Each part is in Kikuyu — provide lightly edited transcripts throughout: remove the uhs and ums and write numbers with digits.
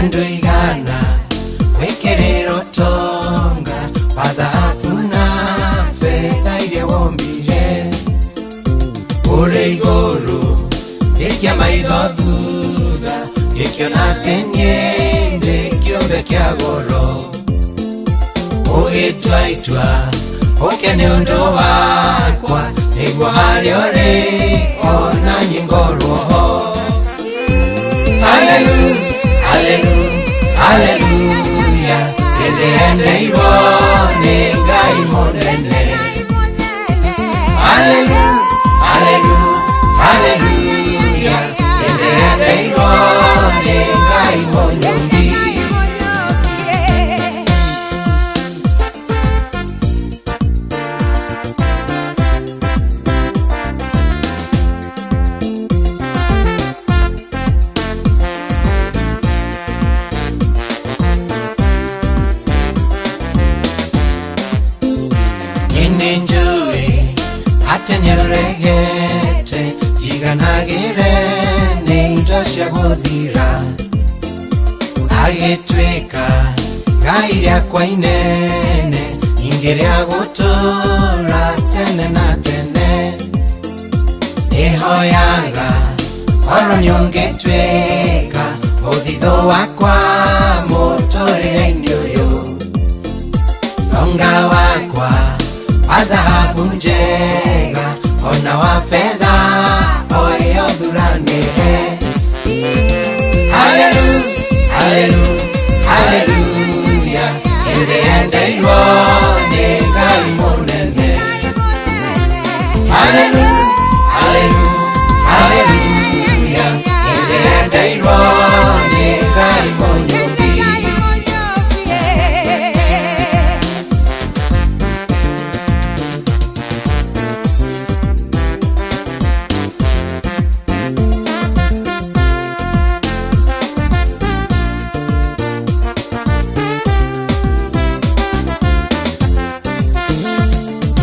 Andũ igana wĩkĩrĩrwo tonga wa thahabu na betha iria wombire. Kũrĩ igũrũ ngĩikia maitho thutha, ngĩkĩona atĩ niĩ ndĩ kĩũmbe kĩa goro. Ũgĩtua itua ũke nĩ ũndũ wakwa, nĩguo harĩa ũrĩ ona niĩ ngorwo ho. Hallelujah, hallelujah, hallelujah, nĩndĩendeirwo nĩ Ngai mũnene. Hallelujah, hallelujah, hallelujah, nĩndĩendeirwo nĩ Ngai mũnyũmbi. Niĩ nĩnjũĩ atĩ nĩũregete njiganagĩre nĩ indo cia gũthira. Agĩtuĩka Ngai rĩakwa inene, ningĩ rĩa gũtũũra tene na tene. Nĩhoyaga korwo nĩũngĩtuĩka mũthithũ wakwa mũtũrĩre-inĩ ũyũ. Tonga wakwa wa thahabu njega ona wa betha oyo thuranĩre. Hallelujah, hallelujah, hallelujah, nĩndĩendeirwo nĩ Ngai mũnene. Hallelujah, hallelujah, hallelujah, nĩndĩendeirwo nĩ Ngai mũnyũmbi.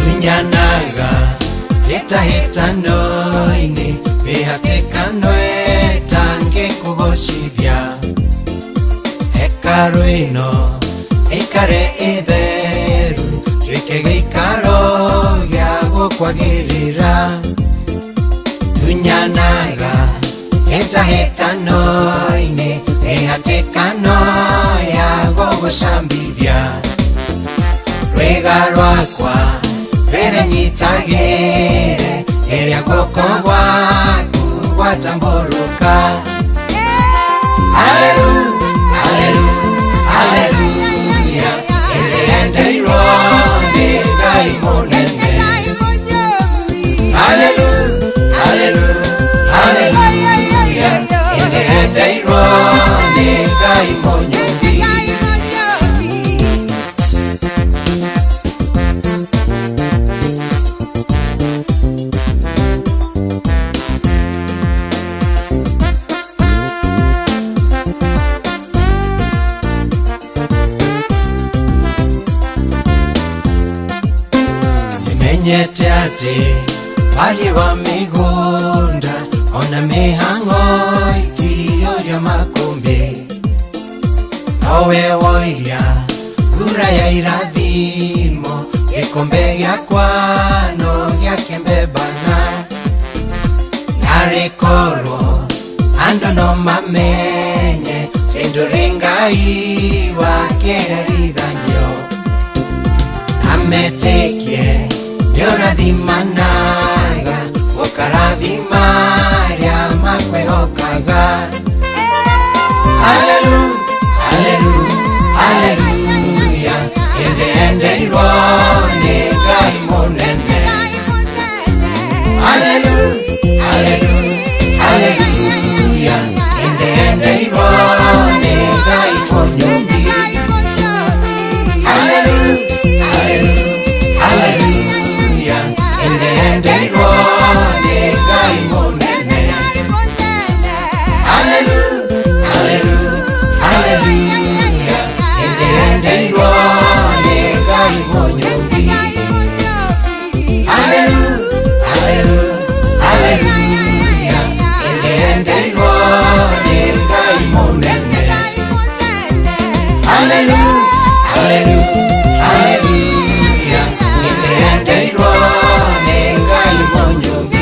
Tunyanaga hĩtahĩtano-inĩ, mĩhatĩkano ĩtangĩkũgocithia. Hekarũ ĩno ĩikare ĩtheru, tuĩke gĩikaro gĩa gũkwagĩrĩra. Tunyanaga hĩtahĩtano-inĩ, mĩhatĩkano ya gũgũcambithia. Rwĩga rwakwa rwĩrenyitagĩre, ĩrĩa guoko gwaku gwatambũrũka. Hallelujah, hallelujah, hallelujah, nĩndĩendeirwo nĩ Ngai mũnene. Hallelujah, hallelujah, hallelujah, nĩndĩendeirwo nĩ Ngai mũnyũmbi. Nĩmenyete atĩ wariĩ wa mĩgũnda ona mĩhang'o itiyũria makũmbĩ. Nowe woiria mbura ya irathimo, gĩkombe gĩakwa no gĩakĩmbebana. Narĩ korwo andũ no mamenye atĩ ndũrĩ Ngai wa kĩherithanio, na metĩkie nĩũrathimanaga, ũkarathima arĩa makwĩhokaga. Hallelujah, hallelujah, hallelujah, nĩndĩendeirwo nĩ Ngai mũnene. Hallelujah, hallelujah, hallelujah, nĩndĩendeirwo nĩ Ngai mũnyũmbi. Hallelujah, hallelujah, hallelujah, nĩndĩendeirwo nĩ Ngai mũnene. Hallelujah, hallelujah, hallelujah, nĩndĩendeirwo nĩ Ngai mũnyũmbi. Hallelujah, hallelujah, hallelujah, nĩndĩendeirwo nĩ Ngai mũnene. Hallelujah, hallelujah, hallelujah. Nĩndĩendeirwo nĩ Ngai Mũnyũmbi.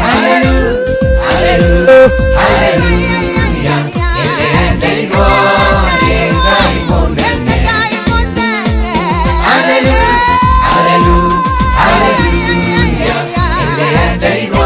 Hallelujah, hallelujah, hallelujah. Nĩndĩendeirwo nĩ Ngai mũnene. Hallelujah, hallelujah, hallelujah. Nĩndĩendeirwo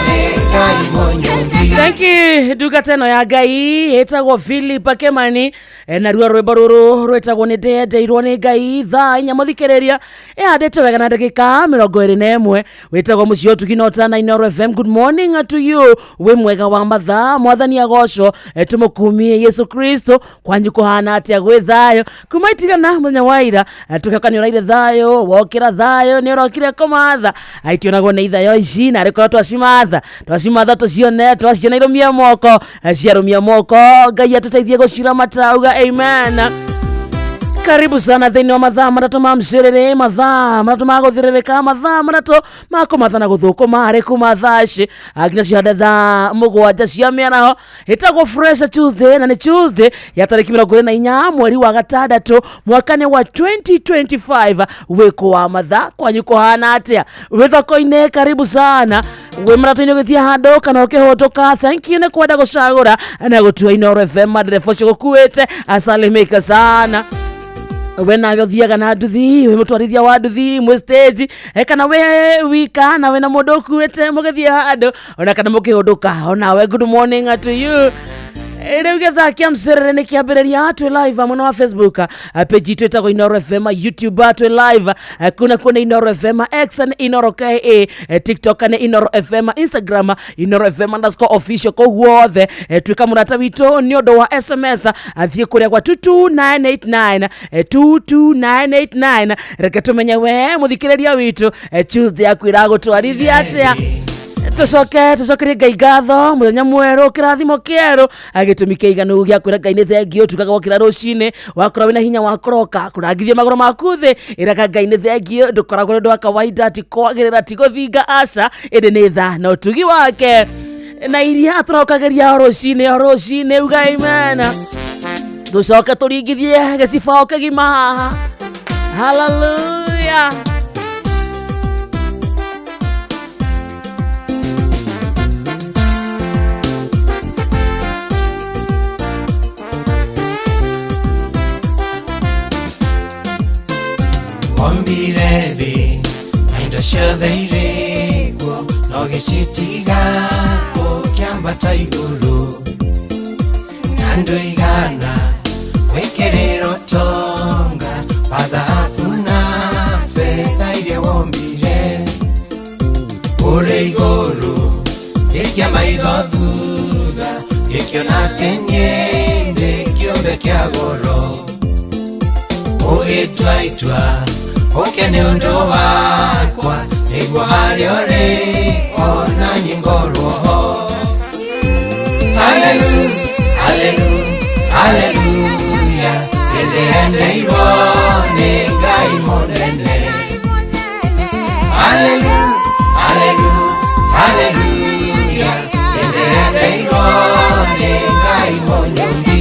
nĩ Ngai Mũnyũmbi. Thank you. Ndungata ĩno ya Ngai ĩtagwo Philip Kemani, naruo rwĩmbo rũrũ rwĩtagwo nĩ ndendeirwo nĩ Ngai. Thaa inya mũthikĩrĩria ĩhandĩte wega na ndagĩka 21. Wĩtagwo mũciĩ ũtugi na ũtana Inooro FM. Good morning to you. Wĩ mwega wa mathaa, mwathani agocwo, tũmũkumie Yesu Kristo. Kwanyu kũhana atĩa? Gwĩ thayũ kuma itigana mũthenya wa ira, tũgĩoka nĩ ũraire thayũ, wokĩra thayũ, nĩ ũrokire kũmatha aitionagwo nĩ ithayo ici, na rĩkorwo twacimatha twacimatha tũcione, twaciona irũmie moko, ciarũmia moko. Ngai atũteithie gũciramata, uga amen. Karibu sana thĩinĩ wa mathaa 3 ma mcĩrĩrĩ, mathaa 3 ma gũthĩrĩrĩka, mathaa 3 ma kũmatha na gũthũkũma harĩ kuma thaa ici nginya cihande thaa 7 cia mĩaraho. Ĩtagwo Fresh Tuesday, na nĩ Tuesday ya tarĩki 24 mweri wa gatandatũ mwaka nĩ wa 2025. Wĩkũ wa mathaa, kwanyu kũhana atĩa? Wĩ thoko-inĩ, karibu sana. Wĩ maratũ-inĩ ũgĩthiĩ handũ kana ũkĩhũtũka, thank you nĩ kwenda gũcagũra na gũtua Inooro FM. Ndereba ũcio gũkuĩte asalimika sana. We nawe ũthiaga na nduthi, wĩ mũtwarithia wa nduthi, mwĩ stage, kana wĩ wika na wĩna mũndũ ũkuĩte mũgĩthiĩ handũ ona kana mũkĩhũndũka, onawe good morning to you. Rĩu gĩthaa kĩa mcerere nĩ kĩambĩrĩria. Twĩ live mwena wa Facebook, page itũ ĩtagwo Inooro FM, YouTube twĩ live, kuna kuo nĩ Inooro FM, X nĩ Inooro KA, TikTok nĩ Inooro FM, Instagram Inooro FM underscore official. Kũu guothe tuĩka mũrata witũ. Nĩ ũndũ wa SMS, athiĩ kũrĩa gwa 22989, 22989. Reke tũmenye we mũthikĩrĩria witũ, Tuesday yaku ĩragũtwarithia atĩa? Tũcoke tũcokerie Ngai ngatho, mũthenya mwerũ, kĩrathimo kĩerũ, gĩtũmi kĩiganu gĩa kwĩra Ngai nĩ thengio. Tugaga wokĩra rũcinĩ, wakorwo wĩna hinya wa kũroka kũrangithia magũrũ maku thĩ, ĩraga Ngai nĩ thengio. Ndũkoragwo nĩ ũndũ wa kawaida, ti kwagĩrĩra, ti gũthinga, aca, ĩndĩ nĩ tha na ũtugi wake na iria tũrokagĩria o rũcinĩ o rũcinĩ, uga amen. Tũcoke tũringithie gĩcibao kĩgima haha. Hallelujah. Ombire thĩ na indo ciothe irĩ kuo, no gĩcitiga ũkĩambata igũrũ na ndũigana wĩkĩrĩrwo tonga wa thahabu na betha iria wombire. Ũrĩ igũrũ gĩkia maitho thutha, gĩkĩona atĩ niĩ ndĩ kĩũmbe kĩa goro. Ũgĩtua itua ũke nĩ ũndũ wakwa, nĩguo harĩa ũrĩ ona niĩ ngorwo ho. Hallelujah, hallelujah, hallelujah. Nĩndĩendeirwo nĩ Ngai mũnene. Hallelujah, hallelujah, hallelujah. Nĩndĩendeirwo nĩ Ngai mũnyũmbi.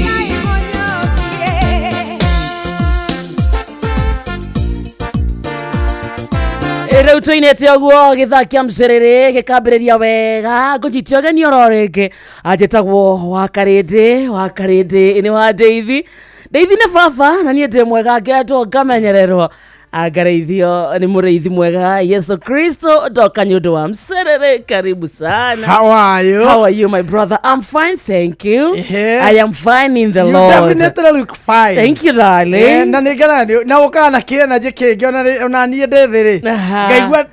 Rĩu tũinĩte ũguo gĩthaa kĩa mcerere gĩkambĩrĩria wega. Ngũnyite ũgeni oro rĩngĩ, anjĩtagwo wa Karĩndĩ, wa Karĩndĩ nĩ wa Ndeithi. Ndeithi nĩ baba na niĩ ndĩ mwega, ngendwo ngamenyererwo, ngarĩithio nĩ mũrĩithi mwega Yesu Kristo. Ndoka nĩ ũndũ wa mcerere. Karibu sana. How are you? How are you, my brother? I'm fine, thank you. Ehe. I am fine in the You Lord. definitely look fine. Thank you, darling. Na nä ngena na å kaga na kä energy kä ngä ona niä ndä thä rä ngaigua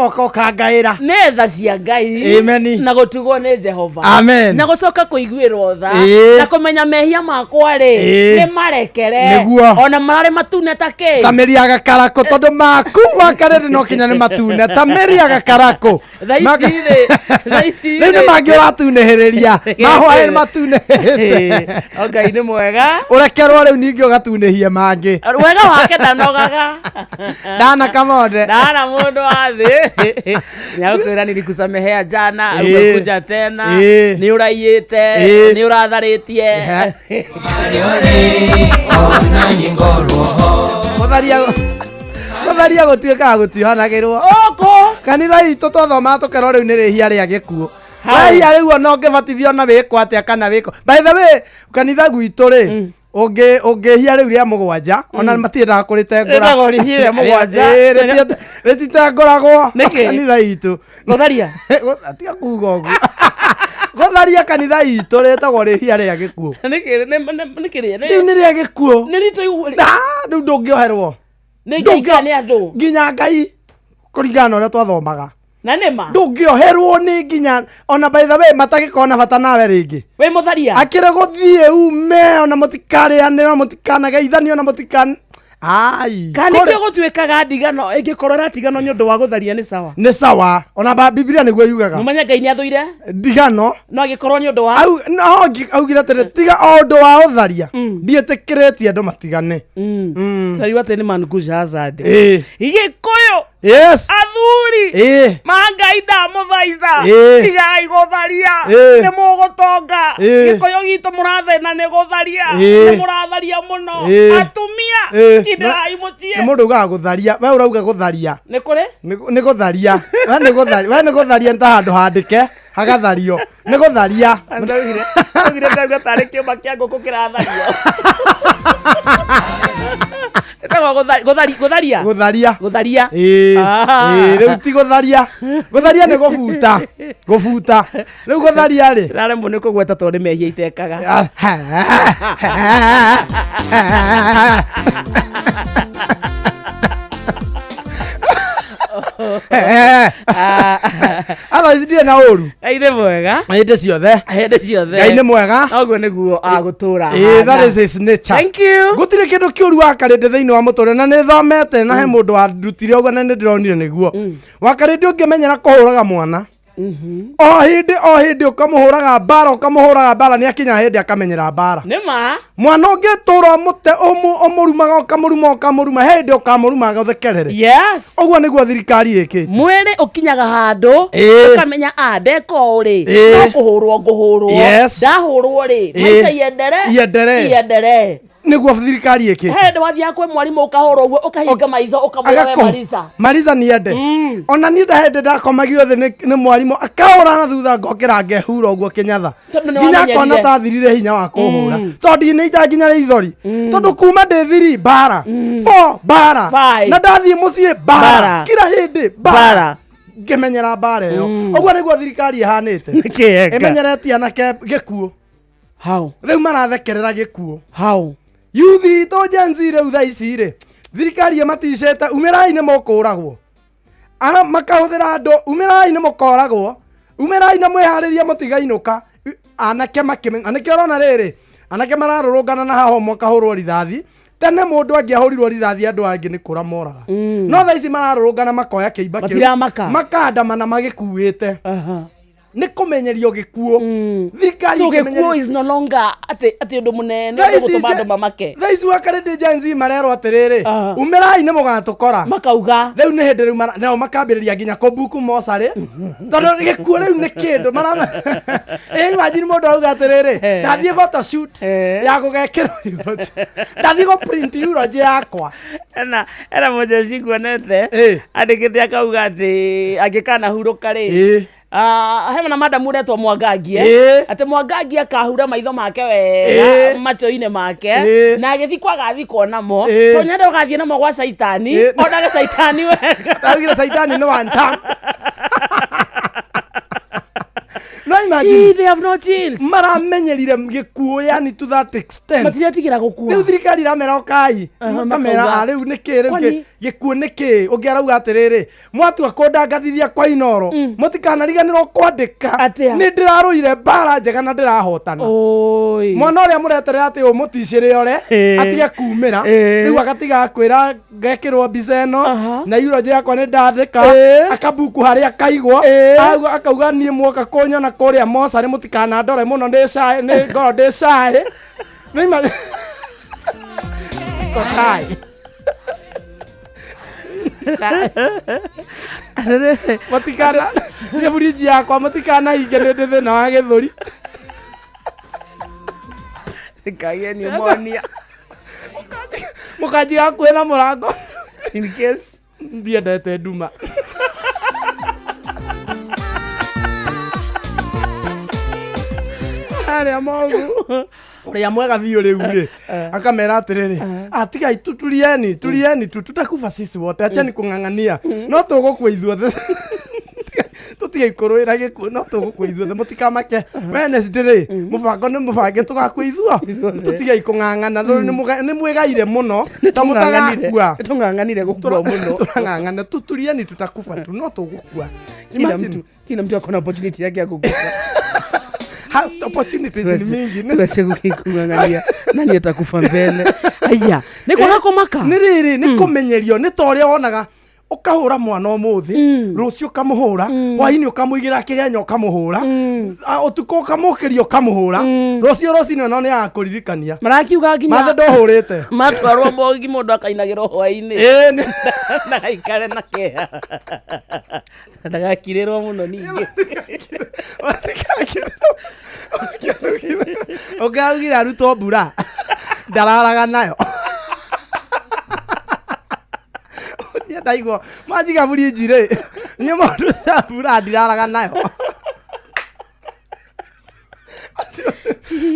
gå kangaä ra. Nĩ tha cia Ngai. Amen. Na gũtugwo nĩ Jehova. Amen. Na gũcoka kũiguĩrwo tha. Ĩĩ. Na kũmenya mehia makwa rĩ Ĩĩ. nĩ marekere. Nĩguo. Ona mararĩ matune ta kĩ ta mä ri ya gakarakå. Gakarakũ tondũ maku wakarĩrĩ no kinya nĩ matune ta mĩri gakarakũ. Thaa ici rĩ, thaa ici Rĩu nĩ rĩ. mangĩ ũratunĩhĩrĩria mahwaĩ nĩ matunĩhĩte. O Ngai nĩ mwega. Ũrekerwo rĩu ningĩ ũgatunĩhie mangĩ. Wega wake ndanogaga. Ndana kamonde. Ndana mũndũ wa thĩ. Nĩagũkwĩra nilikusamehea jana, Ĩĩ. umekuja tena. Ĩĩ. Nĩ ũraiyĩte, Ĩĩ. nĩ ũratharĩtie. Ehe. Harĩa ũrĩ ona nyingorwo ho. Gũtharia gũtharia gũtuĩkaga gũtiohanagĩrwo. Ũkũ. Kanitha itũ twathomaga tũkerwo rĩu nĩ rĩhia rĩa gĩkuũ. Hau. Wehia rĩu ona ũngĩbatithio ona wĩkwo atĩa kana wĩkwo. By the way, kanitha gwitũ rĩ ũngĩ ũngĩhia rĩu rĩa mũgwanja ona matiendaga kũrĩtengũra. Rĩtagwo rĩhia rĩa mũgwanja. Ĩĩ, rĩtitengũragwo Nĩkĩ? kanitha itũ. Gũtharia. Tiga kuga ũguo. Gũtharia kanitha itũ rĩtagwo rĩhia rĩa gĩkuũ. Nĩkĩ nĩkĩ Rĩu nĩ rĩa gĩkuũ. nĩ ritũ igu Ah, rĩu ndũngĩoherwo. nĩ Ngai kana nĩ andũ. Nginya Ngai kũringana na ũrĩa twathomaga. Na nĩ ma. Ndũngĩoherwo nĩ nginya ona by the way matagĩkorwo na bata nawe rĩngĩ. Wĩ mũtharia. Akĩrĩ gũthiĩ ume ona mũtikarĩanĩra mũtikanageithanie ona mũtikan ai. Kana Kũrĩ- nĩkĩo gũtuĩkaga ndigano ĩngĩkorwo ĩratigano nĩ ũndũ wa gũtharia nĩ sawa. nĩ sawa ona ba Biblia nĩguo yugaga. Mũmenye Ngai nĩ athũire Ndigano no angĩkorwo nĩ ũndũ wa au no augire atĩrĩ tiga o ũndũ wa ũtharia ndiĩtĩkĩrĩtie andũ matigane. Tũrariu atĩ nĩ manguja hazard. Ĩĩ. Gĩkũyũ Yes. athuri Ĩĩ. ma Ngai ndamũthaitha Ĩĩ. tigai gũtharia Ĩĩ. nĩ mũgũtonga Ĩĩ. Gĩkũyũ gitũ mũrathĩna nĩ gũtharia Ĩĩ. nĩ mũratharia mũno Ĩĩ. atumia Ĩĩ. kindĩrai mũciĩ Nĩ mũndũ ugaga gũtharia we ũrauga gũtharia nĩ kũrĩ nĩ gũtharia we nĩ gũtharia we nĩ gũtharia nĩ ta handũ handĩke hagathario nĩ gũtharia. Ndaugire ndaugire ndauga tarĩ kĩũma kĩa ngũkũ kĩrathario. Ĩtagwo gũtharia. Gũtharia. Gũtharia. Ĩĩ. Ah. Ĩĩ, rĩu ti gũtharia. Gũtharia nĩ gũbuta. Gũbuta. Rĩu gũtharia rĩ. Ndaremwo nĩ kũgweta tondũ nĩ mehia itekaga. Otherwise ndirĩ na ũru. Ngai nĩ mwega. Hĩndĩ ciothe. Hĩndĩ ciothe. Ngai nĩ mwega. Ũguo nĩguo agũtũra. Ĩĩ, that is his nature. Thank you. Gũtirĩ kĩndũ kĩũru wakarĩndĩ thĩinĩ wa mũtũrĩre na nĩ thomete na he mũndũ wandutire ũguo na nĩ ndĩronire nĩguo. Wakarĩndĩ ũngĩmenyera kũhũraga mwana o hĩndĩ ũkamũhũraga mbara ũkamũhũraga mbara nĩ akinya hĩndĩ akamenyera mbara. Nĩ ma. Mwana ũngĩtũra ũmũte ũmũrumaga ũkamũruma ũkamũruma he hĩndĩ ũkamũruma ũthekerere. Yes. Ũguo nĩguo thirikari ĩkĩte. Mwĩrĩ ũkinyaga handũ Ĩĩ. ũkamenya a ndeka ũũ rĩ Ĩĩ. no kũhũrwo ngũhũrwo Yes. ndahũrwo rĩ Ĩĩ. maica iendere Ienderee. ienderee Nĩguo thirikari ĩkĩte. he hĩndĩ wathiaga kwĩ mwarimũ ũkahũrwo ũguo ũkahinga maitho ũkamwĩra we Marisa. Marisa niende. Ona niĩ ndahĩndĩ ndakomagio thĩ nĩ mwarimũ akahũra na thutha ngokĩra ngehura ũguo kĩnyatha. Tondũ nĩ Nginya wamenyerire. akona ta thirire hinya wa kũhũra. Tondũ ndinĩita nginya rĩithori. Tondũ kuma ndĩ thiri mbara. Four mbara. Five. Na ndathiĩ mũciĩ mbara. Mbara. Kila hĩndĩ mbara. Mbara. Ngĩmenyera mbara ĩyo. Ũguo nĩguo thirikari ĩhanĩte. Nĩkĩ eka? Ĩmenyeretie anake gĩkuũ. How? Rĩu marathekerera gĩkuũ. How? Yuthi itũ Gen Z rĩu thaa ici rĩ thirikari ĩmaticĩte umĩrai nĩ mũkũragwo ara makahũthĩra andũ umĩrai nĩ mũkoragwo umĩrai na mwĩharĩrie mũtigainũka anake makĩmenya na nĩkĩo ũrona rĩrĩ anake mararũrũngana na haho makahũrwo rithathi tene mũndũ angĩahũrirwo rithathi andũ angĩ nĩ kũra moraga no thaa ici mararũrũngana makoya kĩimba kĩu Matiramaka. makandamana magĩkuĩte Aha. nĩ kũmenyerio gĩkuũ thirikari So ĩkĩmenyeria- gĩkuũ is no longer atĩ atĩ ũndũ mũnene Thaa ũndũ ici gũtũma andũ mamake thaa ici wakarĩndĩ Gen Z marerwo atĩrĩrĩ Aha. umĩrai nĩ mũgatũkora makauga rĩu nĩ hĩndĩ rĩu nao makambĩrĩria nginya kũbuku mocarĩ tondũ gĩkuũ rĩu nĩ kĩndũ marama ĩ imagine mũndũ auga atĩrĩrĩ Eh. ndathiĩ photoshoot Eh. ya gũgekĩrwo eulogy ndathiĩ gũ print eulogy yakwa ena ena mũjeci nguonete Ĩ. andĩkĩte akauga atĩ angĩkanahurũka rĩ Ĩ. Hena madamu ũretwo Mwangangi Ĩ. atĩ Mwangangi akahura maitho make wega Ĩ. macho-inĩ make Ĩ. na agĩthi kwa agathikwo namo Ĩ. tondũ nyende ũgathiĩ namo gwa caitani Ĩ. onage caitani wega augire caitani nĩ one time no imagine Ĩ, they have no chills maramenyerire gĩkuũ yani to that extent matiretigĩra rĩu gũkua thirikari iramera ũkai Aha, makamera makauga. "Ah, rĩu nĩkĩ rĩu Kwani? gĩkuũ nĩkĩ ũngĩ arauga atĩrĩrĩ mwatua kũndangathithia kwa inoro mũtikanariganĩrwo kwandĩka Atĩa? nĩ ndĩrarũire mbara njega na ndĩrahotana Oi. mwana ũrĩa mũreterera atĩ ũmũticĩre ore Ĩ. atige kumĩra Ĩ. rĩu agatiga kwĩra Ngekĩrwo mbica ĩno Aha. na eulogy yakwa nĩ ndandĩka Ĩĩ. akabuku harĩa kaigwo. Ĩĩ. Akauga niĩ mwoka kũnyona kũrĩa mocarĩ mũtikanandore mũno ndĩ shy, nĩ ngoro ndĩ shy. Nĩ Niko shy. Matikana niĩ burinji yakwa mũtikanahinge nĩ ndĩ thĩna wa gĩthũri. Nikagia pneumonia. Mũkanjiga hakuhĩ na mũrango. In case. Ndiendete nduma. Arĩa mogu. Ũrĩa mwega biũ rĩu rĩ, akamera atĩrĩrĩ, atigai tu, tulieni, tulieni tu, tutakufa sisi wote, acheni kũng'ang'ania, no tũgũkua ithuothe, tũtige kũrũĩra gĩkuũ, no tũgũkua ithuothe, mũtikamake. Wednesday rĩ, mũbango nĩ mũbange, tũgakua ithuo, tũtigei kũng'ang'ana, tondũ nĩ mwĩgaire mũno ta mũtagakua. Tũng'ang'anire gũkua mũno. Tũrang'ang'ana tu, tulieni, tutakufa tu, no tũgũkua. Kila Imagine, mtu, kila mtu akona opportunity yake ya kukufa. Opportunities ni mingi. Tuache kung'ang'ania nani atakufa mbele. Aya, nĩ kwaga kũmaka. Nĩ rĩrĩ, nĩ kũmenyerio, nĩ ta ũrĩa wonaga ũkahũra mwana ũmũthĩ, rũciũ ũkamũhũra, hwainĩ ũkamũigĩra kĩgenyo ũkamũhũra, ũtukũ ũkamũkĩria ũkamũhũra, rũciũ rũcinĩ ona nĩ agakũririkania. Marakiuga nginya mathe ndũhũrĩte. Matwarwo mogi mũndũ akainagĩrwo hwainĩ. Ĩĩ, Ndagaikare na kĩeha, ndagakirĩrwo mũno ningĩ. Ũngĩaugire arutwo mbura ndararaga nayo. Niĩ ndaigua manjiga burinji rĩ, niĩ maũndũ ta mbura ndiraraga nayo.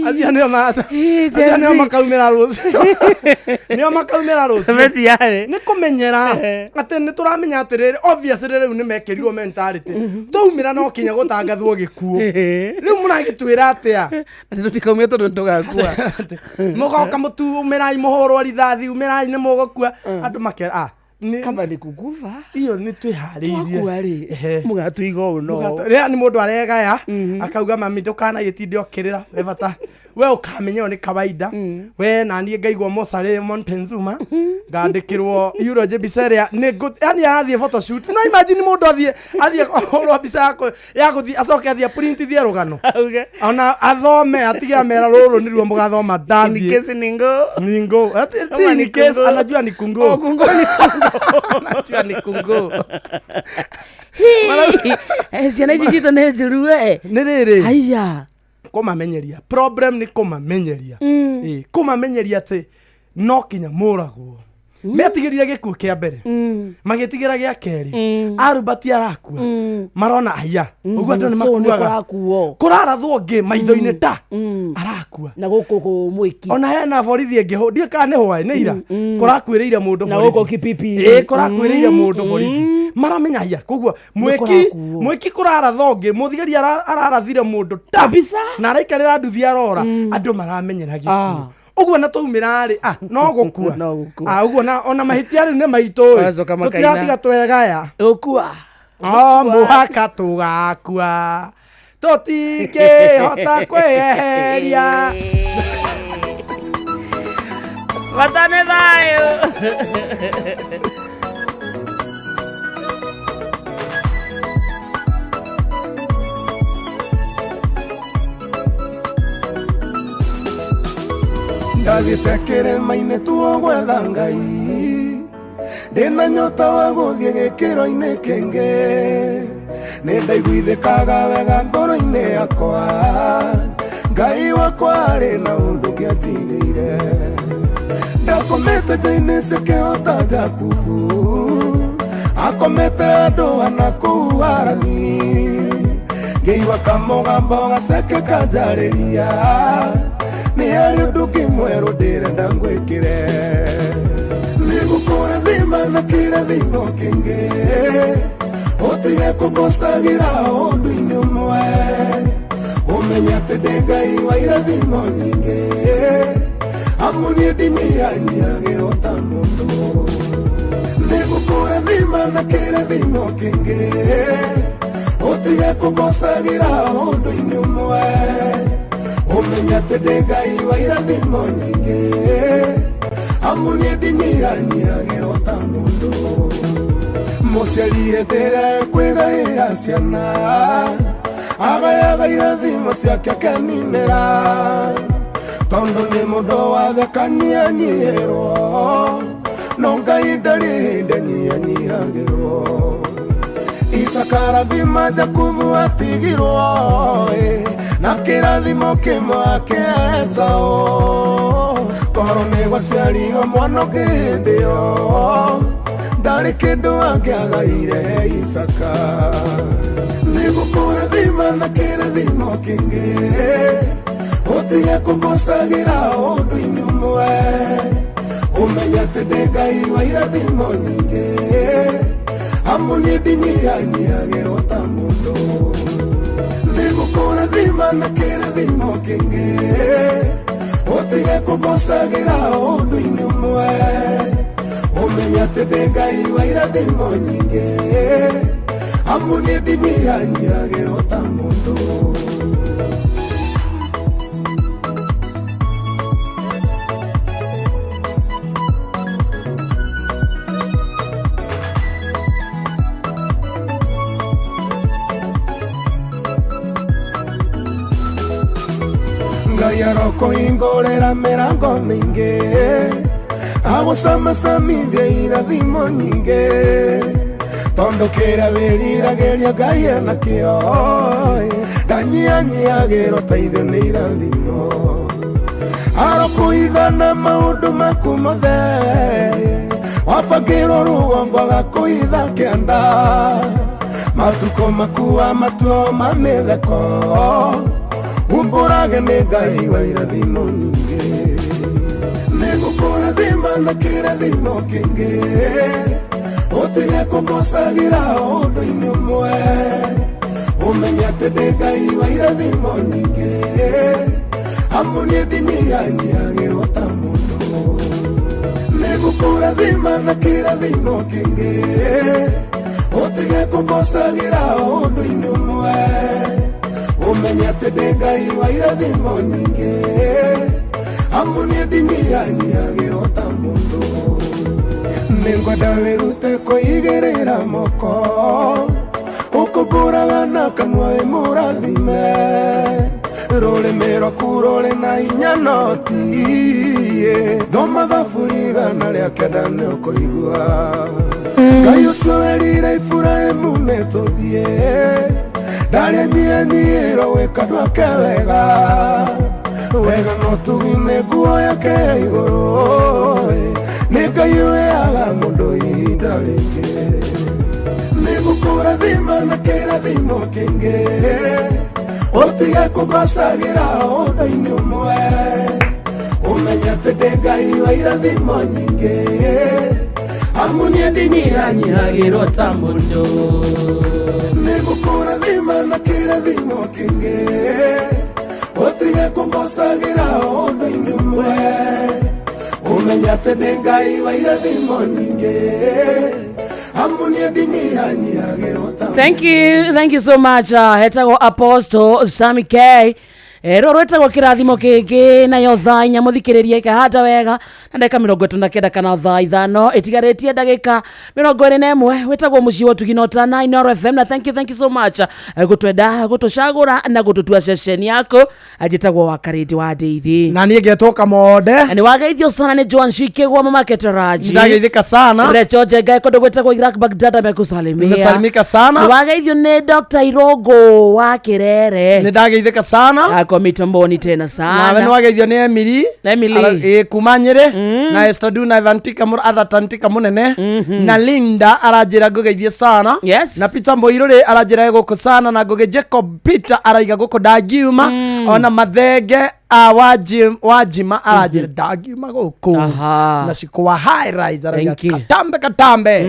Acio nĩo acio nĩo makaumĩra rũciũ, nĩo makaumĩra rũciũ. Metiarĩ. Nĩ kũmenyera atĩ nĩ tũramenya atĩrĩrĩ, obviously rĩu nĩ mekĩrirwo mentality, twaumĩra no kinya gũtangathwo gĩkuũ. Rĩu mũragĩtwĩra atĩa? Atĩ tũtikaumia tondũ nĩtũgakua. Mũgoka mũtu, umĩrai mũhũrwo rithathi, umĩrai nĩ mũgũkua. Andũ makera Kama nĩ kukufa iyo nĩ twĩharĩirie. Twakua rĩ, Ehe. mũgatũiga ũũ no Rĩrĩa nĩ mũndũ aregaya akauga, mami ndũkanagĩtinde ũkĩrĩra, we bata we ũkamenya ĩyo nĩ kawaida. We naniĩ ngaigua mocarĩ Montezuma ngandĩkĩrwo eulogy mbica ĩrĩa nĩ yani arathiĩ photoshoot. No imagine mũndũ athiĩ kũhũrwo mbica ya gũthiĩ acoke athiĩ printithie rũgano. Auge ona athome atige amera rũrũ nĩruo mũgathoma in ndathiĩ. case ningo Ningo. Kama Ti ni ni case kungo. Anajua ni kungo. Oh, kungo ni kungo. Anajua ni kungo. Ciana ici citũ nĩ njũru we. Nĩ rĩrĩ, Haiya. kũmamenyeria, problem nĩ kũmamenyeria. Ĩ, kũmamenyeria atĩ no kinya mũragwo. Metigĩrire gĩkuũ kĩa mbere, magĩtigĩra gĩa kerĩ. Arubati arakua, marona aya ũguo andũ nĩ So nĩ makuaga. kũrakuo. Kũrarathwo ngĩ maitho-inĩ ta arakua. Na gũkũ kũ mwĩki. Ona hena borithi ĩngĩ ndiũĩ kana nĩ hwaĩ nĩ ira kũrakuĩrĩire mũndũ Na borithi. gũkũ Kipipi. Ĩ, kũrakuĩrĩire mũndũ borithi, maramenya hia koguo mwĩki kũrakuo. Mwĩki kũraratha ũngĩ, mũthigari ararathire mũndũ ta Kabisa. na araikarĩra nduthi arora, andũ maramenyera gĩkuũ. Ũguo na twaumĩra rĩ, no gũkua. No gũkua. Ũguo na ona mahĩtia rĩu nĩ maitũ ĩ. Magacoka makaina. Tũtiratiga twegaya. Ũkua. O mũhaka tũgakua, tũtingĩhota kwĩyeheria. Batane thayũ. Ndathiĩte kĩrĩma-inĩ tuo gwetha Ngai, ndĩna nyota wa gũthiĩ gĩkĩro-inĩ kĩngĩ, nĩ ndaiguithĩkaga wega ngoro-inĩ yakwa, Ngai wakwa arĩ na ũndũ ũngĩanjigĩire. Ndakomete nja-inĩ cia kĩhota Jakubu, akomete andũ ana kũu Harani, ngĩigua kamũgambo gaceke kanjarĩria, nĩ harĩ ũndũ ũngĩ mwerũ ndĩrenda ngwĩkĩre, nĩngũkũrathima na kĩrathimo kĩngĩ, ũtige kũngocagĩra ũndũ-inĩ ũmwe, ũmenye atĩ ndĩ Ngai wa irathimo nyingĩ, amu niĩ ndinyihanyiagĩrwo ta mũndũ, nĩngũkũrathima na kĩrathimo kĩngĩ, ũtige kũngocagĩra ũndũ-inĩ ũmwe, ũmenye atĩ ndĩ Ngai wa irathimo nyingĩ, Amu niĩ ndinyihanyiagĩrwo ta mũndũ. Mũciari hĩndĩ kwĩgaĩra ciana agayaga irathimo ciake akeninĩra. Tondũ nĩ mũndũ watheka nyihanyiherwo, no Ngai ndarĩ hĩndĩ anyihanyiihagĩrwo. Isaka arathima Jakubu atigirwo, na kĩrathimo kĩmwe ake Esau. Korwo nĩ gwaciarirwo mwana ũngĩ hĩndĩ ĩyo, ndarĩ kĩndũ angĩagaire Isaka. Nĩngũkũrathima na kĩrathimo kĩngĩ, ũtige kũngocagĩra ũndũ-inĩ ũmwe. Ũmenye atĩ ndĩ Ngai wa irathimo nyingĩ, amu niĩ ndinyihanyiihagĩrwo ta mũndũ. Nĩngũkũrathima na kĩrathimo kĩngĩ, ũtige kũngocagĩra ũndũ-inĩ ũmwe. Ũmenye atĩ ndĩ Ngai wa irathimo nyingĩ, amu niĩ ndinyihanyiihagĩrwo ta mũndũ. Ngai arokũhingũrĩra mĩrango mĩingĩ, agũcamacamithie irathimo nyingĩ. Tondũ kĩrĩa wĩriragĩria Ngai enakĩo, ndanyihanyiihagĩrwo ta ithuĩ nĩ irathimo. Arokũhitha na maũndũ maku mothe, wabangĩrwo rũgongo agakũhitha kĩanda. Matukũ maku wa matuo ma mĩtheko, umbũrage nĩ Ngai wa irathimo nyingĩ. Nĩngũkũrathima na kĩrathimo kĩngĩ, ũtige kũngocagĩra ũndũ-inĩ ũmwe. Ũmenye atĩ ndĩ Ngai wa irathimo nyingĩ, amu niĩ ndinyihanyiihagĩrwo ta mũndũ. Nĩngũkũrathima na kĩrathimo kĩngĩ, ũtige kũngocagĩra ũndũ-inĩ ũmwe. Ũmenye atĩ ndĩ Ngai wa irathimo nyingĩ, amu niĩ ndinyihanyiihagĩrwo ta mũndũ. Nĩngwenda wĩrute kũigĩrĩra moko, ũkũmbũraga na kanua wĩ mũrathime. Rũrĩmĩ rwaku rũrĩ na hinya no tiĩ, thoma thaburi 109 nĩũkũigua. Ngai ũcio werire Iburahĩmu nĩtũthiĩ, ndarĩ anyihanyiihĩrwo gwĩka andũ ake wega. Wega no tugi nĩ nguo yake ya igũrũ, nĩ Ngai ũheaga mũndũ ihinda rĩngĩ. Nĩngũkũrathima na kĩrathimo kĩngĩ, ũtige kũngocagĩra ũndũ-inĩ ũmwe. Ũmenye atĩ ndĩ Ngai wa irathimo nyingĩ, amu niĩ ndinyihanyiihagĩrwo ta mũndũ. Nĩngũkũrathima na kĩrathimo kĩngĩ, ũtige kũngocagĩra ũndũ-inĩ ũmwe. Ũmenye atĩ ndĩ Ngai wa irathimo nyingĩ, amu niĩ ndinyihanyiihagĩrwo ta mũndũ. Thank you so much. Hetagwo Apostle Sammy K. Rũrũ rwĩtagwo kĩrathimo kĩngĩ, nayo thaa inya mũthikĩrĩria ĩkahanda wega na ndagĩka 39 kana thaa 5 ĩtigarĩtie ndagĩka 21. Wĩtagwo mũciĩ wa ũtugi na ũtana Inooro FM, na thank you, thank you so much gũtwenda, gũtũcagũra na gũtũtua ceceni yaku. Njĩtagwo wa Karĩndĩ wa Ndeithi. Na niĩ ngetwo Kamonde. Na nĩ wageithio sana nĩ Joan Shikegwa mama Keteraji. Ndageithĩka sana. Recho Njenga kũndũ gwĩtagwo Iraq Baghdad amekusalimia. Nimesalimika sana. Nĩ wageithio nĩ Dr. Irongo wa Kĩrere. Nĩ ndageithĩka sana. Ako mitamboni tena sana. Nawe nĩ wageithio nĩ Emily. Emily. Kuma Nyĩrĩ. Na Esther Duna Evantika Atatantika mũnene. Na Linda aranjĩra ngũgeithie sana. Yes. Na Peter Mũirũrĩ aranjĩra e gũkũ sana. Na Ngũgĩ Jacob Peter araiga gũkũ ndangiuma. Ona Mathenge Wajima aranjĩra ndangiuma gũkũ. Na Shiko wa High Rise araiga Thank you. katambe katambe.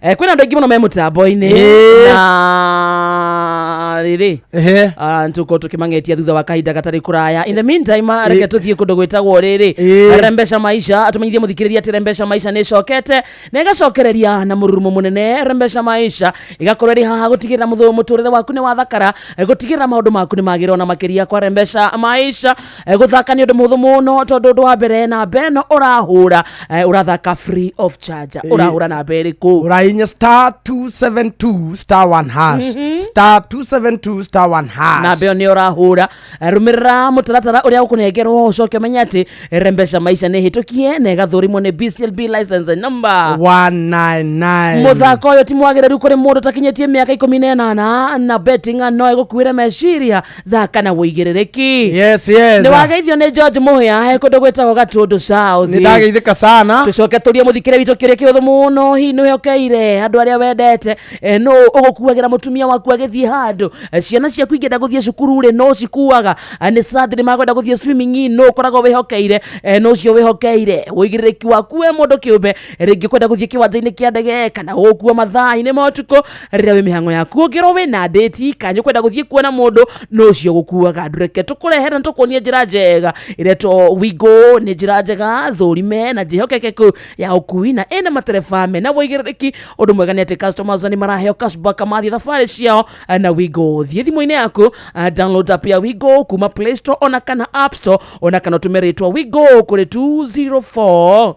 Kwĩna andũ aingĩ mũno me mũtambo-inĩ. Ĩĩ. Na Rĩrĩ Ehe. Ntukorwo tukimang'etia thutha wa kahinda gatarĩ kũraya. In the meantime, reke tũthiĩ kũndũ gwĩtagwo rĩrĩ Rembesha Maisha. Tũmenyithie mũthikĩrĩria atĩ Rembesha Maisha nĩ ĩcokete na ĩgacokereria na mũrurumo mũnene. Rembesha Maisha ĩgakorwo ĩrĩ haha gũtigĩrĩra mũtũrĩre waku nĩ wathakara, gũtigĩrĩra maũndũ maku nĩ magĩrĩra ona makĩria. Kwa Rembesha Maisha, gũthaka nĩ ũndũ mũhũthũ mũno, tondũ ũndũ wa mbere, namba ĩno ũrahũra, ũrathaka free of charge. Ũrahũra namba ĩrĩkũ? Ũrahihinya *272 *1 hash, *272 *1 hash. Namba ĩyo nĩ ũrahũra, rũmĩrĩra mũtaratara ũrĩa ũkũnengerwo, ũcoke ũmenye atĩ Rembesha Maisha nĩ hĩtũkie na ĩgathũrimwo nĩ BCLB license number 199. Mũthako ũyũ ti mwagĩrĩru kũrĩ mũndũ takinyĩtie mĩaka 18, na betting no ĩgũkuĩre meciria. Thaka na wũigĩrĩrĩki. Yes. Nĩ wageithio nĩ George Mũhĩa he kũndũ gwĩtagwo Gatũndũ South. Nĩ ndageithĩka sana. Tũcoke tũrie mũthikĩre witũ kĩũria kĩhũthũ mũno. Hihi nĩ wĩhokeire andũ arĩa wendete? Nũ ũgũkuagĩra mũtumia waku agĩthiĩ handũ? Ciana ciaku ingĩenda gũthiĩ cukuru rĩ, no cikuaga? Nĩ Saturday makwenda gũthiĩ swimming, nũ ũkoragwo wĩhokeire? Nũ ũcio wĩhokeire ũigĩrĩrĩki waku we mũndũ kĩũmbe? Rĩngĩ kwenda gũthiĩ kĩwanja-inĩ kĩa ndege kana gũkua mathaa-inĩ ma ũtukũ rĩrĩa wĩ mĩhang'o yaku, ũngĩrwo wĩna ndĩti kana ũkwenda gũthiĩ kuona mũndũ, nũ ũcio ũgũkuaga? Ndũreke tũkũrehere na tũkuonie njĩra njega ĩretwo Wigo. Nĩ njĩra njega, thũrime na njĩhokekeku ya ũkui, na ĩna matereba mena wũigĩrĩrĩki. Ũndũ mwega nĩ atĩ customers nĩ maraheo cashback mathiĩ thabarĩ ciao na Wigo. Thiĩ thimũ-inĩ yaku, download app ya Wigo kuma Play Store ona kana App Store, ona kana ũtũme rĩtwa Wigo kũrĩ 204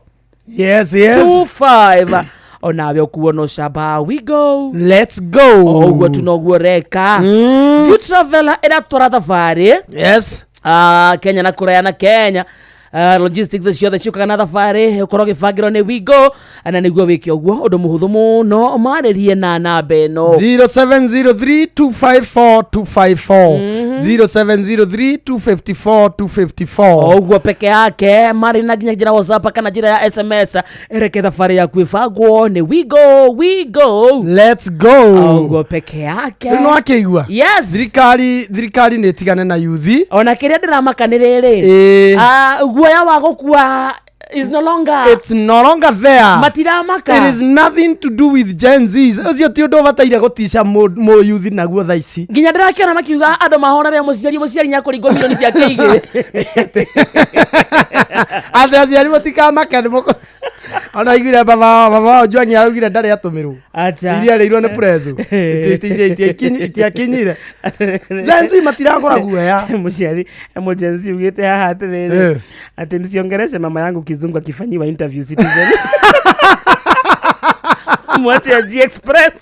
Yes. 25, onawe ũkuo no camba. Wigo. Let's go. O ũguo tu noguo reka. View Traveler ĩratwara thabarĩ Kenya na kũraya na Kenya. Logistics ciothe ciũkaga na thabarĩ ũkorwo ũgĩbangĩrwo nĩ Wigo, na nĩguo wĩke ũguo ũndũ mũhũthũ mũno, marĩrie na namba ĩno. 0703 254 254, 0703 254 254. O ũguo peke yake, marĩ na nginya njĩra WhatsApp kana njĩra ya SMS. Reke thabarĩ yaku ĩbangwo nĩ Wigo. Wigo. Let's go. O ũguo peke yake. Rĩu nĩwakĩigua? Yes. Thirikari nĩ ĩtigane na yuthi. Ona kĩrĩa ndĩramaka nĩ rĩrĩ, guoya wa gũkua is no longer. It's no longer there. Matiramaka. It is nothing to do with Gen Zs. Ũcio ti ũndũ ũbataire gũtica mũyuthi naguo thaa ici. Nginya ndĩrakĩona makiuga andũ mahorere mũciari, mũciari nĩakũringwo milioni ciake igĩrĩ. Atĩ aciari mũtikamake nĩ mũkũ ona aiguire baba wao Jwangi araugire ndarĩ atũmĩrwo. Acha. Iria rĩirwo nĩ preso itiakinyire. Gen Z matiragũra guoya. Mũciari Gen Z ugĩte haha atĩrĩrĩ, ati msiongeleshe mama yangu kizungu akifanyiwa interview Citizen, mwache G Express.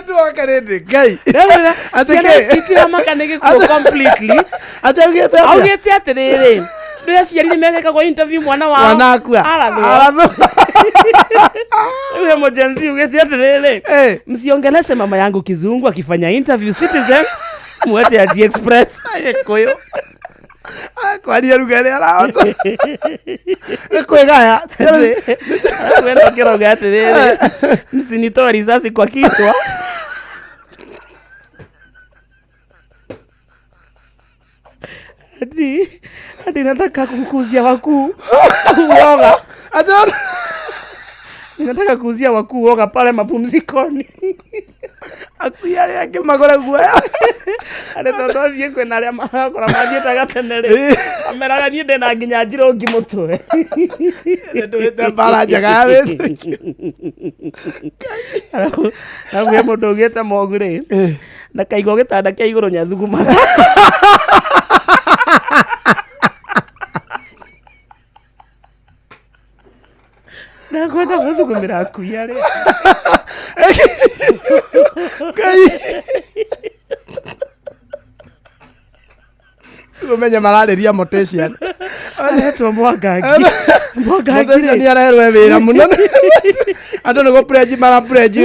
Ndwakarĩte Ngai. Atĩ Ciana kĩ? itiramaka nĩ gĩkuũ completely. Atĩ augĩte atĩa? Augĩte atĩrĩrĩ, rĩrĩa aciari nĩ megekagwo interview, mwana wao Mwana akua. arathwo. Arathwo. Rĩu he Gen Z ugĩte atĩrĩrĩ, msiongeleshe mama yangu kizungu akifanya interview Citizen, mwache ya G Express. Gĩkũyũ kwaria ruga ĩrĩa arahota nĩ kwĩgaya. Wenda ũkĩrauga atĩrĩrĩ, msinitoe risasi kwa kichwa. Ati nataka kukuuzia wakuu uoga. Atĩ Nataka kuuzia wakuu uoga pale mapumzikoni. Akui arĩa angĩ magũre guoya. Atĩ tondũ athiĩ kwĩna arĩa marakora mathiĩte gatene rĩ, ameraga niĩ ndĩna nginya njirũngi mũtwe. Nĩndũĩte mbara njega ya wĩtĩkio. Arabu he mũndũ ugĩte mogu rĩ, na kaigwo gĩtanda kĩa igũrũ nyathugumaga. Ndakwenda gũthugumĩra akui arĩa. Ngai ũmenye mararĩria mortician. Aretwo Mwangangi, Mwangangi. Mũthenya nĩ arerwo e wĩra mũno, andũ nĩ gũprenji maraprenji.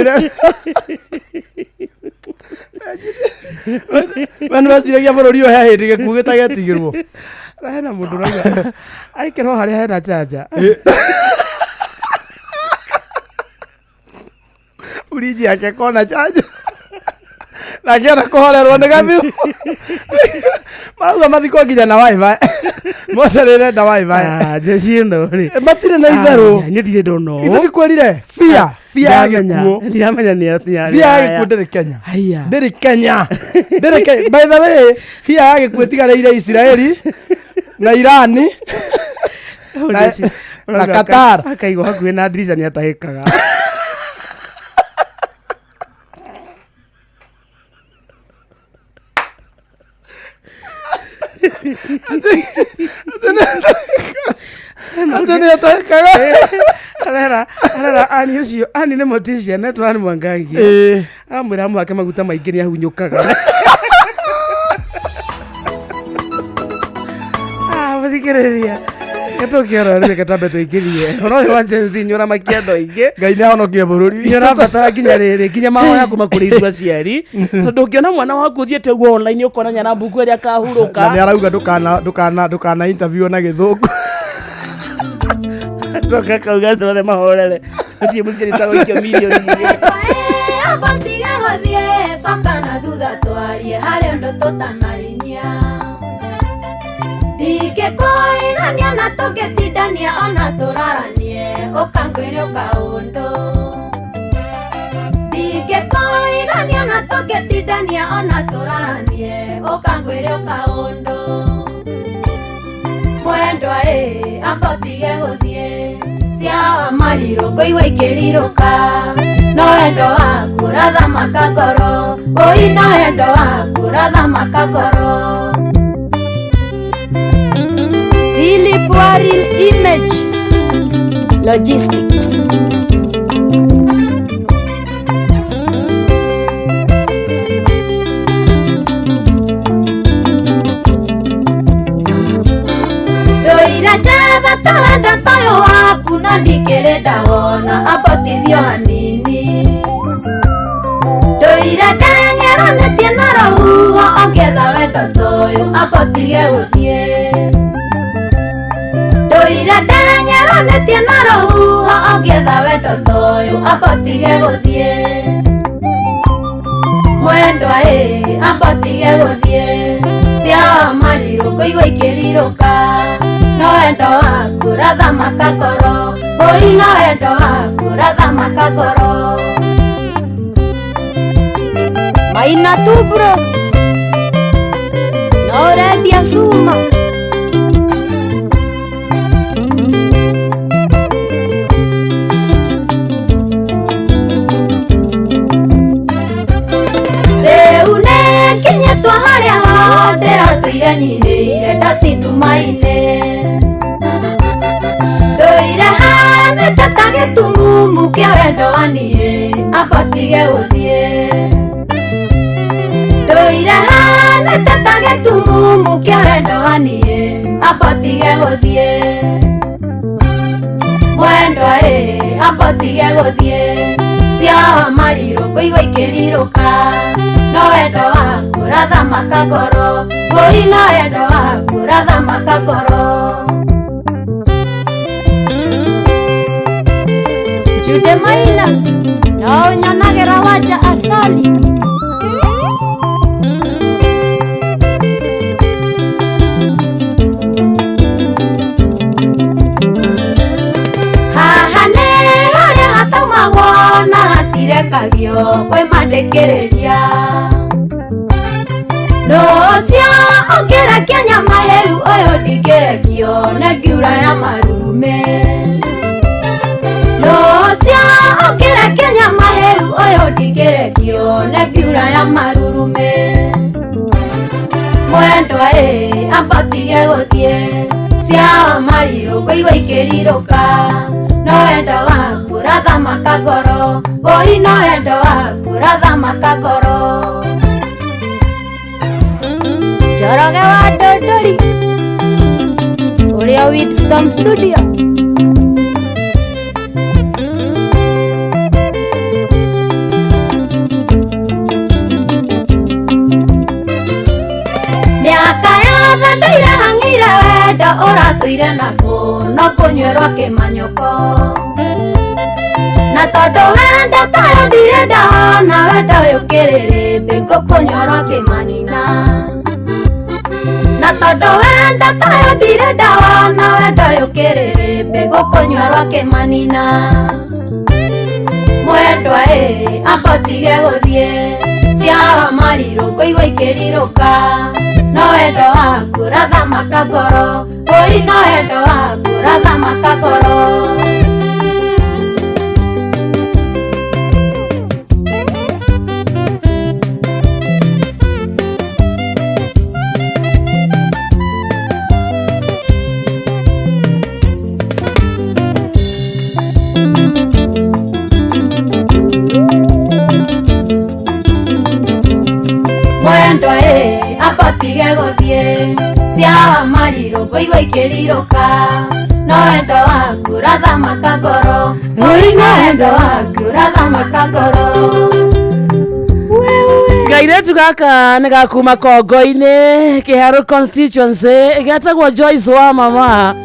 We nĩ weciragia bũrũri ũyũ he hĩndĩ gĩkuũ gĩtagetigĩrwo? Hena mũndũ ũrauga aikĩrwo harĩa hena chanja. Urinji yake kona chanjo na akĩenda kũhorerwo nĩ gathimu, marauga mathikwo nginya na wifi, mocarĩ ĩrenda wifi. Ah, jeshi ĩno rĩ. Matirĩ na itherũ. Niĩ ndirĩ ndona Ithe ũũ. ndikwĩrire fear. Fear ya Ndiramenya- gĩkuũ. Ndiramenya nĩ atĩa. Fear ya gĩkuũ ndĩrĩ Kenya. Haiya. Ndĩrĩ Kenya. Ndĩrĩ Kenya. By the way, fear ya gĩkuũ ĩtigarĩire Isiraeli na Irani na Qatar. Akaigwo hakuhĩ na ndirica nĩ atahĩkaga. Atĩ nĩ atahĩkaga. Arera ani ũcio ani nĩ mortician etwo ani Mwangangi. Ĩĩ. Aramwĩra amwake maguta maingĩ nĩ ahunyũkaga. Ah, mũthikĩrĩria. Nĩtũkĩora rĩu reke twambe tũingĩrie. Ũhoro ũyũ wa Gen Z nĩ ũramakia andũ aingĩ. Ngai nĩ ahonokie bũrũri. Nĩ ũrabatara nginya rĩrĩ nginya mahoya kuma kũrĩ ithuĩ aciari tondũ ũngĩona mwana waku ũthiĩte ũguo online ũkona nyarambuku ĩrĩa Na nĩ akahurũka arauga ndũkana ndũkana ndũkana interview na gĩthũngũ. acoka akauga atĩ othe mahorere gũtirĩ mũciari ũtagũikio mirioni igĩrĩ. Abatiga gũthiĩ coka na thutha twarie harĩ ũndũ tũtanarinyia ndingĩkũigania na tũngĩtindania ona tũraranie ũkangwĩre ũkaũndũ ndingĩkũigania na tũngĩtindania ona tũraranie ũkangwĩre ũkaũndũ mwendwa ĩ amba ũtige gũthiĩ ciawa marirũ ngũigua ikĩrirũka no wendo waku ũrathamaka ngoro ũi no wendo waku ũrathamaka ngoro. Philip Waril Image Logistics. Ndoira njetha ta wendo toyũ waku na ndikĩrĩ ndawona ambotithio hanini ndoira ndengeranĩtie na rũhuho ongetha wendo toyũ ambotige gũthiĩ ndoira ndengeranĩtie na rũhuho ongetha wendo toyũ ambotige gũthiĩ mwendwa ĩ ambotige gũthiĩ ciawa marirũ ngũigua ikĩrirũka no wendo waku ũrathamaka ngoro ũi no wendo waku ũrathamaka ngoro. Maina Tubros. No ũrendia cuma. Rĩu nĩnginyĩtwo harĩa ho ndĩratũire nyinĩire ndacindumainĩ ndũire hanĩte ta gĩtumumu kĩa wendo wa niĩ ambotige gũthiĩ ndũire hanĩte ta gĩtumumu kĩa wendo wa niĩ ambotige gũthiĩ mwendwa ĩ ambotige gũthiĩ ciawa marirũ ngũigua ikĩrirũka no wendo waku ũrathamaka ngoro ũi no wendo waku ũrathamaka ngoro. Jude Maina. No ũnyonagĩra wanja asali. Haha nĩ harĩa hataumagwo na hatirekagio kwĩ mandĩkĩrĩria nũcio ũngĩrekia nyama hĩu ũyũ ndingĩrekio nĩ ngiura ya marume nũcio ũngĩrekia nyama hĩu ũyũ ndingĩrekio nĩ ngiura ya marurume mwendwa ĩ ambotige gũthiĩ ciawa marirũ ngũigua ikĩrirũka no wendo waku ũrathamaka ngoro ũi no wendo waku ũrathamaka ngoro. Njoroge wa Ndũndũri. Ũrĩa Wisdom Studio. Mĩaka yothe ndũire hang'ire wendo ũratũire nakuo no kũnyuĩrwo kĩmanyũko na tondũ wendo tayo ndirĩ ndahona wendo ũyũ kĩrĩrĩmbĩ ngũkũnyuĩrwo kĩmanina na tondũ wendo tayo ndirĩ ndahona wendo ũyũ kĩrĩrĩmbĩ ngũkũnyuĩrwo kĩmanina. Mwendwa ĩ ambotige gũthiĩ cia marirũ ngũigua ikĩrirũka no wendo waku ũrathamaka ngoro ũi no wendo waku ũrathamaka ngoro. Mwendwa ĩ ambotige gũthiĩ cia marirũ ngũigua ikĩrirũka no wendo waku ũrathamaka ngoro ũi no wendo waku ũrathamaka ngoro. Kairetu gaka nĩ gakuma Kongo-inĩ Kĩharũ constituency getagwo Joyce wa mama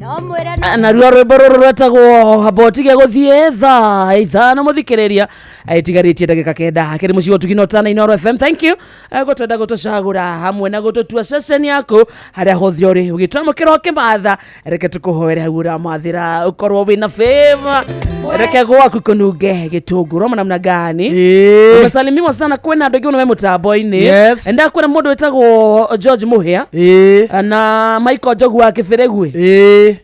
No mwĩre no naruo rwĩmbo rũrũ rwetagwo mbotige gũthiĩ thaa 5 mũthikĩrĩria ĩtigarĩtie ndagĩka 9 kĩrĩ mũciĩ ũtugi no tana Inooro FM. Thank you gũtwenda gũtũcagũra hamwe na gũtũtua ceceni yaku harĩa hothe ũrĩ ũgĩtwamũkĩra ũkĩmatha reke tũkũhoere hau ũramathĩra ũkorwo wĩna favor reke gwaku kũnunge gĩtũngũrũ namna gani. Ĩĩ. Umesalimiwa sana kwĩna andũ aingĩ mũno me mũtambo-inĩ. Yes. Enda kwĩna mũndũ wĩtagwo George Mũhĩa Ĩĩ. na Michael Njogu wa Kĩbĩrĩgui. Ĩĩ.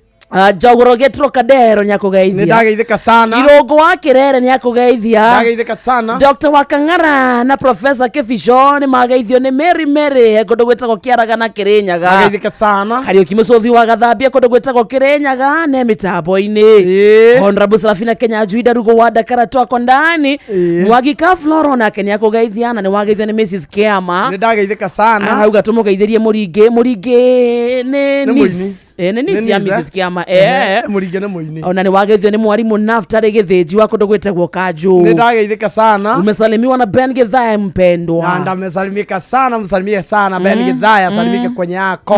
Njogoro Getro Kadero Nĩ nĩakũgeithia. ndageithĩka sana. Irũngũ wa Kĩrere nĩakũgeithia. Ndageithĩka sana. Dr. Wakang'ara na Professor Kĩbico nĩ mageithio nĩ Mary Mary kũndũ gwĩtagwo Kĩaraga na Kĩrĩnyaga. Ndageithĩka sana. Kariũki Mũcũthi wa Gathambia kũndũ gwĩtagwo Kĩrĩnyaga ne mĩtambo-inĩ. Ĩĩ. Honorable Serafina Kenya Juida Rugo wa Dakara twako ndani. Ĩĩ. Mwagi ka Floro nake nĩakũgeithia na nĩ wageithio nĩ Mrs. Kiama. Nĩ ndageithĩka sana. Arauga tũmũgeithĩrie Mũringĩ. Mũringĩ nĩ Nĩ niece. mũini. Nĩ niece ya Nĩ niece, Mrs. Kiama. Ehe, Mũringe nĩ mũini. Ona nĩ wageithio nĩ mwarimũ Naftali Gĩthĩnji wa kũndũ gwĩtagwo Kanjũ. Nĩ ndageithĩka sana. Umesalimiwa na Ben Githae mpendwa. Na ndamesalimika sana, msalimie sana Ben Githaya, asalimike kwenye yako.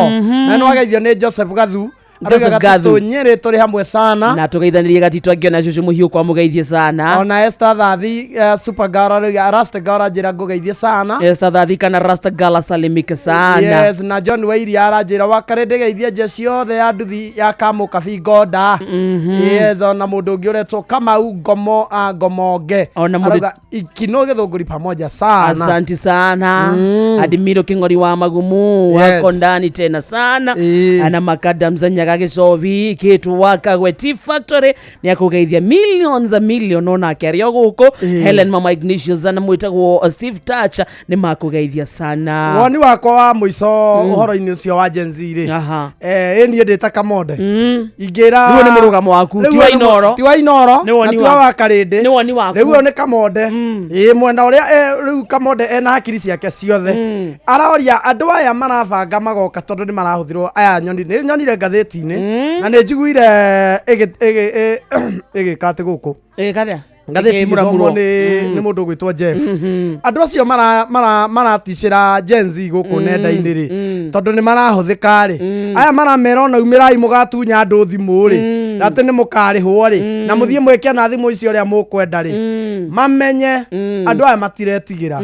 Na nĩ wageithio nĩ Joseph Gathu. Joseph Arauga Gathu. Gatitũ Nyĩrĩ tũrĩ hamwe sana. Na tũgeithanĩrie gatitũ angĩona cũcũ mũhiũ kwa mũgeithie sana. Ona Esther Thathi Super Girl arauga Rasta Girl anjĩra ngũgeithie sana. Esther Thathi kana Rasta Girl asalimike sana. Yes, na John Wairia aranjĩra wakarĩ ndĩgeithie nje ciothe ya nduthi ya Kamũkabi Ngonda. Yes, ona mũndũ ũngĩ ũretwo Kamau Ngomo Ngomonge. Ona mũndũ- Arauga ikino gĩthũngũri pamoja sana. Asanti sana. Adimiro King'ori wa Magumu Yes. wako ndani tena sana. Ĩĩ. Ana makadamza Nyaga Gĩcobi Kĩtu wa Kagwe Tea Factory nĩakũgeithia millions a million onake arĩ o gũkũ. Helen Mama Ignatius na mwĩtagwo Steve Touch nĩ makũgeithia sana. Woni wakwa wa mũico ũhoro-inĩ ũcio wa Gen Z rĩ. Aha. Ĩ niĩ ndĩ ta Kamonde. Ingĩra Rĩu nĩ mũrũgamo waku, Rĩu ti wa ũyũ nĩ Inooro. ti wa Inooro Nĩ woni na ti wa waku. Wakarĩndĩ. Nĩ woni waku. Rĩu ũyũ nĩ Kamonde. Ĩ mwena ũrĩa rĩu Kamonde ena hakiri ciake ciothe. Aroria andũ aya marabanga magoka tondũ nĩ marahũthĩrwo aya nyoni nĩ nyonire ngathĩti-inĩ na nĩ njiguire ĩgĩka atĩ gũkũ Ĩkaria? ngathĩti ĩgĩthomwo Ĩkĩmuramurwo. nĩ mũndũ ũgwĩtwo Jeff. Andũ acio maraticĩra Gen Z gũkũ nenda-inĩ rĩ tondũ nĩ marahũthĩka rĩ aya maramera ona umĩrai mũgatunya andũ thimũ rĩ na atĩ nĩ mũkarĩhwo rĩ na mũthiĩ mwĩke na thimũ icio ũrĩa mũkwenda rĩ mamenye andũ aya matiretigĩra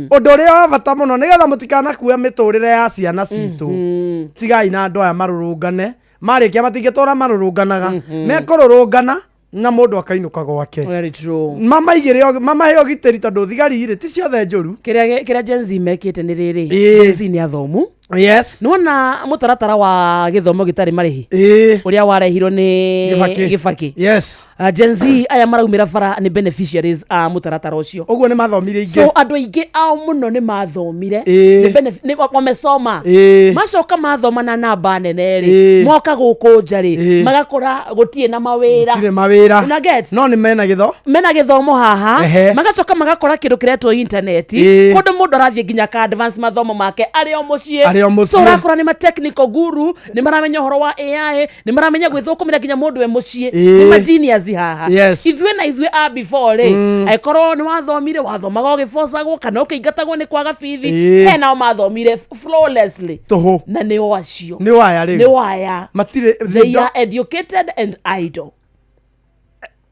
ũndũ ũrĩa wa bata mũno nĩgetha mũtikanakue mĩtũrĩre ya ciana citũ tigai na andũ aya marũrũngane marĩkia matingĩtũra marũrũnganaga mekũrũrũngana na mũndũ akainũka gwake. Very true. Mamaigĩre mamahe ũgitĩri tondũ thigari rĩ ti ciothe njũru. Kĩrĩa Gen Z mekĩte nĩ rĩrĩ. Ĩĩ. Gen Z nĩ athomu. Yes. Nĩwona mũtaratara wa gĩthomo gĩtarĩ marĩhi Ĩĩ. ũrĩa warehirwo nĩ Gĩbakĩ. Gĩbakĩ. Yes. Gen Z aya maraumĩra bara nĩ beneficiaries a mũtaratara ũcio. Ũguo nĩ mathomire So ingĩ. andũ aingĩ ao mũno nĩ mathomire. Ĩĩ. Nĩ wamesoma. Ĩĩ. Macoka mathoma na namba nene rĩ Ĩĩ. moka gũkũ nja rĩ Ĩĩ. magakora gũtirĩ na mawĩra. Tirĩ mawĩra. Una get? No nĩ mena gĩtho. Mena gĩthomo haha Ehe. magacoka magakora kĩndũ kĩretwo intaneti Ĩĩ. kũndũ mũndũ arathiĩ nginya ka advance mathomo make arĩ o mũciĩ. Arĩ o mũciĩ. So ũrakora nĩ ma technical guru nĩ maramenya ũhoro wa AI nĩ maramenya gwĩthũkũmĩra nginya mũndũ e mũciĩ. Ĩĩ. Nĩ ma genius haha. Yes. Ithuĩ na ithuĩ a before rĩ angĩkorwo nĩ wathomire wathomaga ũgĩbocagwo kana ũkĩingatagwo nĩ kwaga bithi. Ĩĩ. He nao mathomire flawlessly Tũhũ. na nĩ o acio Nĩ waya nĩ rĩu. waya. Matirĩ They are educated and idle.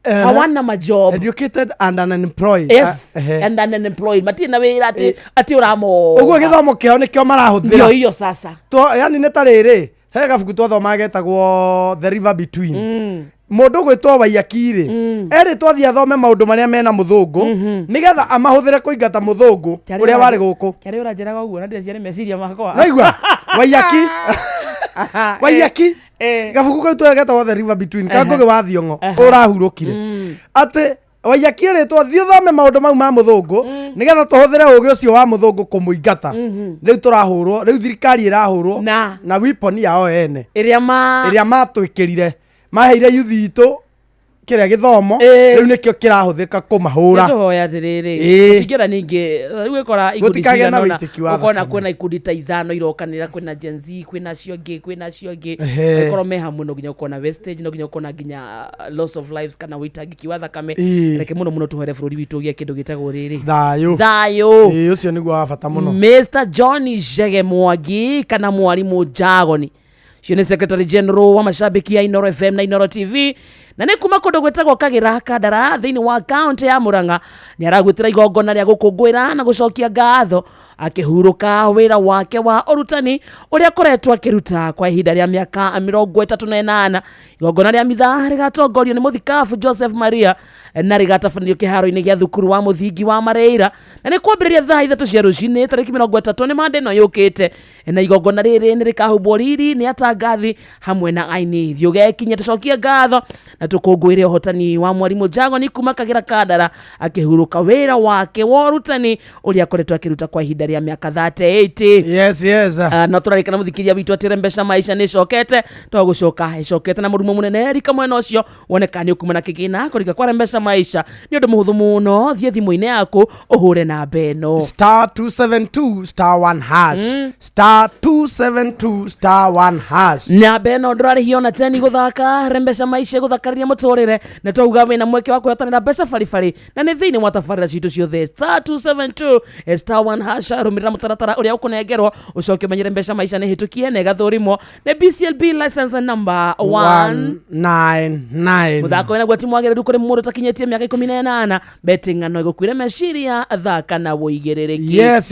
Hawana majob. Educated and unemployed. Yes. Ah, ehe. And unemployed matirĩ na wĩra atĩ atĩ ũramo Ũguo gĩthomo kĩao nĩkĩo ndio marahũthĩra. hiyo sasa. Yani nĩ ta rĩrĩ he gabuku twathomaga getagwo The River Between. Mũndũ gwĩtwo Waiyaki rĩ, erĩtwo athiĩ athome maũndũ marĩa mena mũthũngũ nĩgetha amahũthĩre kũingata mũthũngũ ũrĩa warĩ gũkũ. Kĩarĩ ũranjĩraga ũguo na ndĩreciria nĩ meciria makwa. Naigua Waiyaki, Waiyaki, gabuku kau twetagwo The River Between ka Ngũgĩ wa Thiong'o ũrahurũkire, atĩ Waiyaki ĩrĩtwo thiĩ ũthome maũndũ mau ma mũthũngũ nĩgetha tũhũthĩre ũgĩ ũcio wa mũthũngũ kũmũingata. Rĩu tũrahũrwo, rĩu thirikari ĩrahũrwo Na? Na weapon yao ene ĩrĩa ma ĩrĩa matwĩkĩrire, maheire yuthi itũ kĩrĩa gĩthomo, rĩu nĩkĩo kĩrahũthĩka kũmahũra. Tũhoya atĩrĩrĩ, gũtingĩra ningĩ rĩu ĩkora ikundi Gũtikagĩe na cigana ũna, wĩitĩki wa ũkona thakame. Kwĩna ikundi ta ithano irokanĩra, kwĩna Gen Z, kwĩna acio angĩ, kwĩna acio angĩ. Ĩkorwo me hamwe, no nginya ũkona wastage, no nginya ũkona nginya loss of lives kana wĩitangĩki wa thakame. Reke mũno mũno tũhere bũrũri witũ ũgĩe kĩndũ gĩtagwo rĩrĩ, thayũ. Thayũ. Ĩĩ, ũcio nĩguo wa bata mũno. Mr John Jege Mwangi kana Mwarimũ Jagoni cio nĩ secretary general wa mashabiki ya Inoro FM na Inoro TV, na nĩ kuma kũndũ gwĩtagwo Kagĩra Kandara thĩinĩ wa kaunti ya Murang'a. Nĩ aragwĩtĩra igongona rĩa gũkũngũĩra na gũcokia ngatho akĩhurũka wĩra wake wa ũrutani ũrĩa akoretwo akĩruta kwa ihinda rĩa mĩaka 38. Igongona rĩa mitha rĩgatongorio nĩ mũthikabu Joseph Maria na rĩgatabanĩrio kĩharo-inĩ gĩa thukuru wa mũthingi wa Mareira, na nĩ kwambĩrĩria thaa 3 cia rũcinĩ tarĩki 30 nĩ mande ĩno yũkĩte. Na igongona rĩrĩ nĩ rĩkahumbwo riri nĩ atangathi hamwe na aini. Thiĩ ũgekinyia tũcokie ngatho na tũkũngũĩre ũhotani wa mwarimũ Jagoni kuma Kagĩra Kandara akĩhurũka wĩra wake wa ũrutani ũrĩa akoretwo akĩruta kwa ihinda rĩa mĩaka 38. Yes. No tũrarĩkana mũthikĩria witũ atĩ mbeca maisha nĩ icokete, to gũcoka icokete na mũrumo mũnene. Rika mwena ũcio woneka nĩ ũkuma na kĩgĩna kũringa kwa mbeca maisha nĩ ũndũ mũhũthũ mũno. Thiĩ thimũ-inĩ yaku ũhũre namba ĩno: Star 272 star 1 hash, star 272 star 1 hash. Namba ĩno ndũrarĩhio ona teni gũthaka rembeca maisha gũthakarĩria mũtũrĩre, na twauga wĩna mweke wa kwĩhotanĩra mbeca baribari, na nĩ thĩinĩ wa tabarĩra citũ ciothe. Star 272 star 1 hash, rũmĩrĩra mũtaratara ũrĩa ũkũnengerwo, ũcoke ũmenyere mbeca maisha nĩ hĩtũkie na ĩgathũrimwo nĩ BCLB license number 1 199. Mũthako wĩna guo ti mwagĩrĩru kũrĩ mũndũ ũtakinyĩtie mĩaka 18. Betting no ĩgũkuire meciria, thaka na wũigĩrĩrĩki. Yes.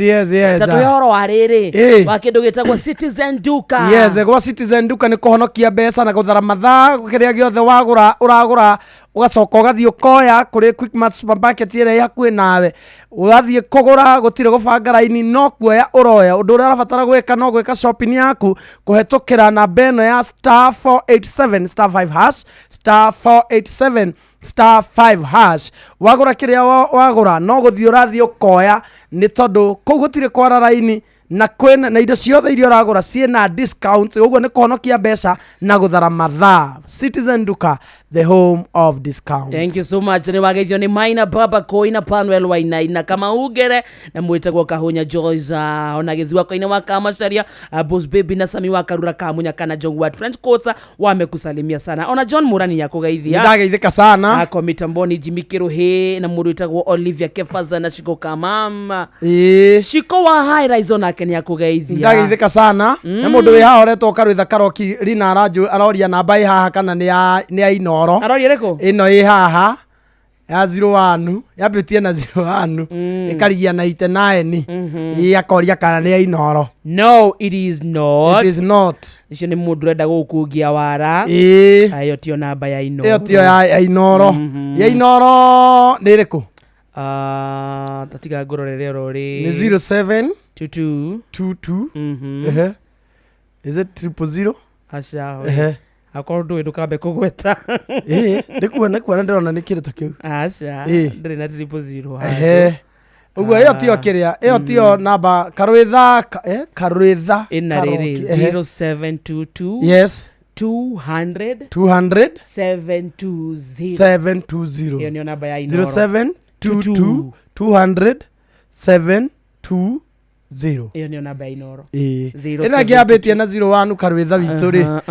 Ta tũhe ũhoro wa rĩrĩ wa kĩndũ gĩtagwo Citizen Duka. Yes, gwa Citizen Duka nĩ kũhonokia mbeca na gũthara mathaa. Kĩrĩa gĩothe wagũra ũragũra, ũgacoka ũgathiĩ ũkoya kũrĩ Quickmart supermarket ĩrĩa ĩ hakuhĩ nawe. Ũrathiĩ kũgũra, gũtirĩ gũbanga raini, no kuoya ũroya. Ũndũ ũrĩa ũrabatara gwĩka no gwĩka shopping yaku kũhetũkĩra namba ĩno ya star 487 star 5 hash, star 487 star 5 hash. Wagũra kĩrĩa wagũra, no gũthiĩ ũrathiĩ ũkoya, nĩ tondũ kũu gũtirĩ kwara raini, na kwĩna na indo ciothe iria ũragũra ciĩna discount. Ũguo nĩ kũhonokia mbeca na gũthara mathaa. Citizen Duka, the home of discount. Thank you so much. Nĩ wageithio nĩ Maina Baba Koina Panuel Wainaina Kamaugere na mwĩtagwo Kahunya Joyce, ona gĩthuako-inĩ wa Kamacharia, Boss Baby na Sami wa Karura Kamunya kana Jogu wa Trench Coats wamekusalimia sana. Ona John Murani yakũgeithia. Ndageithĩka sana. Ako mitamboni Jimmy Kiruhi na mũndũ wĩtagwo Olivia Kefaza na Shiko Kamama. Shiko wa High Rise onake nĩ akũgeithia. Ndageithĩka sana. Nĩ mũndũ wĩ haha ũretwo Karwĩtha Karoki Rina aroria namba ĩ haha kana nĩ ya Inoro. Aroria ĩrĩkũ? Ĩno ĩ haha ya 01, yambĩtie na 01 ĩkarigia na 89. Ĩ, akoria kana nĩ ya Inoro. No, it is not. It is not. Icio nĩ mũndũ ũrenda gũkũngia wara. Ĩyo tio namba ya Inoro. Ĩyo tiyo ya Inoro. Ya Inoro nĩ ĩrĩkũ? Ah, tatiga ngũrorere oro rĩ. Nĩ 07 22. 22. Ehe. Is it 000? Aca. Ehe. Akorwo ndũĩ ndũkambe kũgweta. Ĩĩ, ndĩkuona ndĩrona nĩ kĩndũ ta kĩu. Aca. Ndĩrĩ na 000 handũ. Ehe, ũguo ĩyo tiyo kĩrĩa, ĩyo tiyo namba Karwĩtha Karwĩtha Ĩna rĩrĩ. Karoki, ehe. 0722 200 200 720. 720. Ĩyo nĩyo namba ya Inoro. 0722 200 720. Ĩyo nĩyo namba ya Inoro. Ĩĩ. 0722. Ĩno ĩngĩ yambĩtie na 01, Karwĩtha witũ rĩ,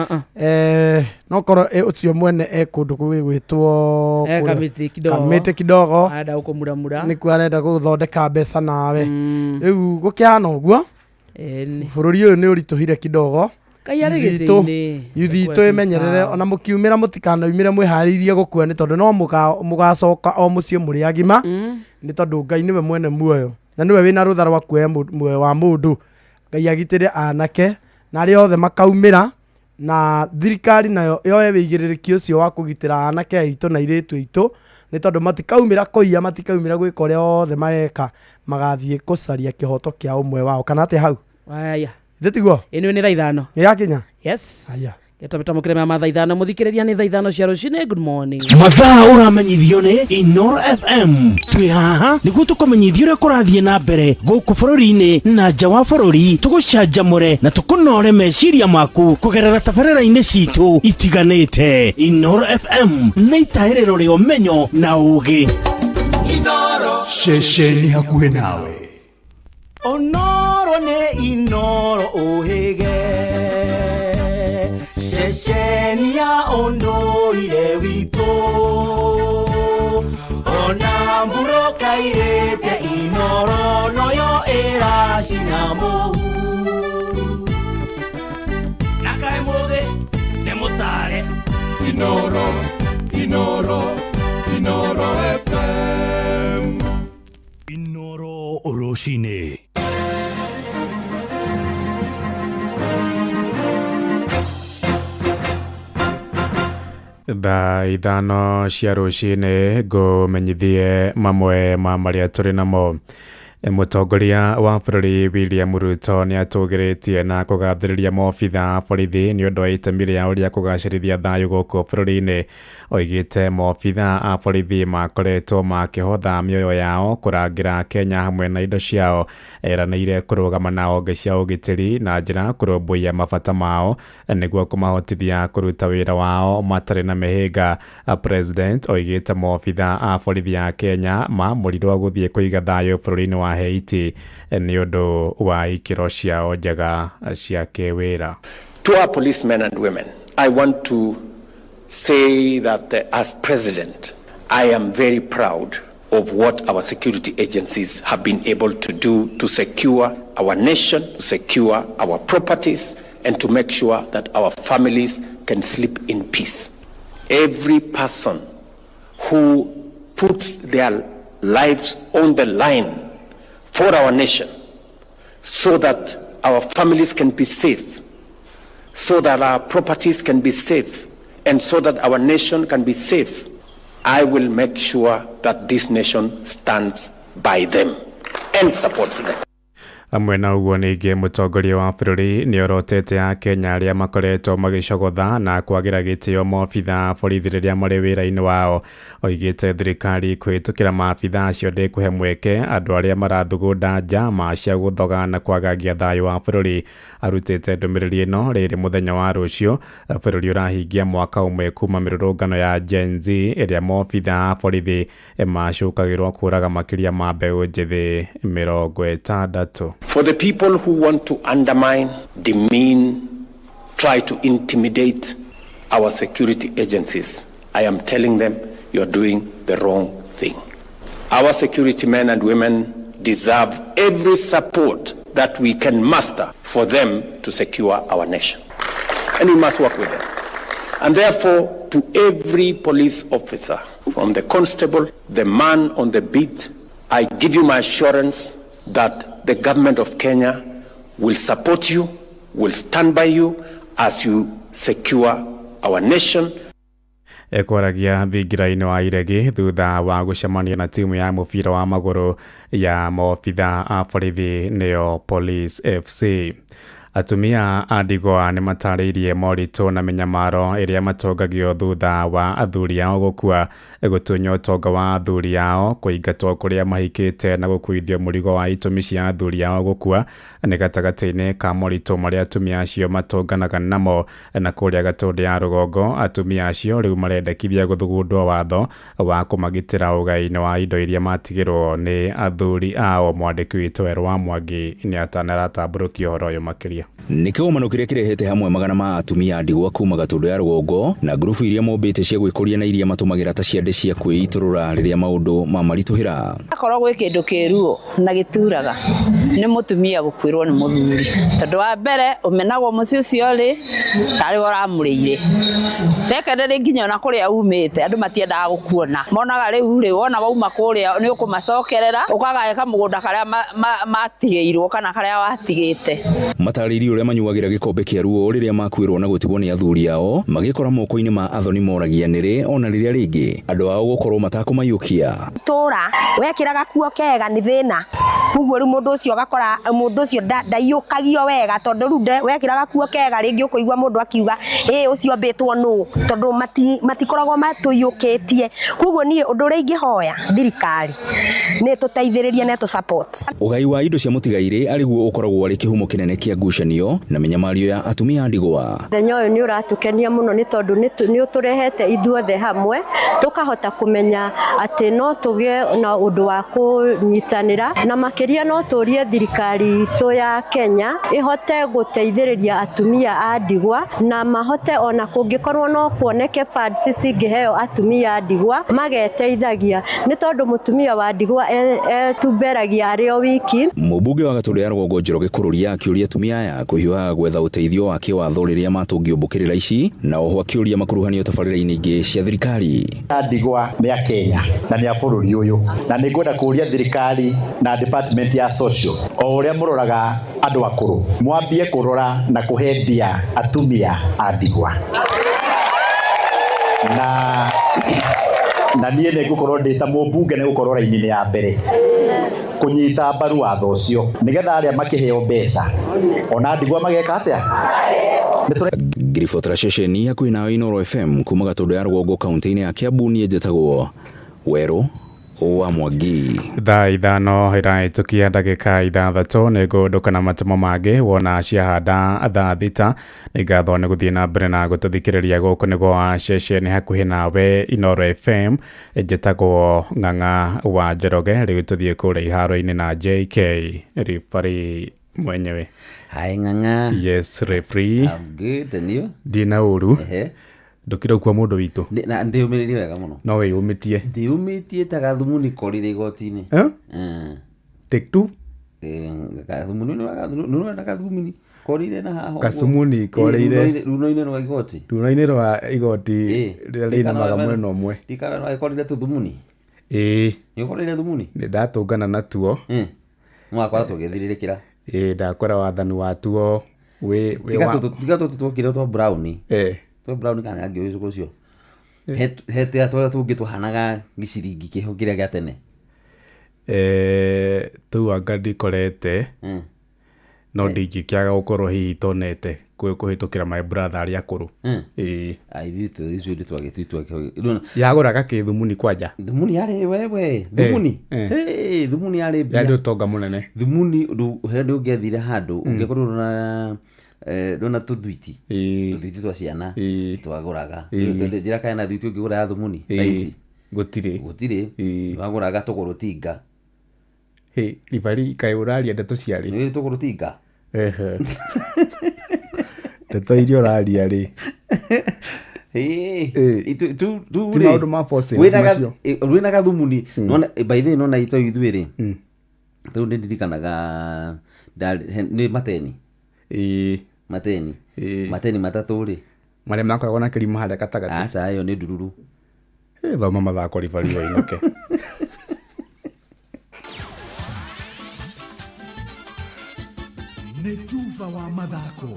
no korwo ũcio mwene e kũndũ gwĩtwo Kamĩtĩ kidogo. Kamĩtĩ kidogo. Arenda gũkũmuramura. Nĩkuo arenda gũthondeka mbeca nawe. Rĩu gũkĩhana ũguo, Ĩni. bũrũri ũyũ nĩ ũritũhire kidogo. Ngai arĩ Yuthi itũ- gĩtĩ-inĩ. yuthi itũ ĩmenyerere, ona mũkiumĩra mũtikanaumĩre mwĩharĩirie gũkua, nĩ tondũ no mũgacoka o mũciĩ mũrĩ agima, nĩ tondũ Ngai nĩwe mwene muoyo na nĩwe wĩna rũtha rwa kuoya muoyo wa mũndũ. Ngai agitĩre anake na arĩa othe makaumĩra. Na thirikari nayo yoe wĩigĩrĩrĩki ũcio wa kũgitĩra anake aitũ na airĩtu aitũ, nĩ tondũ matikaumĩra kũiya, matikaumĩra gwĩka ũrĩa othe mareka, magathiĩ kũcaria kĩhoto kĩa ũmwe wao kana atĩa hau? Aya. Ithe tiguo? Ĩno nĩ thaa 5. Nĩ yakinya. Yes. Aya. Gĩtũmĩtamũkĩre ma thaa 5, mũthikĩrĩria, nĩ thaa 5 cia rũcinĩ. Good morning. Mathaa ũramenyithio nĩ Inoro FM. Twĩ haha nĩguo tũkũmenyithia ũrĩa kũrathiĩ na mbere gũkũ bũrũri-inĩ na nja wa bũrũri, tũgũcanjamũre na tũkũnore meciria maku kũgerera tabarĩra-inĩ citũ itiganĩte. Inoro FM nĩ itahĩrĩro rĩa ũmenyo na ũũgĩ. Ceceni hakuhĩ nawe. Onoro nĩ Inoro ũhĩge, ceceni ya ũndũire witũ, ona mburoka irĩte, Inoro noyo ĩracina mũhu na kaĩ mũthĩ nĩ mũtare. Inoro, Inoro, Inoro FM. Inoro rũcinĩ. Thaa 5 cia rũcinĩ, ngũmenyithie mamwe ma marĩa tũrĩ namo. Mũtongoria wa bũrũri William Ruto nĩ atũgĩrĩtie na kũgathĩrĩria maobitha a borithi nĩ ũndũ wa itemi rĩao rĩa kũgacĩrithia thayũ gũkũ bũrũri-inĩ. Oigĩte maobitha a borithi makoretwo makĩhotha mĩoyo yao kũrangĩra Kenya hamwe na indo ciao. Eranĩire kũrũgama na honge cia ũgitĩri na njĩra kũrũmbũiya mabata mao nĩguo kũmahotithia kũruta wĩra wao matarĩ na mĩhĩnga. President oigĩte maobitha a borithi a Kenya mamũrirwo gũthiĩ kũiga thayũ bũrũri-inĩ wa Haiti nĩ ũndũ wa ikĩro ciao njega cia kĩwĩra. To our policemen and women, I want to say that as president, I am very proud of what our security agencies have been able to do to secure our nation, to secure our properties, and to make sure that our families can sleep in peace. Every person who puts their lives on the line for our nation so that our families can be safe, so that our properties can be safe, and so that our nation can be safe, I will make sure that this nation stands by them and supports them. Hamwe na ũguo, ningĩ mũtongoria wa bũrũri nĩ orotete Akenya arĩa makoretwo magĩcogotha na kwagĩra gĩtĩo maobitha a borithi rĩrĩa marĩ wĩra-inĩ wao. Oigĩte thirikari kũhĩtũkĩra maabitha acio ndĩkũhe mweke andũ arĩa marathugunda njama cia gũthoga na kwagagia thayũ wa bũrũri. Arutĩte ndũmĩrĩri ĩno rĩrĩ mũthenya wa rũciũ bũrũri ũrahingia mwaka ũmwe kuma mĩrũrũngano ya Gen Z ĩrĩa maobitha a borithi macukagĩrwo kũraga makĩria ma mbeũ njĩthĩ 60. For the people who want to undermine, demean, try to intimidate our security agencies, I am telling them you are doing the wrong thing. Our security men and women deserve every support that we can muster for them to secure our nation. And we must work with them. And therefore, to every police officer, from the constable, the man on the beat, I give you my assurance that the government of Kenya will support you, will stand by you as you secure our nation. Ekwaragia thingira-inĩ wa iregi thutha wa gũcemania na timu ya mũbira wa magũrũ ya maobitha a borithi, nĩyo Police FC. Atumia a ndigwa nĩ matarĩirie moritũ na mĩnyamaro ĩrĩa matongagio thutha wa athuri ao gũkua, gũtunywo ũtonga wa athuri ao, kũingatwo kũrĩa mahikĩte na gũkuithio mũrigo wa itũmi cia athuri ao gũkua nĩ gatagatĩ-inĩ ka moritũ marĩa atumia acio matũnganaga namo. Na kũrĩa Gatũndũ ya rũgongo, atumia acio rĩu marendekithia gũthugundwo watho wa kũmagitĩra ũgai-inĩ wa indo iria matigĩrwo nĩ athuri ao. Mwandĩki witũ Erwa Mwangi nĩ atanaratambũrũkia ũhoro ũyũ makĩria. Nĩ kĩgomano kĩrĩa kĩrehete hamwe magana ma atumia a ndigwa kuma Gatũndũ ya rũgongo na ngurubu iria mombĩte cia gwĩkũria na iria matũmagĩra ta ciande cia kwĩitũrũra rĩrĩa maũndũ mamaritũhĩra. Akorwo gwĩ kĩndũ kĩruo na gĩturaga nĩ mũtumia gũkuĩrwo nĩ mũthuri, tondũ wa mbere ũmenagwo mũciĩ ũcio rĩ tarĩ we ũramũrĩire, secondary nginya ona kũrĩa umĩte andũ matiendaga gũkuona, monaga rĩu rĩ wona wauma kũrĩa nĩ ũkũmacokerera ũkagae kamũgũnda karĩa matigĩirwo kana karĩa watigĩte. Matarĩirie. Matarĩirie ũrĩa manyuagĩra gĩkombe kĩa ruo rĩrĩa makuĩrwo na gũtigwo nĩ athuri ao magĩkora moko-inĩ ma athoni moragia nĩrĩ ona rĩrĩa rĩngĩ andũ ao gũkorwo matakũmaiyũkia. Tũra wekĩra gakuo kega nĩ thĩna, koguo rĩu mũndũ ũcio ũgakora mũndũ ũcio ndaiyũkagio wega, tondũ rĩu wekĩra gakuo kega rĩngĩ ũkũigua mũndũ akiuga ĩ ũcio mbĩtwo nũ, tondũ matikoragwo matũiyũkĩtie. Koguo niĩ ũndũ ũrĩa ingĩhoya thirikari nĩ tũteithĩrĩrie na tũ support. Ũgai wa indo cia mũtigairĩ arĩguo ũkoragwo arĩ kĩhumo kĩnene kĩa ngucanio na mĩnyamario ya atumia a ndigwa. Mũthenya ũyũ nĩ ũratũkenia mũno nĩ tondũ nĩ ũtũrehete ithuothe hamwe, tũkahota kũmenya atĩ no tũgĩe na ũndũ wa kũnyitanĩra, na makĩria no tũrie thirikari itũ ya Kenya ĩhote gũteithĩrĩria atumia a ndigwa, na mahote ona kũngĩkorwo no kuoneke funds cingĩheo atumia a ndigwa mageteithagia, nĩ tondũ mũtumia wa ndigwa etumberagia arĩ o wiki. Mũmbunge wa Gatũndũ ya Rũgongo Njoroge Kũrũria akĩũria atumia aya kũhiũhaga gwetha ũteithio wa kĩwatho rĩrĩa matũngĩũmbũkĩrĩra ici, na oho akĩũria makuruhanio tabarĩra-inĩ ingĩ cia thirikari. Ndigwa nĩ a Kenya na nĩ a bũrũri ũyũ, na nĩ ngwenda kũũria thirikari na department ya social o ũrĩa mũroraga andũ akũrũ mwambie kũrora na kũhe mbia atumia a ndigwa, na niĩ nĩ ngũkorwo ndĩ ta mũmbunge nĩ gũkorwo raini-inĩ ya mbere kũnyita mbaru watho ũcio, nĩgetha arĩa makĩheo mbeca ona ndigwa mageka atĩa. Ngiribotera ceceni hakuhĩ nawe Inooro FM kuma Gatũndũ ya Rũgongo kaunti-inĩ ya Kiambu, niĩ njĩtagwo Werũ wa Mwangi. Thaa 5 ĩrahĩtũkia ndagĩka 6 nĩ ngũndũka na matemo mangĩ wona ciahanda thaa 6. Nĩ ngatho nĩ gũthiĩ na mbere na gũtũthikĩrĩria gũkũ nĩ gwa ceceni hakuhĩ nawe Inooro FM. Njĩtagwo Ng'ang'a wa Njoroge. Rĩu tũthiĩ kũrĩa iharo-inĩ na JK referee mwenyewe. Hi Ng'ang'a. Yes referee. I'm good, and you? Ndina ũru. Ndũkire kwa mũndũ witũ. Na ndĩyũmĩrĩrie wega mũno. No wĩyũmĩtie. Ndĩyũmĩtie ta gathumuni korire igoti-inĩ. Take two. Gathumuni nĩ gathumuni korire na haha. Gasumuni korire runo-inĩ rwa igoti. Runo-inĩ rwa igoti rĩrĩa rĩinamaga mwena ũmwe. Ndikara korire tũthumuni. Ĩĩ. Nĩ ũkorire thumuni? Nĩ ndatũngana natuo. Mwakora tũgĩthirĩrĩkĩra. Ĩĩ ndakora wathani watuo wĩ tiga tũtũ twokire twa brown. Twa brown kana rangi ũyũ ũcio. He tũrĩa tũngĩ twahanaga gĩciringi kĩho kĩrĩa gĩa tene. Tũu anga ndikorete no ndingĩkĩaga gũkorwo hihi tonete kũhĩtũkĩra my brother arĩa akũrũ. Ĩĩ. Yagũraga kĩ thumuni kwanja? Thumuni yarĩ wewe thumuni. Thumuni yarĩ mbia. Yarĩ ũtonga mũnene. Thumuni he ũngĩathire handũ ũngĩkorwo na ndona tũthwiti tũthwiti twa ciana twagũraga. Njĩra kana na thwiti ũngĩgũra ya thumuni thaa ici gũtirĩ wagũraga tũgũrũ tinga. Hĩ ribari kaĩ ũraria ndeto ciarĩ nĩ tũgũrũ tinga. Ndeto iria ũraria rĩ ti maũndũ ma fossils macio wĩna gathumuni. By the way nona itũ ithuĩ rĩ rĩu nĩ ndirikanaga nĩ mateni. Mateni mateni matatũ rĩ marĩa makoragwo na kĩrima harĩa gatagatĩ. Aca ĩyo nĩ ndururu. Thoma mathako ribari wainũke. Nĩ tuva wa mathako.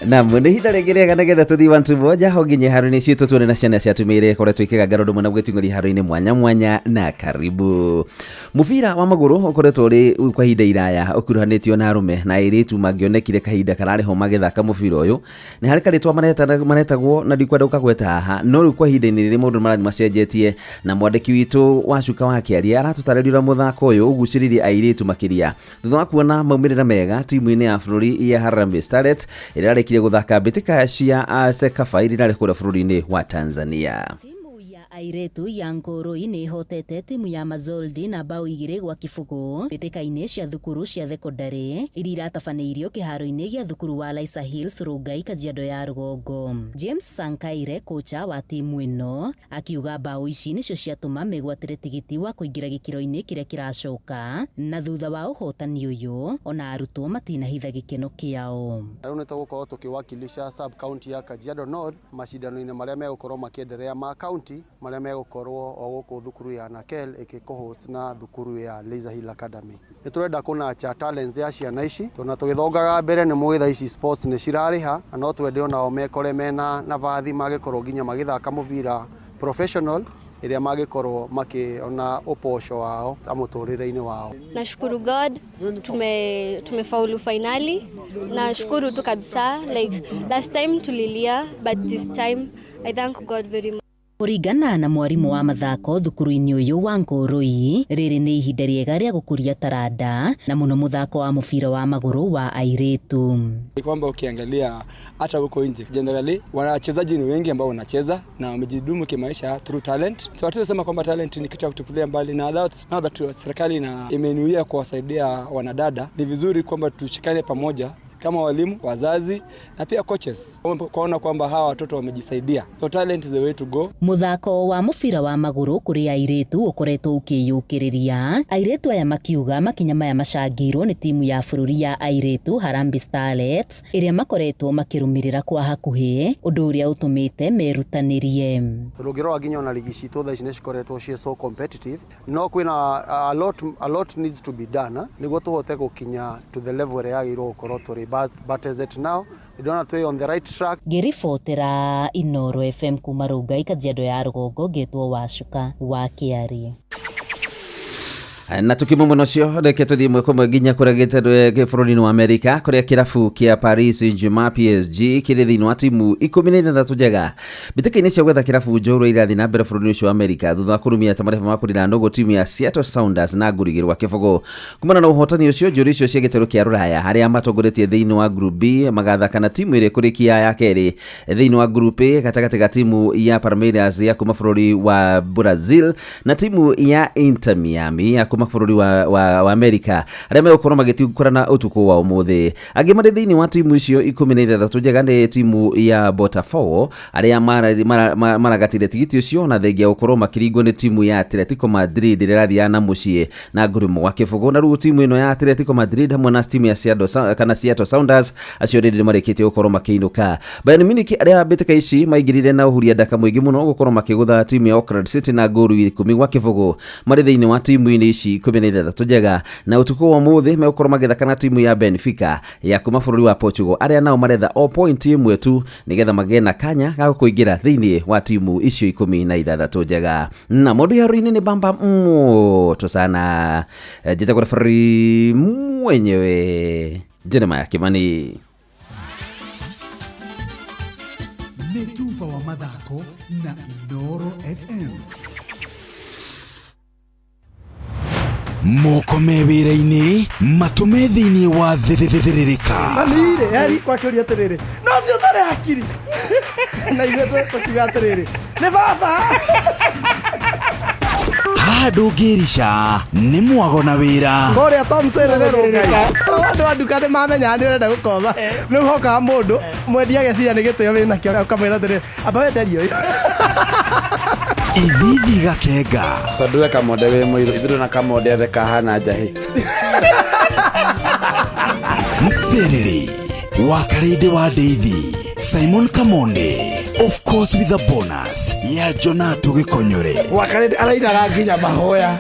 Naam, nĩ ihinda rĩngĩ rĩega nĩgetha tũthiĩ one two moja ho nginya haro-inĩ citũ tuone na ciana cia atumia iria ikoretwo ikĩgangara ũndũ mũna gwĩting'ũria haro-inĩ mwanya mwanya na karibu. Mũbira wa magũrũ ũkoretwo ũrĩ kwa ihinda iraya ũkuruhanĩtio na arũme na airĩtu mangĩonekire kahinda kararĩ ho magĩthaka mũbira ũyũ. Nĩ harĩ karĩtwa maretagwo na ndikwenda gũkagweta haha, no rĩu kwa ihinda-inĩ rĩrĩ maũndũ marathiĩ macenjetie, na mwandĩki witũ wa Cuka wa Kĩaria aratũtarĩria ũrĩa mũthako ũyũ ũgucĩrĩirie airĩtu makĩria thutha wa kuona maumĩrĩra mega timu-inĩ ya bũrũri ya Harambee Starlets ĩrĩa ĩrarĩkirie gũthaka mbĩtĩka cia CECAFA iria irarĩ kũrĩa bũrũri-inĩ wa Tanzania. Airetu ya Ngoroi nĩ ĩhotete timu ya Mazoldi na bao 2-0 mbĩtĩka-inĩ cia thukuru cia thekondarĩ iria iratabanĩirio kĩharo-inĩ gĩa thukuru wa Laisa Hills Rongai Kajiado ya Rũgongo. James Sankaire kocha wa timu ĩno akiuga bao ici nĩcio ciatũma megwatĩre tigiti wa kũingĩra gĩkĩro-inĩ kĩrĩa kĩracoka, na thutha wa ũhotani ũyũ ona arutwo matinahitha gĩkeno kĩao. Rĩu nĩ tũgũkorwo tũkĩwakilisha sub county ya Kajiado North macindano-inĩ marĩa megũkorwo makĩenderea ma county marĩa megũkorwo o gũkũ thukuru ya Nakel ĩgĩkũ-host na thukuru ya Laser Hill Academy. Nĩ tũrenda kũnacha talents ya ciana ici tondũ na tũgĩthongaga mbere nĩ mũĩ thaa ici sports nĩ cirarĩha na no twende onao mekore mena nabathi mangĩkorwo nginya magĩthaka mũbira professional ĩrĩa mangĩkorwo makĩona ũboco wao ta mũtũrĩre-inĩ wao. Nashukuru God tumefaulu finally. Nashukuru tu kabisa, like last time tulilia, but this time I thank God very much. Kũringana na mwarimũ wa mathako thukuru-inĩ ũyũ wa Ngũrũi, rĩrĩ nĩ ihinda rĩega rĩa gũkũria taranda na mũno mũthako wa mũbira wa magũrũ wa airĩtu. Ni kwamba ukiangalia hata huko nje generally wachezaji ni wengi ambao wanacheza na wamejidumu kimaisha through talent. So hatuwezi sema kwamba talent ni kitu cha kutupilia mbali, na now that serikali na imenuia kuwasaidia wanadada, ni vizuri kwamba tushikane pamoja kama walimu, wazazi na pia coaches kuona kwamba hawa watoto wamejisaidia. So talent is the way to go. Muthako wa mũbira wa magũrũ kũrĩ airĩtu ũkoretwo ũkĩyũkĩrĩria. Airĩtu aya makiuga makinya maya macangĩirwo nĩ timu ya bũrũri ya airĩtu Harambee Starlets ĩrĩa makoretwo makĩrũmĩrĩra kwa hakuhĩ, ũndũ ũrĩa ũtũmĩte merutanĩrie. Tondũ ũngĩrora nginya ona ligi citũ thaa ici nĩ cikoretwo ciĩ so competitive, no kwĩna a lot needs to be done nĩguo tũhote gũkinya to the level ĩrĩa yagĩrĩirwo gũkorwo tũrĩ. But as it now, ndĩrona twĩ on the right track. Ngĩribotera Inoro FM kuma Rongai, Kajiado ya Rũgongo, ngetwo Wacuka wa Kĩarĩ. Na tukimo muno cio reke tuthie mwe kwa nginya kuria gitendwe bũrũri-inĩ wa Amerika kuria kirabu kia Paris Saint-Germain PSG kiri thĩinĩ wa timu 16 njega mbĩtĩka-inĩ cia gwetha kirabu njorua irathiĩ na mbere bũrũri-inĩ ũcio wa Amerika thutha wa kũrumia ta mareba ma kũrira nũgũ timu ya Seattle Sounders na ngũri igĩrĩ gwa kĩbũgũ. Kumana na ũhotani ũcio njũru icio cia gĩtarũ kĩa Rũraya arĩa matongoretie thĩinĩ wa Group B magathaka na timu ĩrĩa ĩkũrĩkia ya kerĩ thĩinĩ wa Group A gatagatĩ ga timu ya Palmeiras ya kuma bũrũri wa Brazil na timu ya Inter Miami ya kuma bũrũri wa Amerika arĩa megũkorwo magĩtigũrana ũtukũ wa ũmũthĩ. Angĩ marĩ thĩinĩ wa timu icio 16 njega nĩ timu ya Botafogo arĩa maragatire tigiti ũcio na thengia gũkorwo makĩringwo nĩ timu ya Atletico Madrid ĩrĩa ĩrathiaga na mũciĩ na ngũrĩ ũmwe gwa kĩbũgũ. Na rĩu timu ĩno ya Atletico Madrid hamwe na timu ya Seattle Sounders acio rĩrĩ marĩkĩtie gũkorwo makĩinũka. Bayern Munich arĩa mbĩtĩka ici maingĩrire na ũhuria ndaka mũingĩ mũno gũkorwo makĩgũtha timu ya Auckland City na ngũru 10 gwa kĩbũgũ marĩ thĩinĩ wa timu-inĩ ici 16 njega. Na ũtukũ wa ũmũthĩ megũkorwo magĩthaka na timu ya Benfica ya kuma bũrũri wa Portugal arĩa nao maretha o point ĩmwe tu nĩgetha magĩe na kanya ga kũingĩra thĩinĩ wa timu icio 16 njega. Na mũndũ iharo-inĩ nĩ bamba moto sana. Njĩtagwo referee mwenyewe Jeremiah Kimani. Nĩ tuba wa mathako na Inooro FM. Moko me wĩra-inĩ matũme thĩinĩ wa thĩthĩrĩrĩka. Mami-rĩ eri kwakĩũria atĩrĩrĩ, no ũcio ũtarĩ hakiri na ithuĩ tũkiuga atĩrĩrĩ nĩ baba. Haha ndũngĩrica nĩ mwago na wĩra. Kũrĩa Tom Serere Rongai andũ a nduka nĩ mamenyaga nĩ ũrenda gũkomba, rĩu hokaga mũndũ mwendia ageciria nĩ gĩtĩo wĩnakĩo ũkamwĩra atĩrĩrĩ amba wenderie ũyũ. Ithithi gakenga tondu we kamonde wi muiru ithuĩ na kamonde ethe kahana njahi. Mserere wa Karĩndĩ wa Ndeithi Simon Kamonde, of course with a bonus ya Jonato Gĩkonyore. Wa Karĩndĩ arainaga nginya mahoya.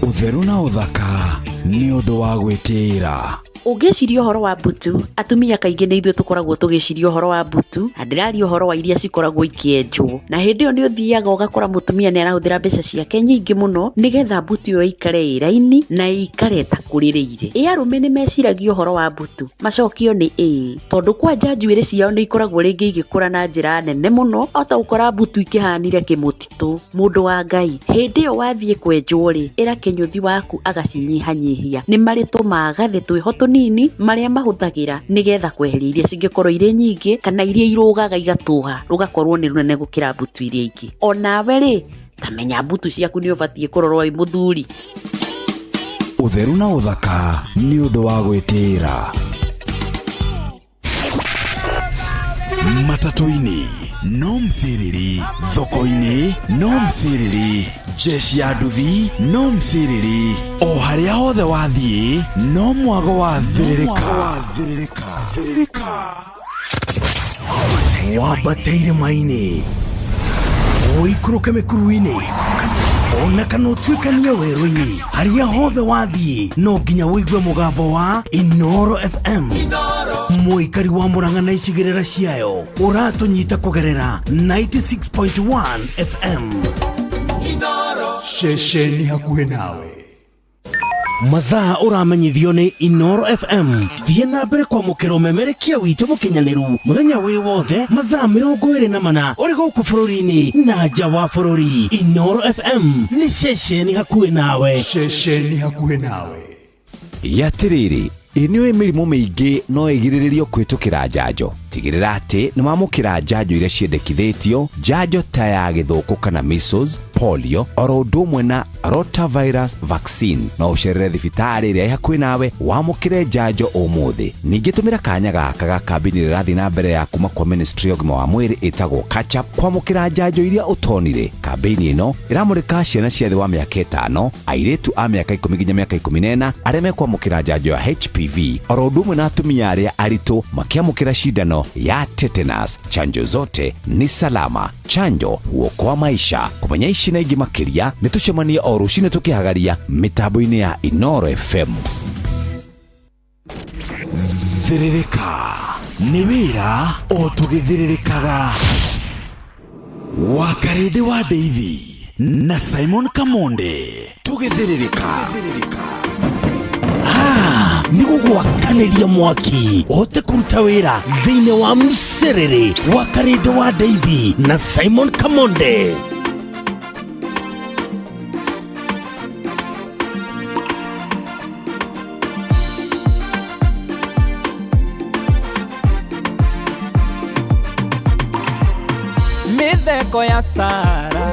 Ũtheru na ũthaka nĩ ũndũ wa gwĩtĩĩra. Ũngĩciria ũhoro wa mbutu, atumia kaingĩ nĩ ithuĩ tũkoragwo tũgĩciria ũhoro wa mbutu, na ndĩraria ũhoro wa iria cikoragwo ikĩenjwo. Na hĩndĩ ĩyo nĩ ũthiaga ũgakora mũtumia nĩ arahũthĩra mbeca ciake nyingĩ mũno nĩgetha mbutu ĩyo ĩikare ĩ raini na ĩikare ĩtakũrĩrĩire. Ĩ arũme nĩ meciragia ũhoro wa mbutu? Macokio nĩ ĩĩ, tondũ kwanja njuĩrĩ ciao nĩ ikoragwo rĩngĩ igĩkũra na njĩra nene mũno, ota gũkora mbutu ikĩhanire kĩmũtitũ. Mũndũ wa Ngai, hĩndĩ ĩyo wathiĩ kwenjwo rĩ, ĩra kĩnyũthi waku agacinyihanyihia. Nĩ marĩ tũmagathĩ twĩho tũnini marĩa mahũthagĩra nĩgetha kweheria iria cingĩkorwo irĩ nyingĩ kana iria irũgaga igatũha rũgakorwo nĩ rũnene gũkĩra mbutu iria ingĩ. Onawe rĩ, tamenya mbutu ciaku nĩ ũbatiĩ kũrorwo wĩ mũthuri. Ũtheru na ũthaka nĩ ũndũ wa gwĩtĩĩra. Matatũ-inĩ, No mcĩrĩrĩ, thoko-inĩ no mcĩrĩrĩ, jeshi ya nduthi no mcĩrĩrĩ, o harĩa hothe wathiĩ no mwago wa thĩrĩrĩka. Wambate irĩma-inĩ, ũikũrũke mĩkuru-inĩ, ona kana ũtuĩkanie werũ-inĩ, harĩa hothe wathiĩ no nginya ũigue mũgambo wa Inoro FM. Mũikari wa Murang'a na icigĩrĩra ciayo ũratũnyita kũgerera 96.1 FM. Ceceni hakuhĩ nawe. Mathaa ũramenyithio nĩ Inoro FM. Thiĩ na mbere kwamũkĩra ũmemerekia witũ mũkinyanĩru mũthenya wĩ wothe mathaa 24 ũrĩ gũkũ bũrũri-inĩ na nja wa bũrũri. Inoro FM nĩ ceceni hakuhĩ nawe. Ceceni hakuhĩ nawe. Atĩrĩrĩ, ĩ nĩ ũĩ mĩrimũ mĩingĩ no ĩgirĩrĩrio kũhĩtũkĩra njanjo? Tigĩrĩra atĩ nĩ wamũkĩra njanjo iria ciendekithĩtio, njanjo ta ya gĩthũkũ kana measles, polio, oro ũndũ ũmwe na rotavirus vaccine. No ũcerere thibitarĩ ĩrĩa ĩ hakuhĩ nawe wamũkĩre njanjo ũmũthĩ. Ningĩ tũmĩra kanya gaka ga kambĩini ĩrĩa ĩrathiĩ na mbere ya kuma kwa Ministry ya ũgima wa mwĩrĩ ĩtagwo Catch Up kwamũkĩra njanjo iria ũtonire. Kambĩini ĩno ĩramũrĩka ciana cia thĩ wa mĩaka 5, airĩtu a mĩaka 10 nginya mĩaka 14 arĩa mekwamũkĩra njanjo ya HPV, oro ũndũ ũmwe na atumia arĩa aritũ makĩamũkĩra cindano ya tetanus. Chanjo zote ni salama. Chanjo huokoa maisha. Kũmenya ici na ingĩ makĩria nĩ tũcemanie o rũcinĩ tũkĩhagaria mĩtambo-inĩ ya Inoro FM. Thĩrĩrĩka nĩ wĩra o tũgĩthĩrĩrĩkaga. Wakarĩndĩ wa Ndeithi na Simon Kamonde tũgĩthĩrĩrĩka. Nĩ gũgwakanĩria mwaki ũhote kũruta wĩra thĩinĩ wa mcerere wa Karĩndĩ wa Ndeithi na Simon Kamonde. Mĩtheko ya Sara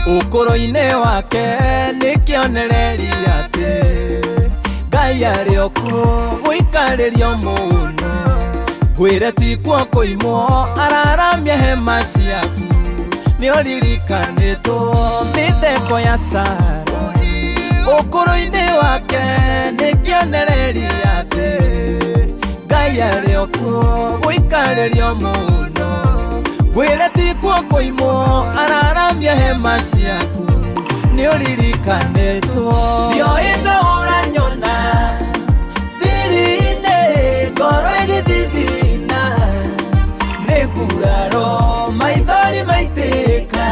ũkũrũ-inĩ wake nĩ kĩonereria atĩ Ngai arĩ o kuo gũikarĩrio mũno. Ngwĩre ti kuo kũimwo araramia hema ciaku nĩ ũririkanĩtwo. Mĩtheko ya Sara ũkũrũ-inĩ wake nĩ kĩonereria atĩ Ngai arĩ o kuo gũikarĩrio mũno. Ngwĩre ti kuo kũimwo araramia hema ciaku nĩ ũririkanĩtwo. Ndioĩ no ũranyona thiri-inĩ ngoro ĩgĩthithina nĩ nguraro maithori maitĩka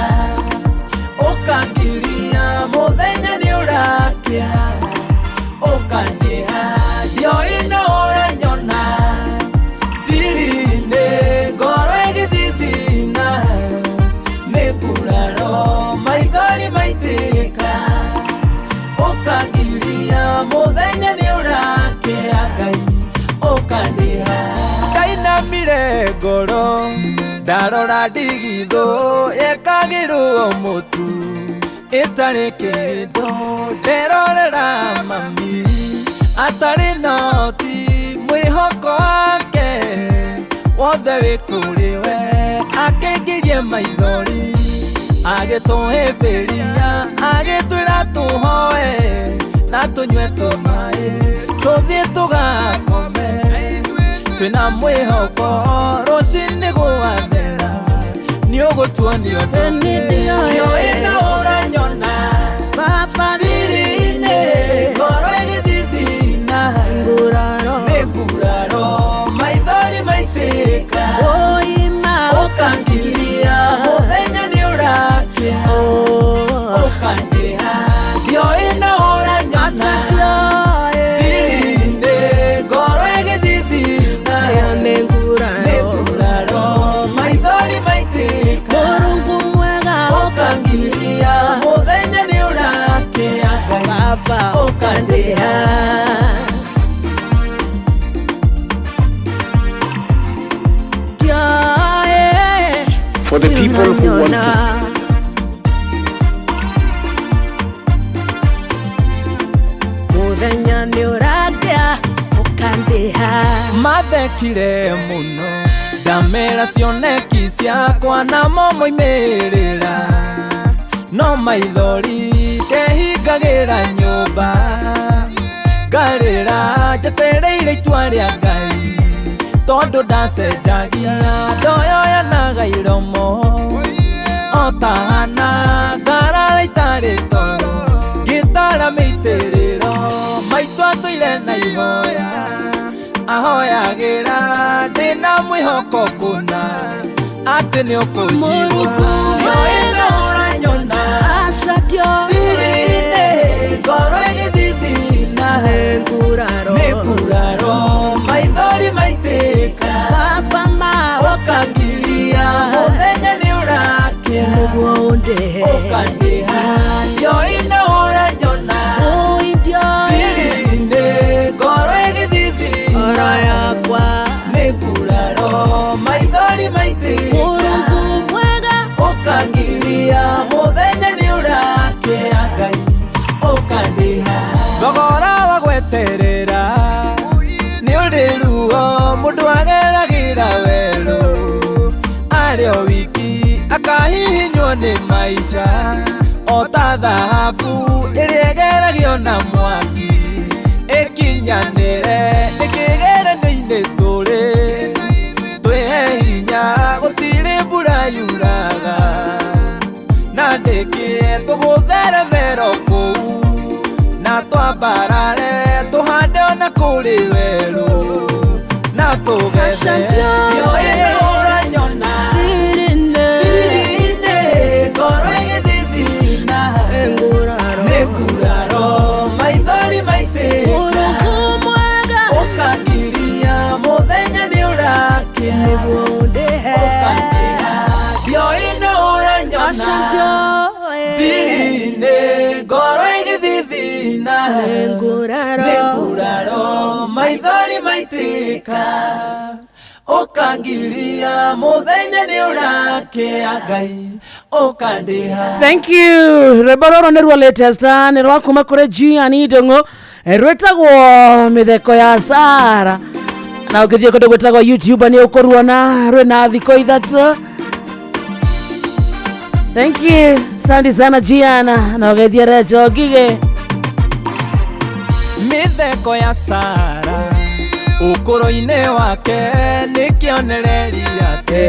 ũkangiria mũthenya nĩ ũrakĩa ũkandĩha. Ndioĩ no ũranyona thiri-inĩ ngoro ĩgĩthithina nĩ nguraro maithori maitĩka ũkangiria mũthenya nĩ ũrakĩa Ngai ũkandĩha. Ndainamire ngoro ndarora ndigithũ yekagĩrwo mũtu ĩtarĩ kĩndũ nderorera mami atarĩ noti mwĩhoko wake wothe wĩ kũrĩ we akĩngirie maithori agĩtũhĩmbĩria agĩtwĩra tũhoe na tũnyue tũmaĩ tũthiĩ tũgakome twĩna mwĩhoko rũcinĩ gwathera nĩ ũgũtuonia ũndũ. Ndioĩ no ũranyona thiri-inĩ ngoro ĩgĩthithina nĩ nguraro maithori maitĩka ũkangiria mũthenya nĩ ũrakĩa ũkandĩha. Ndioĩ no ũranyona thiri-inĩ ngoro ĩgĩthithina nĩ nguraro maithori maitĩka ũkangiria mũthenya nĩ ũrakĩa ũkandĩha. For the people who want to Mũthenya nĩ ũrakĩa ũkandĩha. Mathekire mũno Ndamera cioneki ciakwa namo moimĩrĩra no maithori ndehingagĩra nyũmba ngarĩra njetereire itua rĩa Ngai tondũ ndacenjagia ndoyoyanaga iromo o ta Hana ngarara itarĩ toro ngĩtara mĩitĩrĩro maitũ atũire na ihoya ahoyagĩra ndĩna mwĩhoko kũna atĩ nĩ ũkũnjigua ndiũĩ na ũranyona thiri-inĩ ngoro ĩgĩthithina nĩ nguraro maithori maitĩka ũkangiria mũthenya nĩ ũrakĩa ũkandĩha ndiũĩ na ũranyona thiri-inĩ ngoro ĩgĩthithina nĩ nguraro maithori maitĩka ũkangiria mũthenya nĩ ũrakĩa Ngai ũkandĩha thogora wa gweterera nĩ ũrĩ ruo mũndũ ageragĩra werũ arĩ o wiki akahihinywo nĩ maica o ta thahabu ĩrĩa ĩgeragio na mwaki ĩkinyanĩre nĩkĩgeranio-inĩ tũrĩ twĩhe hinya gũtirĩ mbura yuraga na ndĩkĩe tũgũtheremero kũu na twambarare tũhande ona kũrĩ werũ na tũgethe ndiũĩ nĩ ũranyona thiri-inĩ ngoro ĩgĩthithina nĩ nguraro maithori maitĩka ũkangiria mũthenya nĩ ũrakĩa ũkandĩha ndiũĩ nĩ ũranyona thiri-inĩ ngoro ĩgĩthithina nĩ nguraro maithori maitĩka ũkangiria mũthenya nĩ ũrakĩa Ngai ũkandĩha. Thank you. Rwĩmbo rũrũ nĩruo latest nĩ rwa kuma kũrĩ Gian Ndung'u rwĩtagwo mĩtheko ya Sara na ũngĩthiĩ kũndũ gwĩtagwo YouTube nĩ ũkũruona rwĩna thikũ 3. Thank you. Asante sana Giana na ũgeithie Recho Ngigĩ. Mĩtheko ya Sara ũkũrũ-inĩ wake nĩ kĩonereria atĩ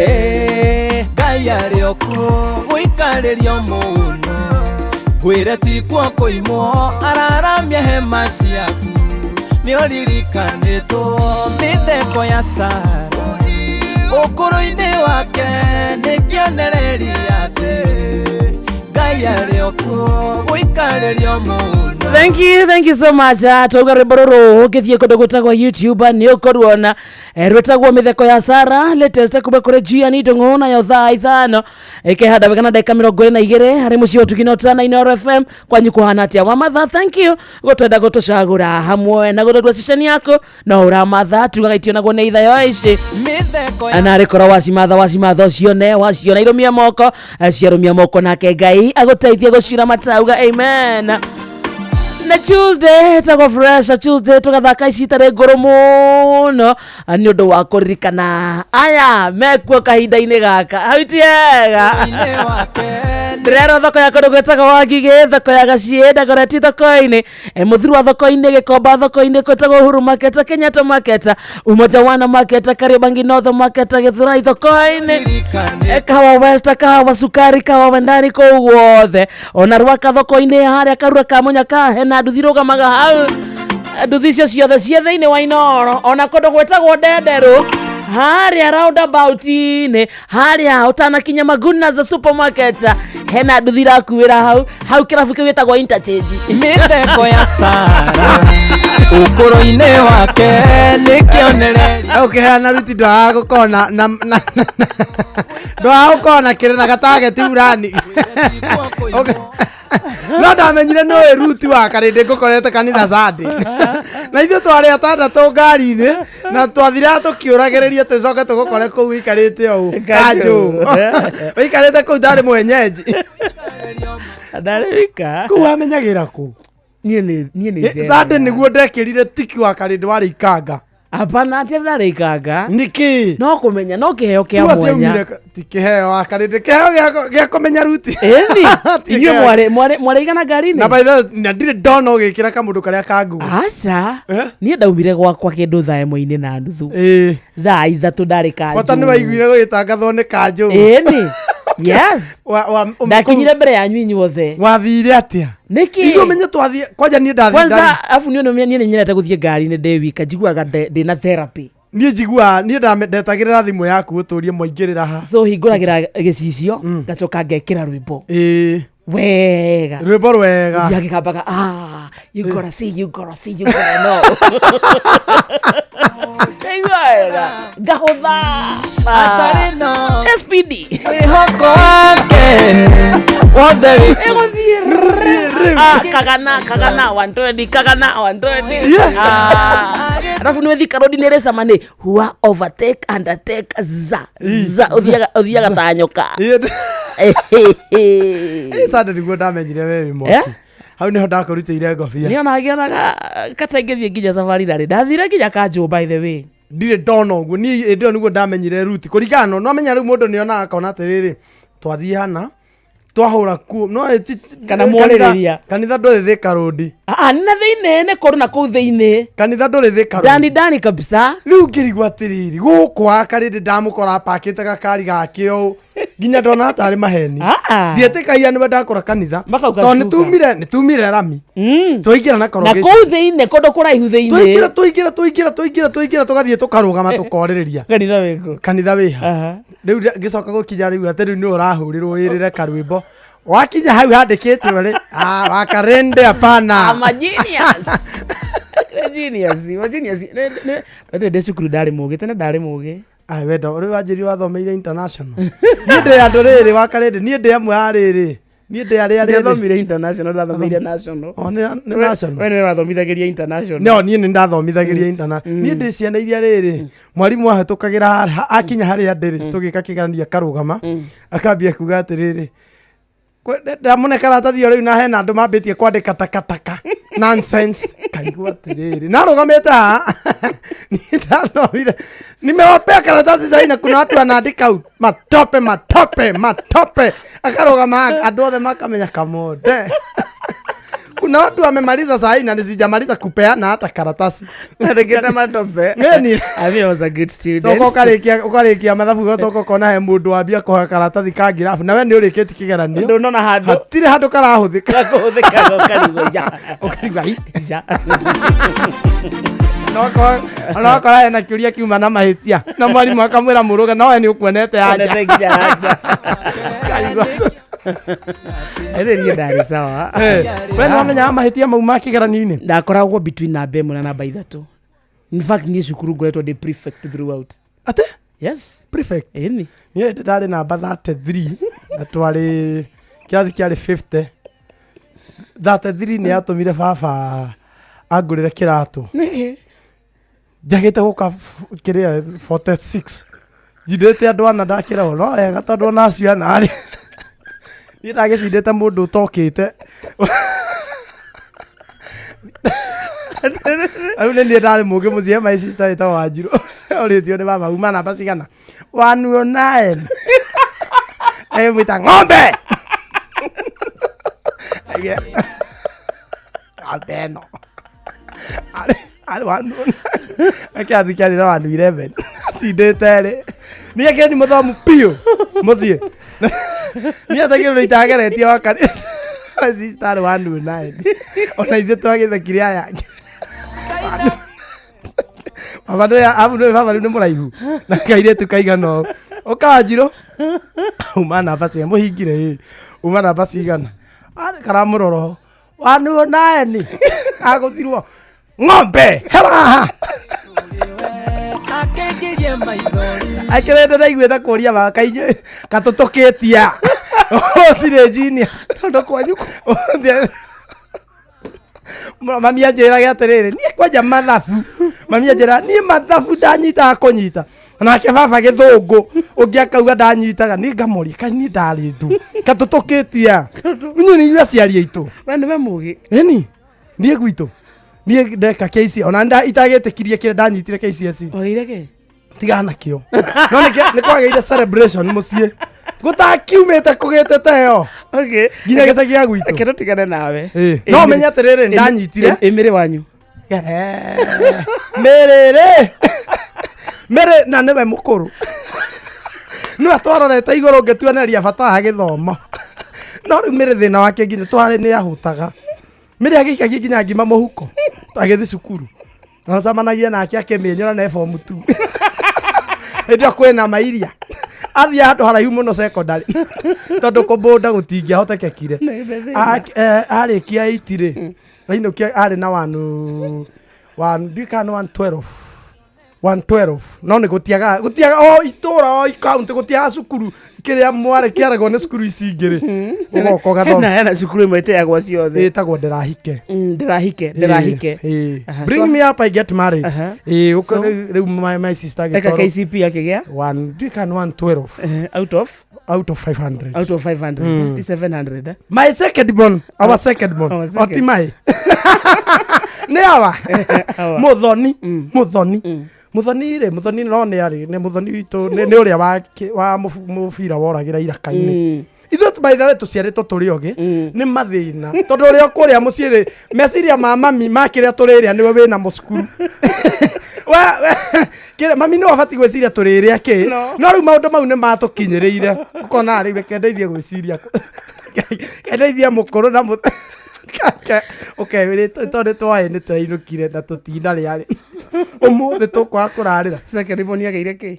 Ngai arĩ o kuo gũikarĩrio mũno ngwĩre ti kuo kũimwo araramia hema ciaku nĩ ũririkanĩtwo mĩtheko ya Sara ũkũrũ-inĩ wake nĩ kĩonereria atĩ Ngai arĩ o kuo gũikarĩrio mũno. Thank you so much. Twauga rwĩmbo rũrũ ũngĩthiĩ kũndũ gwĩtagwo YouTube nĩ ũkũruona rwĩtagwo mĩtheko ya Sara latest kuma kũrĩ Gian Ndung'u nayo thaa 5 ĩkĩhanda wega na ndagĩka 22 harĩ mũciĩ ũtugi na ũtana Inooro FM kwanyu kũhana atĩa wamatha. Thank you gũtwenda gũtũcagũra hamwe na gũtũtua ceceni yaku no ũramatha tugaga itionagwo nĩ ithayo ici na arĩ korwo wacimatha wacimatha ũcione waciona irũmia moko ciarũmia moko nake Ngai agũteithie gũcira matauga amen. Na Tuesday tagwo fresh Tuesday tugathaka ici itarĩ ngũrũ mũno nĩ ũndũ wa kũririkana aya mekuo kahinda-inĩ gaka hau ti hega. Ndĩrerwo thoko ya kũndũ gwĩtagwo Wangigĩ thoko ya Gaciĩ Dagoretti thoko-inĩ Mũthurwa thoko-inĩ Gĩkomba thoko-inĩ gwĩtagwo Uhuru Market Kenyatta Market Umoja Wana Market Kariobangi North Market Gĩthurai thoko-inĩ Kahawa West Kahawa Sukari Kahawa Wendani kũu guothe ona Rwaka thoko-inĩ harĩa Karura ka Mũnyaka hena nduthi rũgamaga hau nduthi icio ciothe ciĩ thĩinĩ wa Inooro ona kũndũ gwĩtagwo Ndenderũ harĩa roundabout-inĩ harĩa ũtanakinya Maguna za supermarket hena nduthi irakuĩra hau hau kĩrabu kĩu gĩtagwo Interchange. Mĩtheko ya Sara ũkũrũ-inĩ wake nĩ kĩonereria ũkĩheana ruti ndwaga gũkorwo na ndwaga gũkorwo na kĩrĩ na gatageti burani no ndamenyire nĩ ũĩ ruti wa karĩndĩ ngũkorete kanitha Sunday na ithuĩ twarĩ atandatũ ngari-inĩ na twathiraga tũkĩũragĩrĩria tũcoke tũgũkore kũu ũikarĩte ũũ kanjũ ũikarĩte kũu ndarĩ mwenyeji ndarĩ wika kũu wamenyagĩra kũ niĩ nĩ Sunday nĩguo ndekĩrire tiki wa karĩndĩ warĩ ikanga. Hapana, ti ndarĩ ikanga. Nĩkĩ? No kũmenya, no kĩheo kĩa Ndua mwanya. ciaumire ti kĩheo wakarĩndĩ kĩheo gĩa kũmenya ruti. Ĩni, Ti inyuĩ kĩheo. mwarĩ igana ngari-inĩ? Na by the way, na ndirĩ ndona ũgĩkĩra kamũndũ karĩa ka nguo. Aca, niĩ ndaumire gwakwa kĩndũ thaa ĩmwe-inĩ na nuthu. Thaa 3 ndarĩ kanjũ. Bata nĩ waiguire gũgĩtangathwo nĩ kanjũ. Ĩni. Yes. Ndakinyire mbere yanyu inyuothe. Wathire atĩa? Nĩkĩ? Ithuĩ ũmenye twathiĩ kwanja niĩ ndathiĩ Kwanza afu niĩ niĩ nĩ nyendete gũthiĩ ngari-inĩ ndĩ wika, njiguaga ndĩna therapy. Niĩ njiguaga niĩ ndetagĩrĩra thimũ yaku ũtũrie mwaingĩrĩra ha. So hingũragĩra gĩcicio, ngacoka ngekĩra rwĩmbo. Wega. Rwĩmbo rwega. Thiaga gĩkambaga, you gotta see, you gotta see, you gotta know. Ndaigua wega. Ngahũtha. Atarĩ na SPD. Mwĩhoko wake wothe wĩ Ĩgũthiĩ. Kagana, kagana, 120, kagana, 120. Arabu nĩ Thika Road nĩ ĩrĩ cama nĩ hua overtake undertake za za ũthiaga ta nyoka. Sande nĩguo ndamenyire we wĩ mwaki. Hau nĩho ndakũrutĩire ngobia. Niĩ ona ngĩonaga kata ingĩthiĩ nginya safari ndarĩ ndathire nginya kanjũ by the way. Ndirĩ ndona ũguo niĩ hĩndĩ ĩyo nĩguo ndamenyire ruti kũringana no nomenya rĩu mũndũ nĩonaga akona atĩrĩrĩ twathiĩ hana twahũra kuo no Kana mwarĩrĩria. kanitha ndũrĩ Thika Road. Nĩ na thĩinĩ nĩ kũndũ na kũu thĩinĩ. Kanitha ndũrĩ Thika Road. Ndani ndani kabisa. Rĩu ngĩrigwo atĩrĩrĩ gũkũ wakarĩndĩ ndamũkora apakĩte gakari gake ũũ nginya ndona tarĩ maheni. Ndietĩkagia nĩwe ndakora kanitha. Makauga Tondũ cuka. nĩtumire rami. Twaingĩra na Na corrugation. kũu thĩinĩ kũndũ kũraihu thĩinĩ. Twaingĩra twaingĩra twaingĩra twaingĩra twaingĩra tũgathiĩ tũkarũgama tũkorĩrĩria. Kanitha wĩkũ? Kanitha wĩha. Rĩu ngĩcoka gũkinya rĩu atĩ rĩu nĩ ũrahũrĩrwo wĩrĩre karwĩmbo. Wakinya hau handĩkĩtwo rĩ, wakarende hapana. I'm a genius. Genius, I'm a genius. By the way, ndĩ cukuru ndarĩ mũgĩ, tene ndarĩ mũgĩ. Ai wenda ũrĩ wanjĩri wathomeire international. Niĩ ndĩ andũ rĩrĩ wakarĩndĩ, niĩ ndĩ amwe a rĩrĩ. Niĩ ndĩ arĩa rĩrĩ. Ndiathomire international, ndathomeire national. O, nĩ national. We nĩwe wathomithagĩria international. No, niĩ nĩ ndathomithagĩria international. Niĩ ndĩ ciana iria rĩrĩ, mwarimũ ahĩtũkagĩra akinya harĩa ndĩrĩ, tũgĩka kĩgeranio akarũgama, akambia kuga atĩrĩrĩ, ndamũne karatathi o rĩu na hena andũ mambĩtie kwandĩka takataka nonsense. Karigwo atĩrĩrĩ, narũgamĩte haha. Niĩ ndathomire. Nimewapea karatasi sahi na kuna watu wanaandika matope matope matope. Akarũgama haha, andũ othe makamenya kamonde. Kuna watu wamemaliza sahi na nisijamaliza kupeana hata karatasi. Andĩkĩte matope. Nĩni. I mean, I was a good student. Coka ũkarĩkia mathabu ũgacoka ũkona he mũndũ wambia kũhoya karatathi ka ngirabu na we nĩ ũrĩkĩtie kĩgeranio. Ndũnona handũ. Hatirĩ handũ karahũthĩka. Karahũthĩka, ũkarigwo, ja. Ũkarigwo, hi. Ja. Ona wakora hena kĩũria kiuma na mahĩtia na mwarimũ akamwĩra mũrũge no we nĩ ũkuonete anja. Wonete nginya anja. Ĩthĩ niĩ ndarĩ sawa. We nĩ wamenyaga mahĩtia mau ma kĩgeranio-inĩ? Ndakoragwo between namba 1 na namba 3. In fact niĩ cukuru ngoretwo ndĩ prefect throughout. Atĩ? Yes. Prefect? Ĩni. Niĩ ndarĩ namba 33 na twarĩ kĩrathi kĩarĩ 50. 33 nĩ yatũmire baba angũrĩre kĩratũ. Nĩkĩ? Njagĩte gũka kĩrĩa 46. Njindĩte andũ ana ndakĩragwo no wega tondũ ona acio ana rĩ. Niĩ ndagĩcindĩte mũndũ ũtokĩte. Rĩu nĩ niĩ ndarĩ mũũgĩ mũciĩ my sister wĩtagwo Wanjirũ. Orĩtio nĩ baba uma namba cigana? 109. Agĩmwĩta ng'ombe. Ng'ombe ĩno. Arĩ 109. Kĩrathi kĩarĩ na 111. Cindĩte rĩ. Niĩ akĩrĩ mũthomu biũ mũciĩ. Niĩ hata kĩndũ itageretie wakarĩ. My sister arĩ 109. Ona ithuĩ twagĩthekire aya. Baba nĩ abu nĩ baba rĩu nĩ mũraihu. Na kairĩtu kaigana ũũ. Ũka Wanjirũ. Uma namba cigana mũhingire ĩ. Uma namba cigana. Arĩ karamũrora ũũ. 109. Agũthirwo. Ng'ombe hera haha. Akĩrĩte ndaiguĩte kũria baba kaingĩ katũtũkĩtia. Ũtirĩ genius. Tondũ kwanyu Mami anjĩrage atĩrĩrĩ, niĩ kwanja mathabu. Mami anjĩraga niĩ mathabu ndanyitaga kũnyita. Nake baba gĩthũngũ ũngĩ akauga ndanyitaga, niĩ ngamũria kaĩ niĩ ndarĩ ndu. Katũtũkĩtia. Inyuĩ nĩ inyuĩ aciari aitũ. We nĩwe mũgĩ. Ĩni, niĩ gwitũ. Niĩ ndeka KC ona itagĩtĩkirie kĩrĩa ndanyitire KCSE. Wagĩire kĩ? Tigana nakĩo. No nĩ kwagĩire celebration mũciĩ. Gũtakiumĩte kũgĩte ta ĩyo. Okay. Nginya gĩcagi gĩa gwitũ. Reke tũtigane nawe. Ĩ. No ũmenye atĩrĩrĩ, ndanyitire. Ĩ mĩrĩ wanyu. Mĩrĩrĩ. Mĩrĩ na nĩwe mũkũrũ. Nĩwe twarorete igũrũ ngĩtuoneria bata wa gĩthomo. No rĩu mĩrĩ thĩna wake nginya twarĩ nĩ ahũtaga. Mĩrĩ agĩikagia nginya ngima mũhuko agĩthiĩ cukuru. Nacemanagia nake akĩmĩnyora na form 2. Hĩndĩ ĩyo kwĩna mairia. Athiĩ handũ haraihu mũno secondary. Tondũ kũbũnda gũtingĩahotekekire. Arĩkia 8 rĩ, ainũkia arĩ na one one ndiũĩ kana nĩ 112. 112 no nĩ gũtiaga gũtiaga o itũra o kaunti gũtiaga cukuru kĩrĩa mwarĩ kĩaragwo nĩ cukuru ici ingĩ rĩ ũgoka ũgathoma. Hena cukuru ĩmwe ĩteagwo ciothe. Ĩtagwo Ndĩrahike. Ndĩrahike, Ndĩrahike. Ĩĩ. Bring me up I get married. Ĩĩ, rĩu my sister Eka agĩtwarwo KCP akĩgĩa? One, ndiũĩ kana nĩ 112. Out of? Out of 500. Out of 500. Ti 700. Eh? My second born, our second born. Our second. Oti mai. Nĩ awa. Awa. Muthoni, Muthoni. Muthoni rĩ, Muthoni no nĩ arĩ, nĩ Muthoni witũ nĩ nĩ ũrĩa wa wa mũbira woragĩra iraka-inĩ. Ithuĩ by the way tũciarĩtwo tũrĩ ogĩ nĩ mathĩna tondũ ũrĩa kũrĩa mũciĩ rĩ meciria ma mami ma kĩrĩa tũrĩrĩa nĩwe wĩna mũcukuru. Kĩrĩa mami nĩwe abatiĩ gwĩciria tũrĩrĩa kĩ no rĩu maũndũ mau nĩ matũkinyĩrĩire ũkona rĩu reke ndeithie gwĩciria ndeithie mũkũrũ na ũkewĩrĩte tondũ nĩ twaĩ nĩ tũrainũkire na tũtinarĩa rĩ ũmũthĩ tũkwaga kũrarĩra. Second born agĩire kĩ?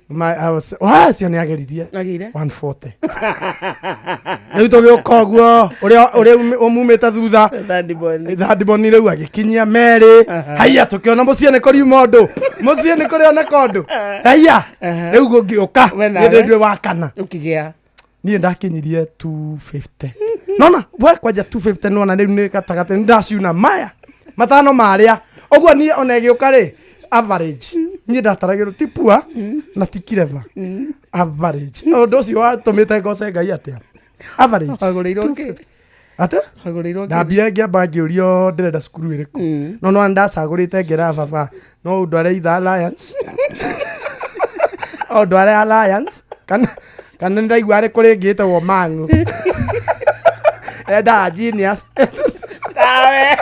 Acio nĩ ageririe. Agĩire? 140. Rĩu tũgĩũka ũguo ũrĩa ũrĩa ũmumĩte thutha Third born. Third born rĩu agĩkinyia merĩ. Haiya tũkĩona mũciĩ nĩ kũriuma ũndũ mũciĩ nĩ kũrĩoneka ũndũ haiya rĩu gũngĩũka We nawe? nĩ ndĩ wa kana Ũkĩgĩa. Niĩ ndakinyirie 250 nona we kwanja 250 nona rĩu nĩ gatagatĩ nĩ ndaciuna maya matano marĩa ũguo niĩ ona ĩgĩũka rĩ average niĩ ndataragĩrwo ti pua na ti kireba average ũndũ ũcio watũmĩte ngoce Ngai atĩa average Wagũrĩirwo kĩ? Atĩ Wagũrĩirwo kĩ? Ndambire ngĩamba ngĩũrio ndĩrenda cukuru ĩrĩkũ no no ndacagũrĩte ngĩra baba no ũndware either Alliance o ndware Alliance kana kana nĩndaigua arĩ kũrĩ ĩngĩ ĩtagwo Mang'u endaga genius Tawe.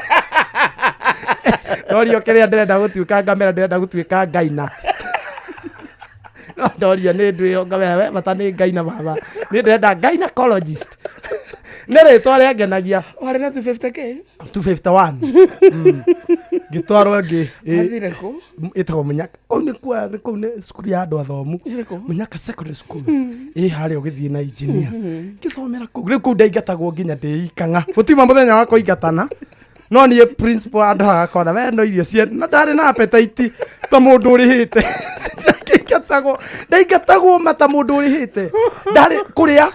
Ndorio kĩrĩa ndĩrenda gũtuĩka ngamera ndĩrenda gũtuĩka ngaina no ndorio nĩ ndũ ĩyo ngamera we bata nĩ ngaina baba nĩ ndĩrenda gynecologist nĩ rĩtwa rĩangenagia. Warĩ na 250k? 251. Ngĩtwarwo ĩngĩ Wathire kũ? Ĩtagwo Mũnyaka kũu nĩ kwa nĩ kũu nĩ cukuru ya andũ athomu. Ĩrĩkũ? Mũnyaka Secondary School ĩ harĩa ũgĩthiĩ na engineer ngĩthomera kũu rĩu kũu ndaingatagwo nginya ndĩikang'a gũtiuma mũthenya wa kũingatana no niĩ principal andoraga kona we no irio cia na ndarĩ na appetite ta mũndũ ũrĩhĩte ndaingatagwo ndaingatagwo ma ta mũndũ ũrĩhĩte ndarĩ kũrĩa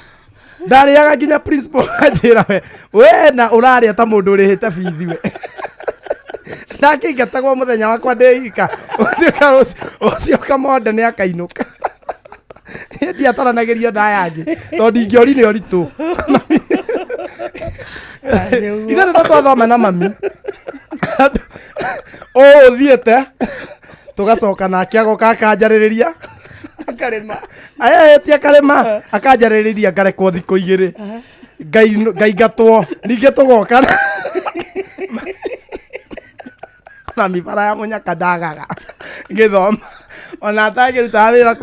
ndarĩaga nginya principal anjĩra we we na ũrarĩa ta mũndũ ũrĩhĩte bithi we ndakĩingatagwo mũthenya wakwa ndĩika ũtuĩka ũcio kamonde nĩ akainũka ndiataranagĩrio na aya angĩ tondũ ingĩorire ũritũ ithuĩ nĩ twathoma na mami ũũ ũthiĩte tũgacoka nake agoka akanjarĩrĩria Akarĩma. Aya ti akarĩma akanjarĩrĩria ngarekwo thikũ igĩrĩ ngaingatwo ningĩ tũgoka na mibara ya mũnyaka ndagaga ngĩthoma ona atangĩrutaga wĩra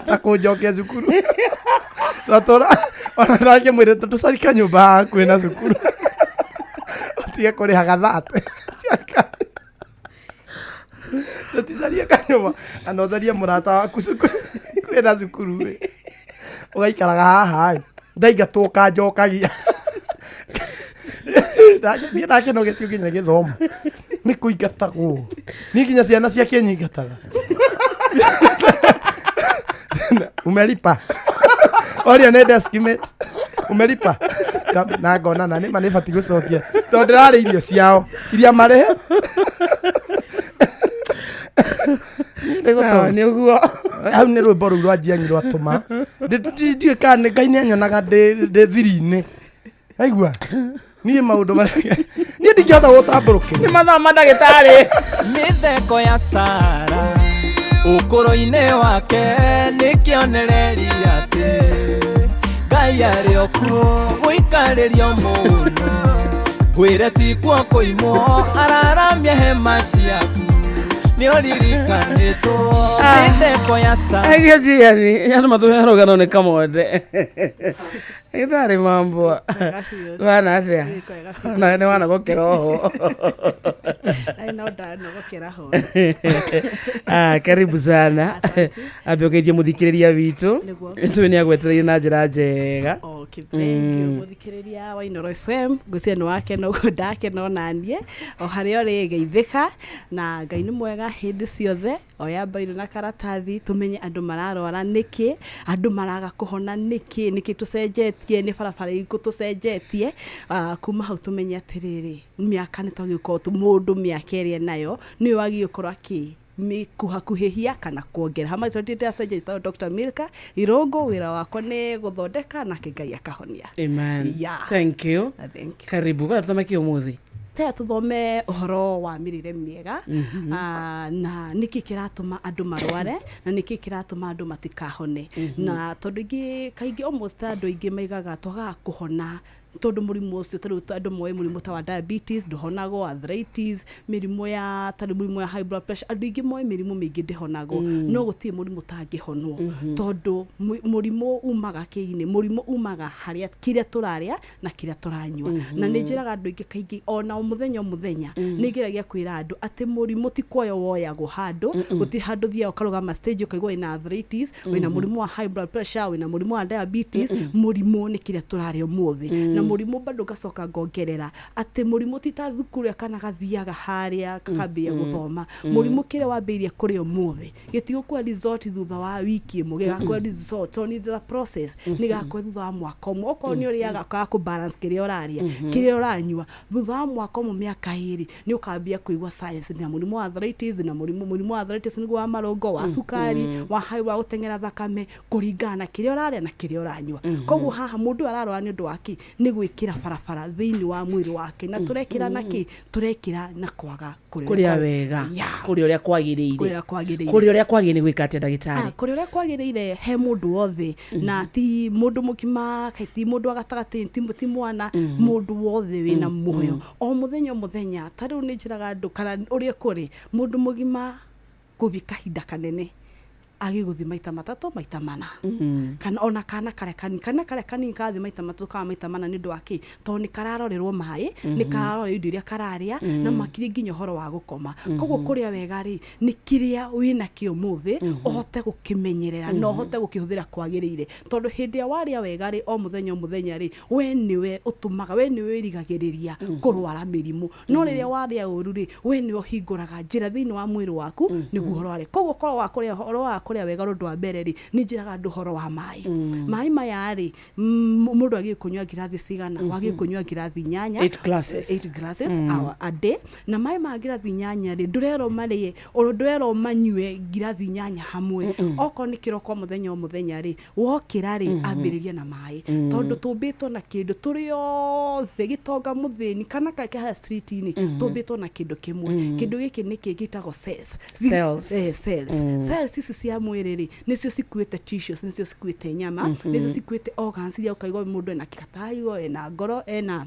ta kũnjokia cukuru twatũra ona ndangĩmwĩrĩte tũcarika nyũmba hakuhĩ na cukuru ũtige kũrĩhaga thate tũticarie kanyũmba kana ũcarie mũrata waku cukuru kwĩna cukuru ĩ ũgaikaraga haha ĩ ndaingatwo ũkanjokagia niĩ ndakĩnogetio nginya gĩthomo nĩ kũingatagwo niĩ nginya ciana ciake nyingataga umelipa oria nĩ deskmate umelipa na ngona na nĩma nĩ batiĩ gũcokia tondũ ndĩrarĩa irio ciao iria marĩhe. Sawa, nĩ ũguo. Hau nĩ rwĩmbo rũu rwa njianyi rwatũma ndiũĩ kana nĩ Ngai nĩ anyonaga ndĩ thiri-inĩ aigua Niĩ maũndũ marĩa niĩ ndingĩhota gũtambũrũkĩra. Nĩ mathaa ma ndagĩtarĩ. Mĩtheko ya Sara ũkũrũ-inĩ wake nĩ kĩonereria atĩ Ngai arĩ o kuo gũikarĩrio mũno ngwĩre ti kuo kũimwo araramia hema ciaku nĩ ũririkanĩtwo mĩtheko ya Sara. Aigio jiani andũ matũhe rũgano nĩ kamonde. Gĩtarĩ mambo. Wana atĩa? Nawe nĩ wanogokera oho. No ndanogokera ho. Ah, karibu sana. Ambe ũgeithie mũthikĩrĩria witũ. Nĩguo. Tũĩ nĩ agwetereire na njĩra njega. Okay, thank you mũthikĩrĩria wa Inooro FM ngwĩciria nĩ wakena ũguo ndakena onaniĩ o harĩa ũrĩ geithĩka na Ngai nĩ mwega hĩndĩ ciothe. Oya mbairũ na karatathi tũmenye andũ mararwara nĩkĩ, andũ maraga kũhona nĩkĩ, nĩkĩ tũcenjetie, nĩ barabara irĩkũ tũcenjetie. Kuma hau tũmenye atĩrĩrĩ, mĩaka nĩ twagĩrĩirwo gũkorwo mũndũ mĩaka ĩrĩa enayo nĩyo agĩrĩirwo gũkorwo akĩ kuhakuhĩhia kana kuongerera. Hama tũtindĩacenjia tondũ Dr. Milka Irũngũ wĩra wakwa nĩ gũthondeka nake Ngai akahonia. Amen. Yeah. Thank you. Thank you. Karibu. Kwenda tũthome kĩ ũmũthĩ? Taya tũthome ũhoro wa mĩrĩre mĩega, na nĩkĩ kĩratũma andũ marware na nĩkĩ kĩratũma andũ matikahone. Na tondũ ingĩ kaingĩ almost andũ aingĩ maigaga twagaga kũhona tondũ mũrimũ ũcio, tarĩu andũ moĩ mũrimũ ta wa diabetes ndũhonagwo, arthritis, mĩrimũ ya tarĩu mũrimũ ya high blood pressure, andũ aingĩ moĩ mĩrimũ mĩingĩ ndĩhonagwo, no gũtirĩ mũrimũ ũtangĩhonwo, tondũ mũrimũ umaga kĩinĩ, mũrimũ umaga harĩa kĩrĩa tũrarĩa na kĩrĩa tũranyua. Na nĩ njĩraga andũ aingĩ kaingĩ ona o mũthenya o mũthenya, nĩ ngeragia kwĩra andũ atĩ mũrimũ ti kuoywo woyagwo handũ, gũtirĩ handũ ũthiaga ũkarũgama stage ũkaigua wĩna arthritis, wĩna mũrimũ wa high blood pressure, wĩna mũrimũ wa diabetes. Mũrimũ nĩ kĩrĩa tũrarĩa ũmũthĩ. Na mũrimũ bado ngacoka ngongerera atĩ mũrimũ ti ta thukuru ĩrĩa kana gathiaga harĩa kakambĩrĩria gũthoma. Mũrimũ kĩrĩa wambĩrĩria kũrĩa ũmũthĩ gĩtigũkũhe result thutha wa wiki ĩmwe, gĩgakũhe result tondũ it's a process, nĩ gakũhe thutha wa mwaka ũmwe. Okorwo nĩ ũrĩaga ũkaga kũ balance kĩrĩa ũrarĩa, kĩrĩa ũranyua, thutha wa mwaka ũmwe mĩaka ĩrĩ nĩ ũkambia kũigua signs na mũrimũ wa arthritis, na mũrimũ wa arthritis nĩguo wa marũngo, wa cukari, wa high, wa gũteng'era thakame, kũringana na kĩrĩa ũrarĩa na kĩrĩa ũranyua. Koguo haha mũndũ ũyũ ararwara nĩ ũndũ wa kĩ? Nĩ gwĩkĩra barabara thĩinĩ wa mwĩrĩ wake. Na tũrekĩra na kĩ? Tũrekĩra na kwaga kũrĩa wega, kũrĩa ũrĩa kwagĩrĩire. Kũrĩa kwagĩrĩire. Kũrĩa ũrĩa kwagĩrĩire nĩ gwĩka atĩa ndagĩtarĩ? Kũrĩa ũrĩa kwagĩrĩire he mũndũ wothe, na ti mũndũ mũgima, ti mũndũ wa gatagatĩ, ti mwana, mũndũ wothe wĩna muoyo o mũthenya o mũthenya. Ta rĩu nĩ njĩraga andũ kana ũrĩa kũrĩ mũndũ mũgima gũthiĩ kahinda kanene agĩgũthiĩ maita matatũ maita mana, kana ona kana karĩa kanini, kana karĩa kanini karathiĩ maita matatũ kana maita mana. Nĩ ũndũ wa kĩ? Tondũ nĩ kararorerwo maĩ, nĩ kararorerwo indo iria kararĩa, na makĩria nginya ũhoro wa gũkoma. Koguo kũrĩa wega rĩ, nĩ kĩrĩa wĩnakĩo ũmũthĩ ũhote gũkĩmenyerera na ũhote gũkĩhũthĩra kwagĩrĩire, tondũ hĩndĩ ĩrĩa warĩa wega rĩ, o mũthenya o mũthenya rĩ, we nĩwe ũtũmaga, we nĩwe wĩrigagĩrĩria kũrwara mĩrimũ. No rĩrĩa warĩa ũru rĩ, we nĩwe ũhingũraga njĩra thĩinĩ wa mwĩrĩ waku nĩguo ũrware. Koguo ũkorwo wa kũrĩa ũhoro wa kũrĩa wega, ũndũ wa mbere rĩ, nĩ njĩraga andũ ũhoro wa maĩ. Maĩ maya rĩ, mũndũ agĩrĩirwo kũnyua ngirathi cigana? Wagĩrĩirwo kũnyua ngirathi 8. 8 glasses. 8 glasses a day. Na maĩ ma ngirathi 8 rĩ, ndũrerwo marĩe oro ndũrerwo manyue ngirathi 8 hamwe. Okorwo nĩ kĩroko mũthenya o mũthenya rĩ, wokĩra rĩ, ambĩrĩria na maĩ, tondũ tũmbĩtwo na kĩndũ tũrĩ othe, gĩtonga mũthĩni kana karĩa harĩa street-inĩ, tũmbĩtwo na kĩndũ kĩmwe. Kĩndũ gĩkĩ nĩkĩ gĩtagwo cells. Cells. Cells. Cells ici cia mwĩrĩ rĩ, nĩcio cikuĩte tissues, nĩcio cikuĩte nyama, nĩcio cikuĩte organs iria ũkaigua mũndũ ena kĩgataigo, ena ngoro, ena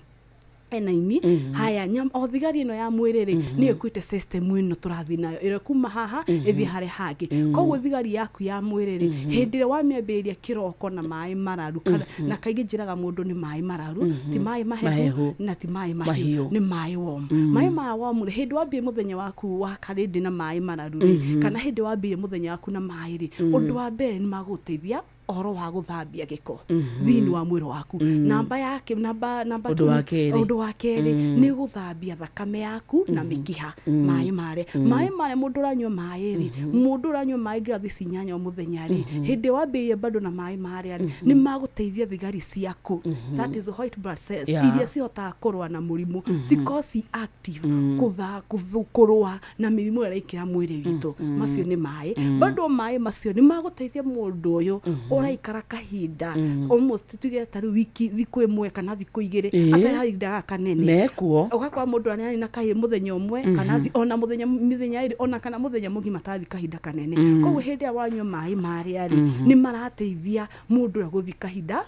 ini. Haya, o thigari ĩno ya mwĩrĩ rĩ, nĩyo ĩkuĩte system ĩno tũrathiĩ nayo ĩrĩa kuma haha ĩthiĩ harĩa hangĩ. Koguo thigari yaku ya mwĩrĩ rĩ, hĩndĩ ĩrĩa wamĩambĩrĩria kĩroko na maĩ mararu, kana na kaingĩ njĩraga mũndũ nĩ maĩ mararu, ti maĩ mahehu na ti maĩ mahiũ, nĩ maĩ warm. Maĩ maya warm rĩ, hĩndĩ wambie mũthenya waku wa karĩndĩ na maĩ mararu rĩ, kana hĩndĩ wambie mũthenya waku na maĩ rĩ, ũndũ wa mbere nĩ magũgũteithia ũhoro wa gũthambia gĩko thĩinĩ wa mwĩrĩ waku. Namba yake namba namba Ũndũ wa kerĩ. Ũndũ wa kerĩ nĩ gũthambia thakame yaku na mĩkiha. Maĩ marĩa, maĩ marĩa mũndũ ũranyua maĩ rĩ, mũndũ ũranyua maĩ ngirathi 8 o mũthenya rĩ, hĩndĩ wambĩrĩria bado na maĩ marĩa rĩ, nĩ magũteithia thigari ciaku, that is white blood cells, iria cihotaga kũrũa na mũrimũ, cikorwo ci active kũrũa na mĩrimũ ĩrĩa ĩraingĩra mwĩrĩ witũ. Macio nĩ maĩ. Bado maĩ macio nĩ magũteithia mũndũ ũyũ Ũraikara kahinda almost tuge ta rĩu wiki, thikũ ĩmwe kana thikũ 2, atarĩ kahinda gaka kanene. Mekuo. Ũgakora mũndũ arĩ na kahĩ mũthenya ũmwe kana ona mũthenya, mĩthenya 2, ona kana mũthenya mũgima tathi kahinda kanene. Koguo hĩndĩ ĩrĩa wanyua maĩ marĩa rĩ, nĩ marateithia mũndũ ũrĩa gũthiĩ kahinda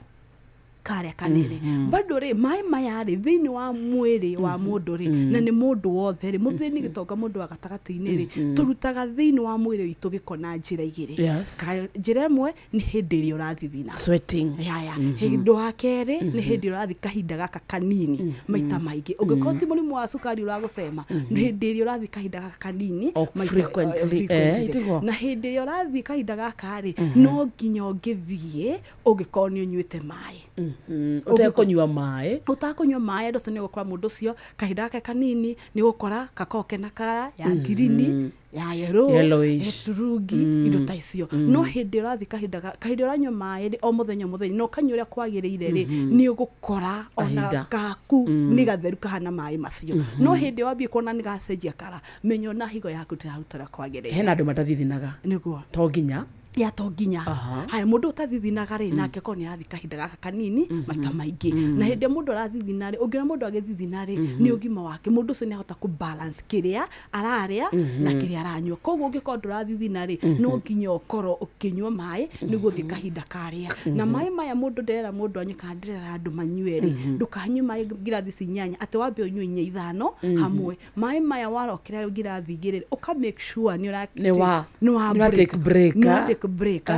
karĩa kanene. Bado rĩ, maĩ maya rĩ, thĩinĩ wa mwĩrĩ wa mũndũ rĩ, na nĩ mũndũ wothe rĩ, mũthĩni, gĩtonga, mũndũ wa gatagatĩ-inĩ rĩ, tũrutaga thĩinĩ wa mwĩrĩ witũ gĩko na njĩra 2. Njĩra ĩmwe nĩ hĩndĩ ĩrĩa ũrathithina. Sweating. Yaya. Hĩndĩ wa kerĩ nĩ hĩndĩ ĩrĩa ũrathiĩ kahinda gaka kanini. Maita maingĩ ũngĩkorwo ti mũrimũ wa cukari ũragũcema, nĩ hĩndĩ ĩrĩa ũrathiĩ kahinda gaka kanini. O frequently, frequently. Itiguo. Na hĩndĩ ĩrĩa ũrathiĩ kahinda gaka rĩ, no nginya ũngĩthiĩ ũngĩkorwo nĩ ũnyuĩte maĩ. Ũtekũnyua maĩ. Ũtakũnyua maĩ, andũ acio nĩ ũgũkora mũndũ ũcio kahinda gake kanini nĩ ũgũkora gakoragwo kena kara ya ngirini, ya yellow, Yellowish. ya turungi, indo ta icio. No hĩndĩ ĩrĩa ũrathiĩ kahinda ũranyua maĩ rĩ, o mũthenya o mũthenya, na ũkanyua ũrĩa kwagĩrĩire rĩ, nĩ ũgũkora ona Kahinda. gaku nĩ gatheru kahana maĩ macio. No hĩndĩ ĩrĩa wambie kuona nĩ gacenjia kara, menya ona higo yaku ndĩraruta ũrĩa kwagĩrĩire. Hena andũ matathithinaga. Nĩguo. To nginya. Ya, to nginya. Haya, mũndũ ũtathithinaga rĩ, nake korwo nĩ arathiĩ kahinda gaka kanini maita maingĩ. Na hĩndĩ ĩrĩa mũndũ arathithina rĩ, ũngĩona mũndũ agĩthithina rĩ, nĩ ũgima wake, mũndũ ũcio nĩ ahota kũ balance kĩrĩa ararĩa na kĩrĩa aranyua. Koguo ũngĩkorwo ndũrathithina rĩ, no nginya ũkorwo ũkĩnyua maĩ nĩguo ũthiĩ kahinda karĩa. Na maĩ maya mũndũ ndĩrera mũndũ anyue kana ndĩrera andũ manyue rĩ, ndũkanyue maĩ ngirathi ici 8 atĩ wambe ũnyue 4, 5 hamwe. Maĩ maya warokera ngirathi 2, ũka make sure nĩ ũra Nĩ nĩ wa nĩ wa take break, nĩ wa ah. take break.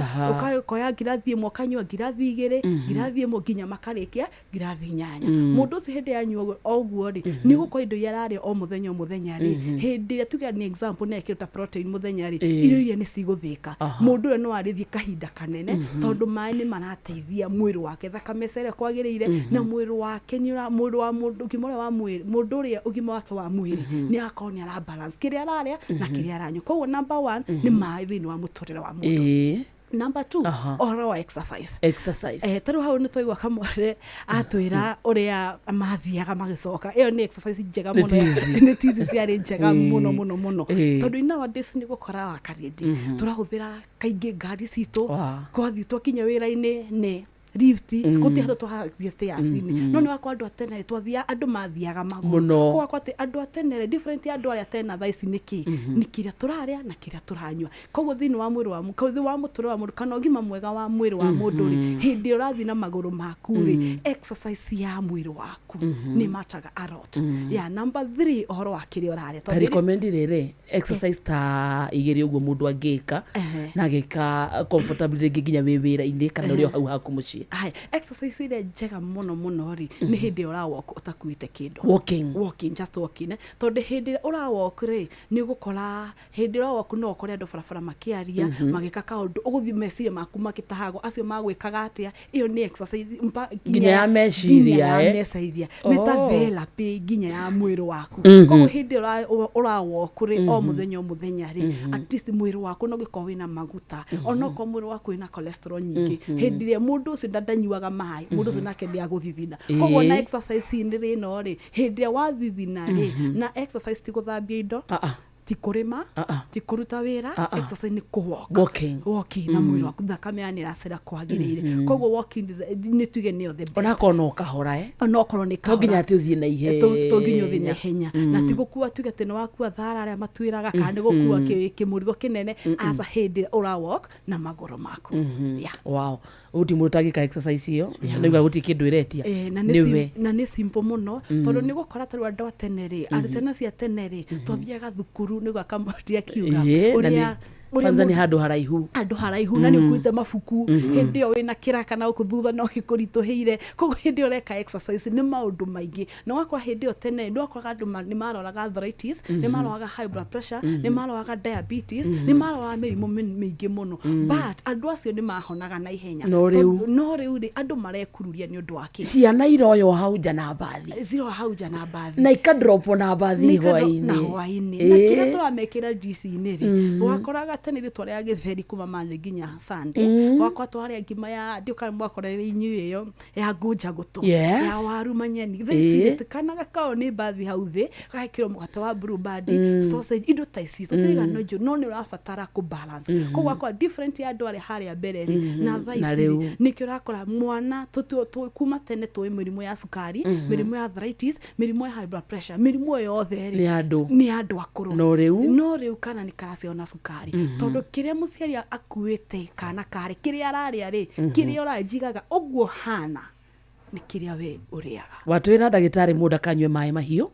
Ũkoya ngirathi 1, ũkanyua ngirathi 2, ngirathi 1, nginya makarĩkia ngirathi 8. Mũndũ ũcio hĩndĩ yanyua o ũguo rĩ, nĩ gũkorwo indo iria ararĩa o mũthenya o mũthenya rĩ, hĩndĩ ĩrĩa tuge nĩ example nĩ ekĩrwo ta protein mũthenya rĩ, irio iria nĩ cigũthĩka. Mũndũ ũrĩa no arĩthiĩ kahinda kanene, tondũ maĩ nĩ marateithia mwĩrĩ wake thakame ĩcere kwagĩrĩire, na mwĩrĩ wake nĩ ũra mwĩrĩ wa mũndũ ũgima ũrĩa wa mwĩrĩ, mũndũ ũrĩa ũgima wake wa mwĩrĩ nĩ akorwo nĩ ara balance kĩrĩa ararĩa na kĩrĩa aranyua. Koguo number one nĩ maĩ thĩinĩ wa mũtũrĩre wa mũndũ. Number two, ũhoro wa exercise. Exercise. Tarĩu hau nĩ twaigua kamware atwĩra ũrĩa mathiaga magĩcoka. Ĩyo nĩ exercise njega Nĩ mũno. tizi. Nĩ tizi ciarĩ njega mũno mũno mũno, tondũ in nowadays nĩ gũkora wa karĩndĩ tũrahũthĩra kaingĩ ngari citũ. Twathiĩ twakinya wĩra-inĩ nĩ lift, gũtirĩ handũ twathiĩ stairs-inĩ. No nĩ wakwa andũ a tene rĩ, twathiaga, andũ mathiaga magũrũ. Mũno. Koguo atĩ andũ a tene rĩ, different ya andũ arĩa tena thaa ici nĩ kĩ? Nĩ kĩrĩa tũrarĩa na kĩrĩa tũranyua. Koguo thĩinĩ wa mwĩrĩ wa thĩinĩ wa mũtũrĩre wa mũndũ kana ũgima mwega wa mwĩrĩ wa mũndũ rĩ, hĩndĩ ĩrĩa ũrathiĩ na magũrũ maku rĩ, exercise ya mwĩrĩ waku nĩ mataga a lot. Ya number three, ũhoro wa kĩrĩa ũrarĩa. Ta Tondũ recommend rĩrĩ exercise ta 2 ũguo mũndũ angĩka na agĩka comfortably rĩngĩ nginya wĩ wĩra-inĩ kana ũrĩ o hau haku mũciĩ. Haya, exercise ĩrĩa njega mũno mũno rĩ, nĩ hĩndĩ ĩrĩa ũrawalk ũtakuĩte kĩndũ. Walking. Walking, just walking, eh. Tondũ hĩndĩ ĩrĩa ũrawalk rĩ, nĩ ũgũkora hĩndĩ ĩrĩa ũrawalk no ũkore andũ barabara makĩaria, magĩka kaũndũ, ũgũthiĩ meciria maku makĩtahagwo acio magwĩkaga atĩa. Ĩyo nĩ exercise Nginya ya meciria, nginya ya meciria, nĩ ta therapy nginya ya mwĩrĩ waku. Koguo hĩndĩ ĩrĩa ũrawalk rĩ, o mũthenya o mũthenya rĩ, at least mwĩrĩ waku no ũngĩkorwo wĩna maguta, onokorwo mwĩrĩ waku wĩna cholesterol nyingĩ, hĩndĩ ĩrĩa mũndũ ũcio ndanyuaga maĩ, mũndũ ũcio nake ndĩagũthithina. Koguo na exercise-inĩ rĩ, ĩno rĩ, hĩndĩ ĩrĩa wathithina rĩ, na exercise ti gũthambia indo, ti kũrĩma, ti kũruta wĩra. Exercise nĩ kũwalk. Walking. Walking na mwĩrĩ waku thakame ya nĩ ĩracera kwagĩrĩire. Koguo walking nĩ tuge nĩyo the best. Onakorwo no kahora, eh? Onokorwo nĩ To nginya kahora. atĩ ũthiĩ na ihenya. To nginya ũthiĩ na ihenya, na ti gũkua tuge atĩ nĩ wakua thara arĩa matwĩraga kana nĩ gũkua kĩmũrigo kĩnene. Aca, hĩndĩ ĩrĩa ũra walk na magũrũ maku. Yeah. Wow, ũti mũndũ ũtangĩka exercise ĩyo nĩuga gũtirĩ kĩndũ ĩretia. Na nĩ nĩwe. na nĩ simple mũno, tondũ nĩ gũkora tarĩu andũ a tene rĩ, ciana cia tene rĩ, twathiaga thukuru nĩguo akamũtia akiuga Na ũrĩa ũrĩa kwanza nĩ mũndũ- handũ haraihu. Handũ haraihu, na nĩ ũkuĩte mabuku, hĩndĩ ĩyo wĩna kĩraka na gũkũ thutha no gĩkũritũhĩire. Koguo hĩndĩ ĩyo ũreka exercise nĩ maũndũ maingĩ. Na wakora hĩndĩ ĩyo tene nĩ wakoraga andũ nĩ maroraga arthritis, nĩ maroraga high blood pressure, nĩ maroraga diabetes, nĩ maroraga mĩrimũ mĩingĩ mũno, but andũ acio nĩ mahonaga na ihenya. No rĩu- No rĩu rĩ, andũ marekururia nĩ ũndũ wa kĩ? Ciana iroywo hau nja na mbathi. Ziro hau nja na mbathi. Na ikadropwo na mbathi na hwaĩ-inĩ. Hwaĩ-inĩ, na kĩrĩa tũramekĩra juice-inĩ rĩ, wakoraga Tene ithuĩ twarĩaga gĩtheri kuma Monday nginya Sunday. Gwakwa twarĩa ngima ya ndiũ kana mwakorere inyuĩ ĩyo ya ngũnja gũtũ, ya waru manyeni. Thaa ici rĩ, kana gakao nĩ mbathi hau thĩ gagekĩrwo mũgate wa Blue Band, sausage, indo ta ici tũtirĩga no njũ, no nĩ ũrabatara kũ balance. Koguo akwa different ya andũ arĩa harĩa mbere rĩ na thaa Na ici rĩ, rĩu. Nĩkĩo ũrakora mwana kuma tene tũĩ mĩrimũ ya cukari, mĩrimũ ya arthritis, mĩrimũ ya high blood pressure, mĩrimũ ĩyo yothe rĩ Nĩ andũ. Nĩ andũ akũrũ. No rĩu? No rĩu kana nĩ karaciarwo na cukari, tondũ kĩrĩa mũciari akuĩte kana karĩ kĩrĩa ararĩa rĩ, kĩrĩa ũrarĩa njigaga ũguo hana nĩ kĩrĩa we ũrĩaga. Watwĩra ndagĩtarĩ mũndũ ndakanyue maĩ mahiũ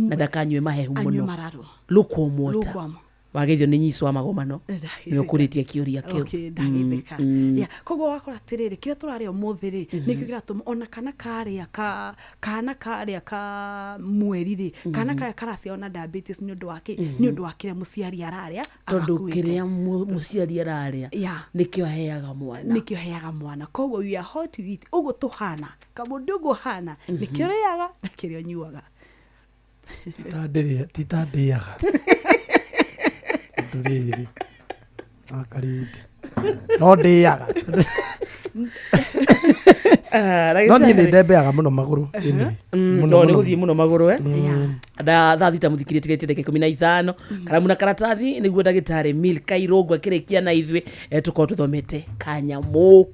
na ndakanyue mahehu Anyue mũno. mararũ. Lukewarm water. Lukewarm. Wageithio nĩ nyico wa magomano. Ndagĩthĩka. Nĩ ũkũrĩtie kĩũria kĩu. Okay, ndagĩthĩka. Yeah, koguo wakora atĩrĩrĩ, kĩrĩa tũrarĩa ũmũthĩ rĩ, nĩkĩo kĩratũma ona kana karĩa ka kana karĩa ka mweri rĩ, kana karĩa karaciarwo na diabetes nĩ ũndũ wa kĩ? Nĩ ũndũ wa kĩrĩa mũciari ararĩa Tondũ agakuĩte. kĩrĩa mũciari ararĩa nĩkĩo aheaga mwana. Nĩkĩo heaga mwana. Koguo we are what we eat. Ũguo tũhana kamũndũ, ũguo hana nĩkĩo ũrĩaga na kĩrĩa ũnyuaga. Tita ndĩaga ũndũ rĩrĩ akarindi no ndĩaga, no niĩ nĩ ndembeaga mũno magũrũ anyway. Mũno, No nĩ mũno. gũthiĩ mũno magũrũ eh da thaa 6 mũthikĩrĩrie tigaite ndagĩka 15, karamu na karatathi nĩguo ndagĩtarĩ Milka Irũngũ akĩrĩkia na ithuĩ, tũkorwo tũthomete kanyamũ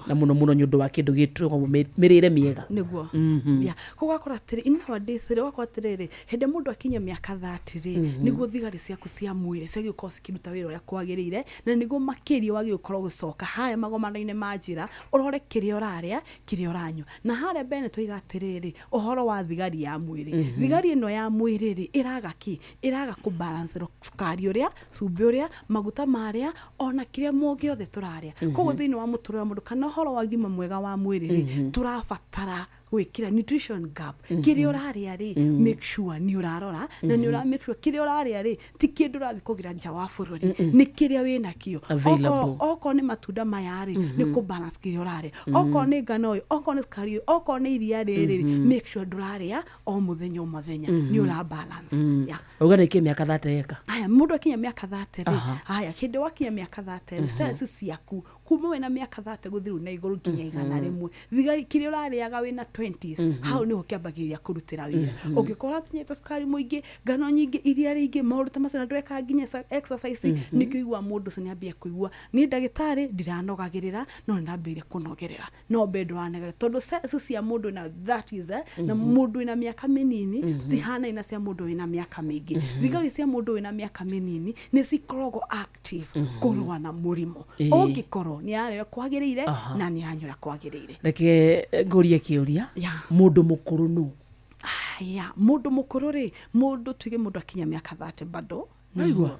na mũno mũno nĩ ũndũ wa kĩndũ gĩtwĩgwo mĩrĩre mĩega. Nĩguo. Yeah. Koguo wakora atĩrĩ, in nowadays rĩ, wakora atĩrĩrĩ, hĩndĩ ĩrĩa mũndũ akinya mĩaka 30 rĩ, nĩguo thigari ciaku cia mwĩrĩ ciagĩrĩirwo gũkorwo cikĩruta wĩra ũrĩa kwagĩrĩire, na nĩguo makĩria wagĩrĩirwo gũkorwo ũgĩcoka harĩa magomano-inĩ ma njĩra ũrore kĩrĩa ũrarĩa, kĩrĩa ũranyua. Na harĩa mbere nĩ twaiga atĩrĩrĩ, ũhoro wa thigari ya mwĩrĩ. Thigari ĩno ya mwĩrĩ rĩ, ĩraga kĩ? Ĩraga kũ balance cukari ũrĩa, cumbĩ ũrĩa, maguta marĩa, ona kĩrĩa gĩothe tũrarĩa. Koguo thĩinĩ wa mũtũrĩre wa mũndũ kana ũhoro wa ũgima mwega wa mwĩrĩ rĩ, tũrabatara gwĩkĩra nutrition gap. Kĩrĩa ũrarĩa rĩ, make sure nĩ ũrarora na nĩ ũra make sure kĩrĩa ũrarĩa rĩ ti kĩndũ ũrathiĩ kũgĩra nja wa bũrũri, nĩ kĩrĩa wĩnakĩo. Available. Okorwo nĩ matunda maya rĩ, nĩ kũ balance kĩrĩa ũrarĩa. Okorwo nĩ ngano ĩ, okorwo nĩ cukari ĩ, okorwo nĩ iria rĩrĩ rĩ, make sure ndũrarĩa o mũthenya o mũthenya, nĩ ũra balance. Yeah. Auga nĩ kĩ mĩaka 30 eka? Aya, mũndũ akinya mĩaka 30 rĩ, haya, hĩndĩ wakinya mĩaka 30 rĩ, cells ciaku kuma wĩna mĩaka 30 gũthiĩ rĩu na igũrũ nginya 100, thigari kĩrĩa ũrarĩaga wĩna 20s, hau nĩho kĩambagĩrĩria kũrutĩra wĩra. Ũngĩkorwo ũramenyete cukari mũingĩ, ngano nyingĩ, iria rĩingĩ, maũndũ ta macio, na ndũreka nginya exercise, nĩkĩo ũiguaga mũndũ ũcio nĩambia kũigua niĩ ndagĩtarĩ ndiranogagĩrĩra, no nĩndambĩrĩria kũnogerera, no mbere ndũranogera, tondũ cells cia mũndũ wĩna 30s na mũndũ wĩna mĩaka mĩnini citihanaine na cia mũndũ wĩna mĩaka mĩingĩ. Thigari cia mũndũ wĩna mĩaka mĩnini nĩ cikoragwo active kũrũa na mũrimũ ũngĩkorwo nĩ ararĩa kwagĩrĩire na nĩ aranyua kwagĩrĩire. Reke ngũrie kĩũria. Mũndũ mũkũrũ nũ? Aya, mũndũ mũkũrũ rĩ, mũndũ tuge mũndũ akinya mĩaka 30 bado. Naigua.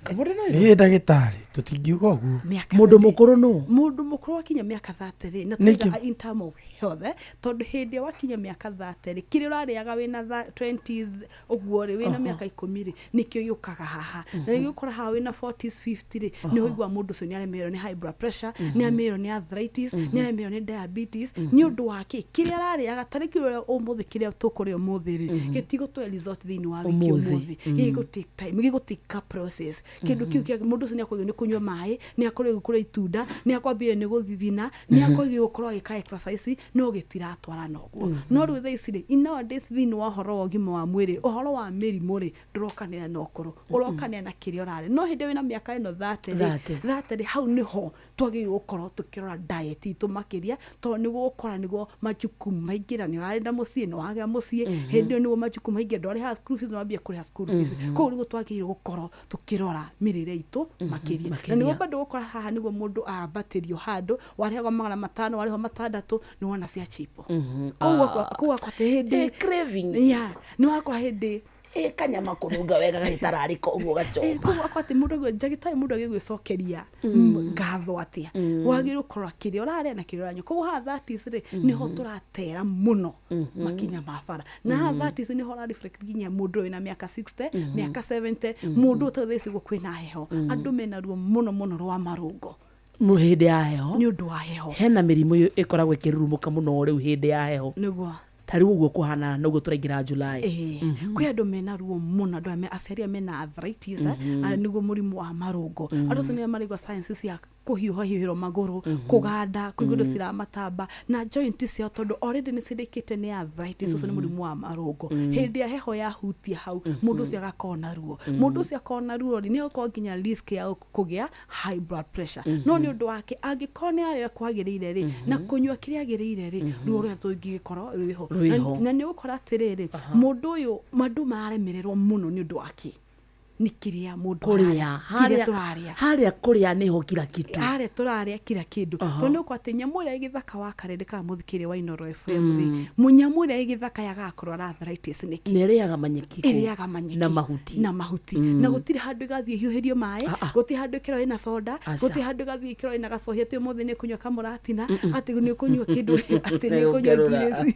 Ĩ ndagĩtarĩ, tũtingiuga ũguo. Mũndũ mũkũrũ nũ? Mũndũ mũkũrũ wakinya mĩaka 30 rĩ, na Nĩkĩ? tugaga in term of health, tondũ hĩndĩ ĩrĩa wakinya mĩaka 30 rĩ, kĩrĩa ũrarĩaga wĩna 20s ũguo rĩ, wĩna mĩaka 10 rĩ, nĩkĩo gĩũkaga haha na nĩkĩo ũkora haha wĩna 40s, 50 rĩ, nĩ ũigua mũndũ ũcio nĩ aremererwo nĩ high blood pressure, nĩ aremererwo nĩ arthritis, nĩ aremererwo nĩ diabetes. Nĩ ũndũ wa kĩ? Kĩrĩa ararĩaga tarĩki ũrĩa ũmũthĩ, kĩrĩa tũkũrĩa ũmũthĩ rĩ, gĩtigũtũhe result thĩinĩ wa wiki. Ũmũthĩ. Ũmũthĩ gĩgũ take time, gĩgũ take a process. Kĩndũ kĩu kĩa mũndũ ũcio nĩ akwagĩrĩirwo nĩ kũnyua maĩ, nĩ akwagĩrĩirwo kũrĩa itunda, nĩ akwambĩrĩria nĩ gũthithina, nĩ akwagĩrĩirwo gũkorwo agĩka exercise, no gĩtiratwarana ũguo. No rĩu thaa ici rĩ, in nowadays, thĩinĩ wa ũhoro wa ũgima wa mwĩrĩ, ũhoro wa mĩrimũ rĩ, ndũrokanĩra na ũkũrũ, ũrokanĩra na kĩrĩa ũrarĩa. No hĩndĩ ĩrĩa wĩna mĩaka ĩno 30 rĩ, 30. 30 rĩ, hau nĩho twagĩrĩirwo gũkorwo tũkĩrora diet itũ makĩria, tondũ nĩguo gũkora nĩguo majukumu maingĩra, nĩ ũrarenda mũciĩ, nĩ wagĩa mũciĩ, hĩndĩ ĩyo nĩguo majukumu maingĩra, ndwarĩhaga school fees, nĩ wambia kũrĩha school fees. Koguo nĩguo twagĩrĩirwo gũkorwo tũkĩrora mĩrĩre itũ makĩria, na nĩguo bado gũkora haha nĩguo mũndũ ambatĩrio handũ warĩhagwo 500, warĩhwo 600, nĩ wona cia chipo. Koguo akwa atĩ hĩndĩ Craving. Yeah, nĩ wakora hĩndĩ Kanyama kũnunga wega gagĩtararĩka ũguo gachoma. Koguo akwa atĩ mũndũ ndagĩtarĩ, mũndũ agĩrĩirwo gwĩcokeria ngatho atĩa, wagĩrĩirwo kũrora kĩrĩa ũrarĩa na kĩrĩa ũranyua. Koguo haha 30s rĩ, nĩho tũratera mũno makinya ma bara, na haha 30s nĩho ũra reflect nginya mũndũ wĩna mĩaka 60, mĩaka 70. Mũndũ ũtarĩ thaa ici ũguo kwĩna heho, andũ mena ruo mũno mũno rwa marũngo. Hĩndĩ ya heho. Nĩ ũndũ wa heho. Hena mĩrimũ ĩkoragwo ĩkĩrurumũka mũno rĩu hĩndĩ ya heho. Nĩguo. Ta rĩu ũguo kũhana noguo tũraingĩra July. Kwĩ andũ mena ruo mũno, andũ aya aciari aya mena arthritis, nĩguo mũrimũ wa marũngo. Andũ acio nĩo marigua science cia kũhiũha hiũhĩrwo magũrũ, kũganda, kũigua indo ciramatamba na joint ciao, tondũ already nĩ cirĩkĩte nĩ arthritis. Ũcio nĩ mũrimũ wa marũngo. Hĩndĩ ya heho yahutia hau, mũndũ ũcio agakorwo na ruo. Mũndũ ũcio akorwo na ruo rĩ, nĩ egũkorwo nginya risk ya kũgĩa high blood pressure. No nĩ ũndũ wake, angĩkorwo nĩ arĩa kwagĩrĩire rĩ, na kũnyua kĩrĩa agĩrĩire rĩ, ruo rũrĩa tũngĩgĩkorwo rwĩho. Rwĩho. Na nĩ ũgũkora atĩrĩrĩ, mũndũ ũyũ andũ mararemererwo mũno nĩ ũndũ wake nĩ kĩrĩa mũndũ kũrĩa. ararĩa, kĩrĩa tũrarĩa. Harĩa kũrĩa nĩho kila kitu. Harĩa tũrarĩa kila kĩndũ. Tondũ nĩ ũkora atĩ nyamũ ĩrĩa ĩ gĩthaka wa karĩndĩ kana mũthikĩrĩria wa Inooro FM rĩ, mũnyamũ ĩrĩa ĩ gĩthaka yagaga kũrwara arthritis nĩkĩ? Nĩ ĩrĩaga manyeki kũ? Ĩrĩaga manyeki na mahuti. Na mahuti. Na gũtirĩ handũ ĩgathiĩ ĩhiũhĩrio maĩ, gũtirĩ handũ ĩkĩrwo ĩna soda, gũtirĩ handũ ĩgathiĩ ĩkĩrwo ĩna gacohi atĩ ũmũthĩ nĩ kũnyua kamũratina, atĩ nĩ ũkũnyua kĩndũ, atĩ nĩ ũkũnyua ngirĩci,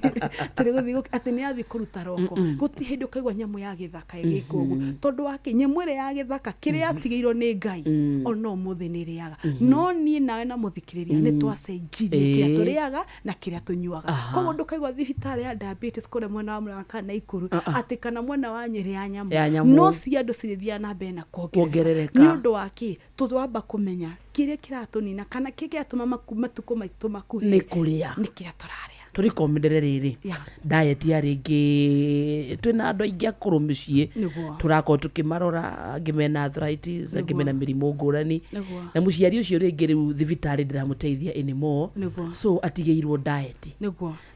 atĩ nĩ gũthiĩ atĩ nĩ yathiĩ kũruta roko. Gũtirĩ hĩndĩ ũkaigua nyamũ ya gĩthaka ĩgĩka ũguo, tondũ wake nyamũ ĩrĩa ya gĩthaka kĩrĩa yatigĩirwo nĩ Ngai ona ũmũthĩ nĩ ĩrĩaga. No niĩ nawe na mũthikĩrĩria nĩ twacenjirie kĩrĩa tũrĩaga na kĩrĩa tũnyuaga. Koguo ndũkaigua thibitarĩ ya diabetes kũrĩa mwena wa Murang'a kana Nakuru, atĩ kana mwena wa Nyĩrĩ ya nyamũ. Ya nyamũ. No cia andũ cirĩthiaga na mbere na kuongerereka. Nĩ ũndũ wa kĩ? Twamba kũmenya kĩrĩa kĩratũnina kana kĩrĩa kĩratũma matukũ maitũ makuhĩ nĩ kũrĩa. Nĩ kĩrĩa tũrarĩa. Tũrikomendere rĩrĩ diet ya rĩngĩ, twĩna andũ aingĩ akũrũ mĩciĩ, tũrakorwo tũkĩmarora, angĩ mena arthritis, angĩ mena mĩrimũ ngũrani, na mũciari ũcio rĩngĩ rĩu thibitarĩ ndĩramũteithia anymore, so atigĩirwo diet.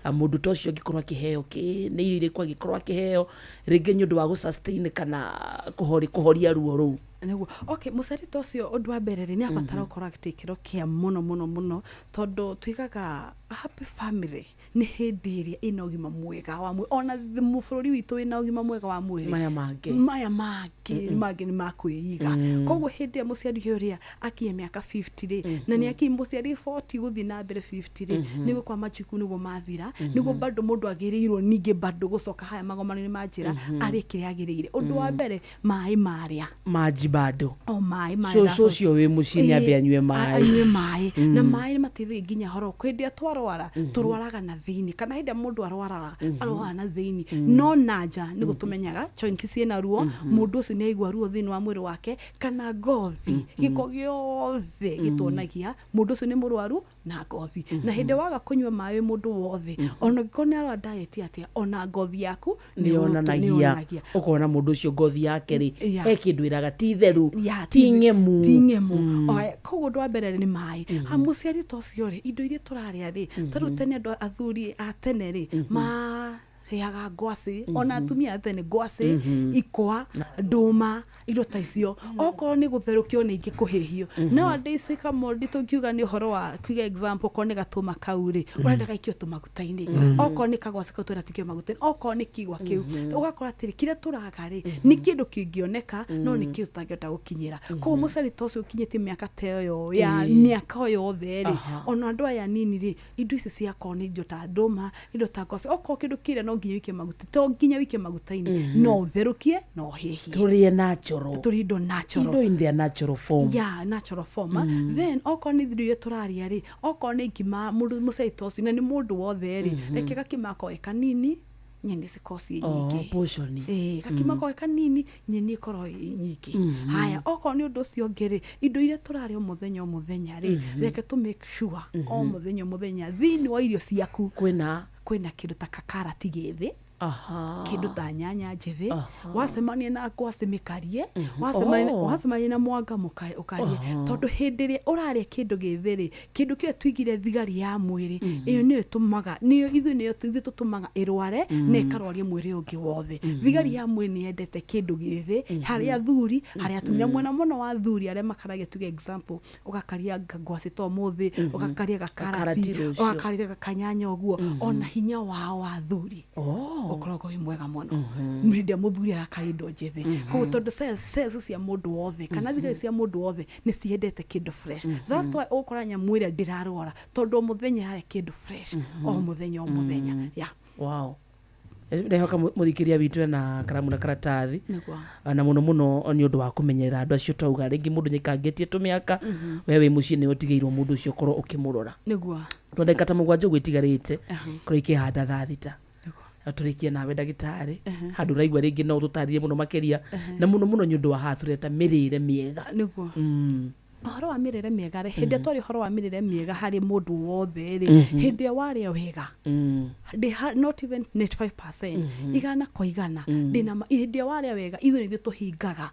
Mũndũ ta ũcio angĩkorwo akĩheo kĩ, nĩ irio irĩkũ angĩkorwo akĩheo rĩngĩ nĩ ũndũ wa gũ-sustain kana kũhoria ruo rũu? Nĩguo, okay, mũciari ta ũcio, ũndũ wa mbere rĩ, nĩ abatara gũkorwo agĩtĩkĩrwo kĩa mũno mũno mũno, tondũ tuigaga a happy family nĩ hĩndĩ ĩrĩa ĩna ũgima mwega wa mwĩrĩ. Ona bũrũri witũ wĩna ũgima mwega wa mwĩrĩ, maya mangĩ maya mangĩ mangĩ nĩ makwĩiga. Koguo hĩndĩ ĩrĩa mũciari ũrĩa akinya mĩaka 50 rĩ, na nĩ akinya mũciari 40 gũthiĩ na mbere 50 rĩ, nĩguo kwa majuku nĩguo mathira, nĩguo bado mũndũ agĩrĩirwo ningĩ bado gũcoka haya magomano-inĩ ma njĩra, arĩe kĩrĩa agĩrĩire. Ũndũ wa mbere, maĩ marĩa maji bado. O maĩ marĩa. Cũcũ ũcio wĩ mũciĩ nĩ ambe anyue maĩ. Anyue maĩ. Na maĩ nĩ mateithagia nginya horo hĩndĩ ĩrĩa twarwara, tũrwaraga na thĩinĩ, kana hĩndĩ ĩrĩa mũndũ arwaraga, arwaraga na thĩinĩ, no na nja nĩguo tũmenyaga joint ciĩna ruo. Mũndũ ũcio nĩ aigua ruo thĩinĩ wa mwĩrĩ wake kana ngothi, gĩko gĩothe gĩtuonagia mũndũ ũcio nĩ mũrwaru na ngothi. Na hĩndĩ waga kũnyua maĩ, mũndũ wothe, ona angĩkorwo nĩ arora diet atĩa, ona ngothi yaku nĩ yonanagia. Nĩyonanagia. Ũkona mũndũ ũcio ngothi yake rĩ, he kĩndũ ĩraga ti theru, ti ng'emu. Ti ng'emu. Oya, koguo ũndũ wa mbere nĩ maĩ. Ha mũciari ta ũcio rĩ, indo iria tũrarĩa rĩ, ta rĩu tene andũ athuri a tene rĩ marĩaga ngwacĩ, ona atumia a tene ngwacĩ, ikwa, ndũma, indo ta icio, okorwo nĩ gũtherũkio nĩ ingĩ kũhĩhio. No andũ ici kamondi tũngiuga nĩ ũhoro wa kuiga example, okorwo nĩ gatũma kau rĩ, ũrenda gaikio tũmaguta-inĩ, okorwo nĩ kagwacĩ kau tũrenda tũikio maguta-inĩ, okorwo nĩ kigwa kĩu, ũgakora atĩrĩ, kĩrĩa tũraga rĩ nĩ kĩndũ kĩngĩoneka, no nĩ kĩndũ tũtangĩhota gũkinyĩra. Koguo mũciari ta ũcio ũkinyĩtie mĩaka ta ĩyo ya mĩaka o yothe rĩ, ona andũ aya anini rĩ, indo ici ciakorwo nĩ indo ta ndũma, indo ta ngwacĩ, okorwo kĩndũ kĩrĩa no nginya ũikie maguta, to nginya ũikie maguta-inĩ, no ũtherũkie na ũhĩhie. Tũrĩe natural. Tũrĩe indo natural. Indo in their natural form. Yeah, natural form. Then okorwo nĩ irio iria tũrarĩa rĩ, okorwo nĩ ngima, mũndũ mũciari ta ũcio na nĩ mũndũ wothe rĩ, reke gakima gakorwo ge kanini, nyeni cikorwo ciĩ nyingĩ. Portion. Ĩĩ, gakima korwo ge kanini, nyeni ĩkorwo ĩ nyingĩ. Haya, okorwo nĩ ũndũ ũcio ũngĩ rĩ, indo iria tũrarĩa o mũthenya o mũthenya rĩ, reke tũ make sure o mũthenya o mũthenya thĩinĩ wa irio ciaku kwĩna kĩndũ ta kakarati gĩthĩ, kĩndũ ta nyanya njĩthĩ, wacemania na ngwacĩ mĩkarie, wacemania na mwanga ũkarie, tondũ hĩndĩ ĩrĩa ũrarĩa kĩndũ gĩthĩ rĩ, kĩndũ kĩrĩa tuigire thigari ya mwĩrĩ ĩyo nĩyo ĩtũmaga, nĩyo ithuĩ, nĩyo ithuĩ tũtũmaga ĩrware na ĩkarwaria mwĩrĩ ũngĩ wothe. Thigari ya mwĩrĩ nĩ yendete kĩndũ gĩthĩ, harĩ athuri, harĩ atumia, mwena mũno wa athuri arĩa makaragia, tuge example, ũgakaria ngwacĩ ta ũmũthĩ, ũgakaria gakarati, Gakarati rũciũ. Ũgakaria gakanyanya ũguo, ona hinya wao wa athuri ũkoragwo wĩ mwega mũno hĩndĩ ĩrĩa mũthuri arakaria indo njĩthĩ. Koguo tondũ cells cia mũndũ wothe kana thigari cia mũndũ wothe nĩ ciendete kĩndũ fresh. That's why ũgũkora nyamũ ĩrĩa ndĩrarwara, tondũ o mũthenya yarĩa kĩndũ fresh, o mũthenya o mũthenya, yeah. Wow, ndehoka mũthikĩria witũ ena karamu na karatathi. Nĩguo. Na mũno mũno nĩ ũndũ wa kũmenyerera andũ acio twauga rĩngĩ mũndũ nĩaikangĩtie tũmĩaka, we wĩ mũciĩ nĩ ũtigĩirwo mũndũ ũcio ũkorwo ũkĩmũrora. Tondũ ndagĩka ta 7 ũguo itigarĩte, korwo ikĩhanda thaa 6. Tũrĩkie nawe ndagĩtarĩ, handũ ũraigua rĩngĩ no ũtũtarĩrie mũno makĩria, na mũno mũno nĩ ũndũ wa haha tũreta mĩrĩre mĩega. Nĩguo. Ũhoro wa mĩrĩre mĩega rĩ, hĩndĩ ĩrĩa twaria ũhoro wa mĩrĩre mĩega harĩ mũndũ wothe rĩ, hĩndĩ ĩrĩa warĩa wega, not even 95%, 100%, ndĩna hĩndĩ ĩrĩa warĩa wega, ithuĩ nĩ ithuĩ tũhingaga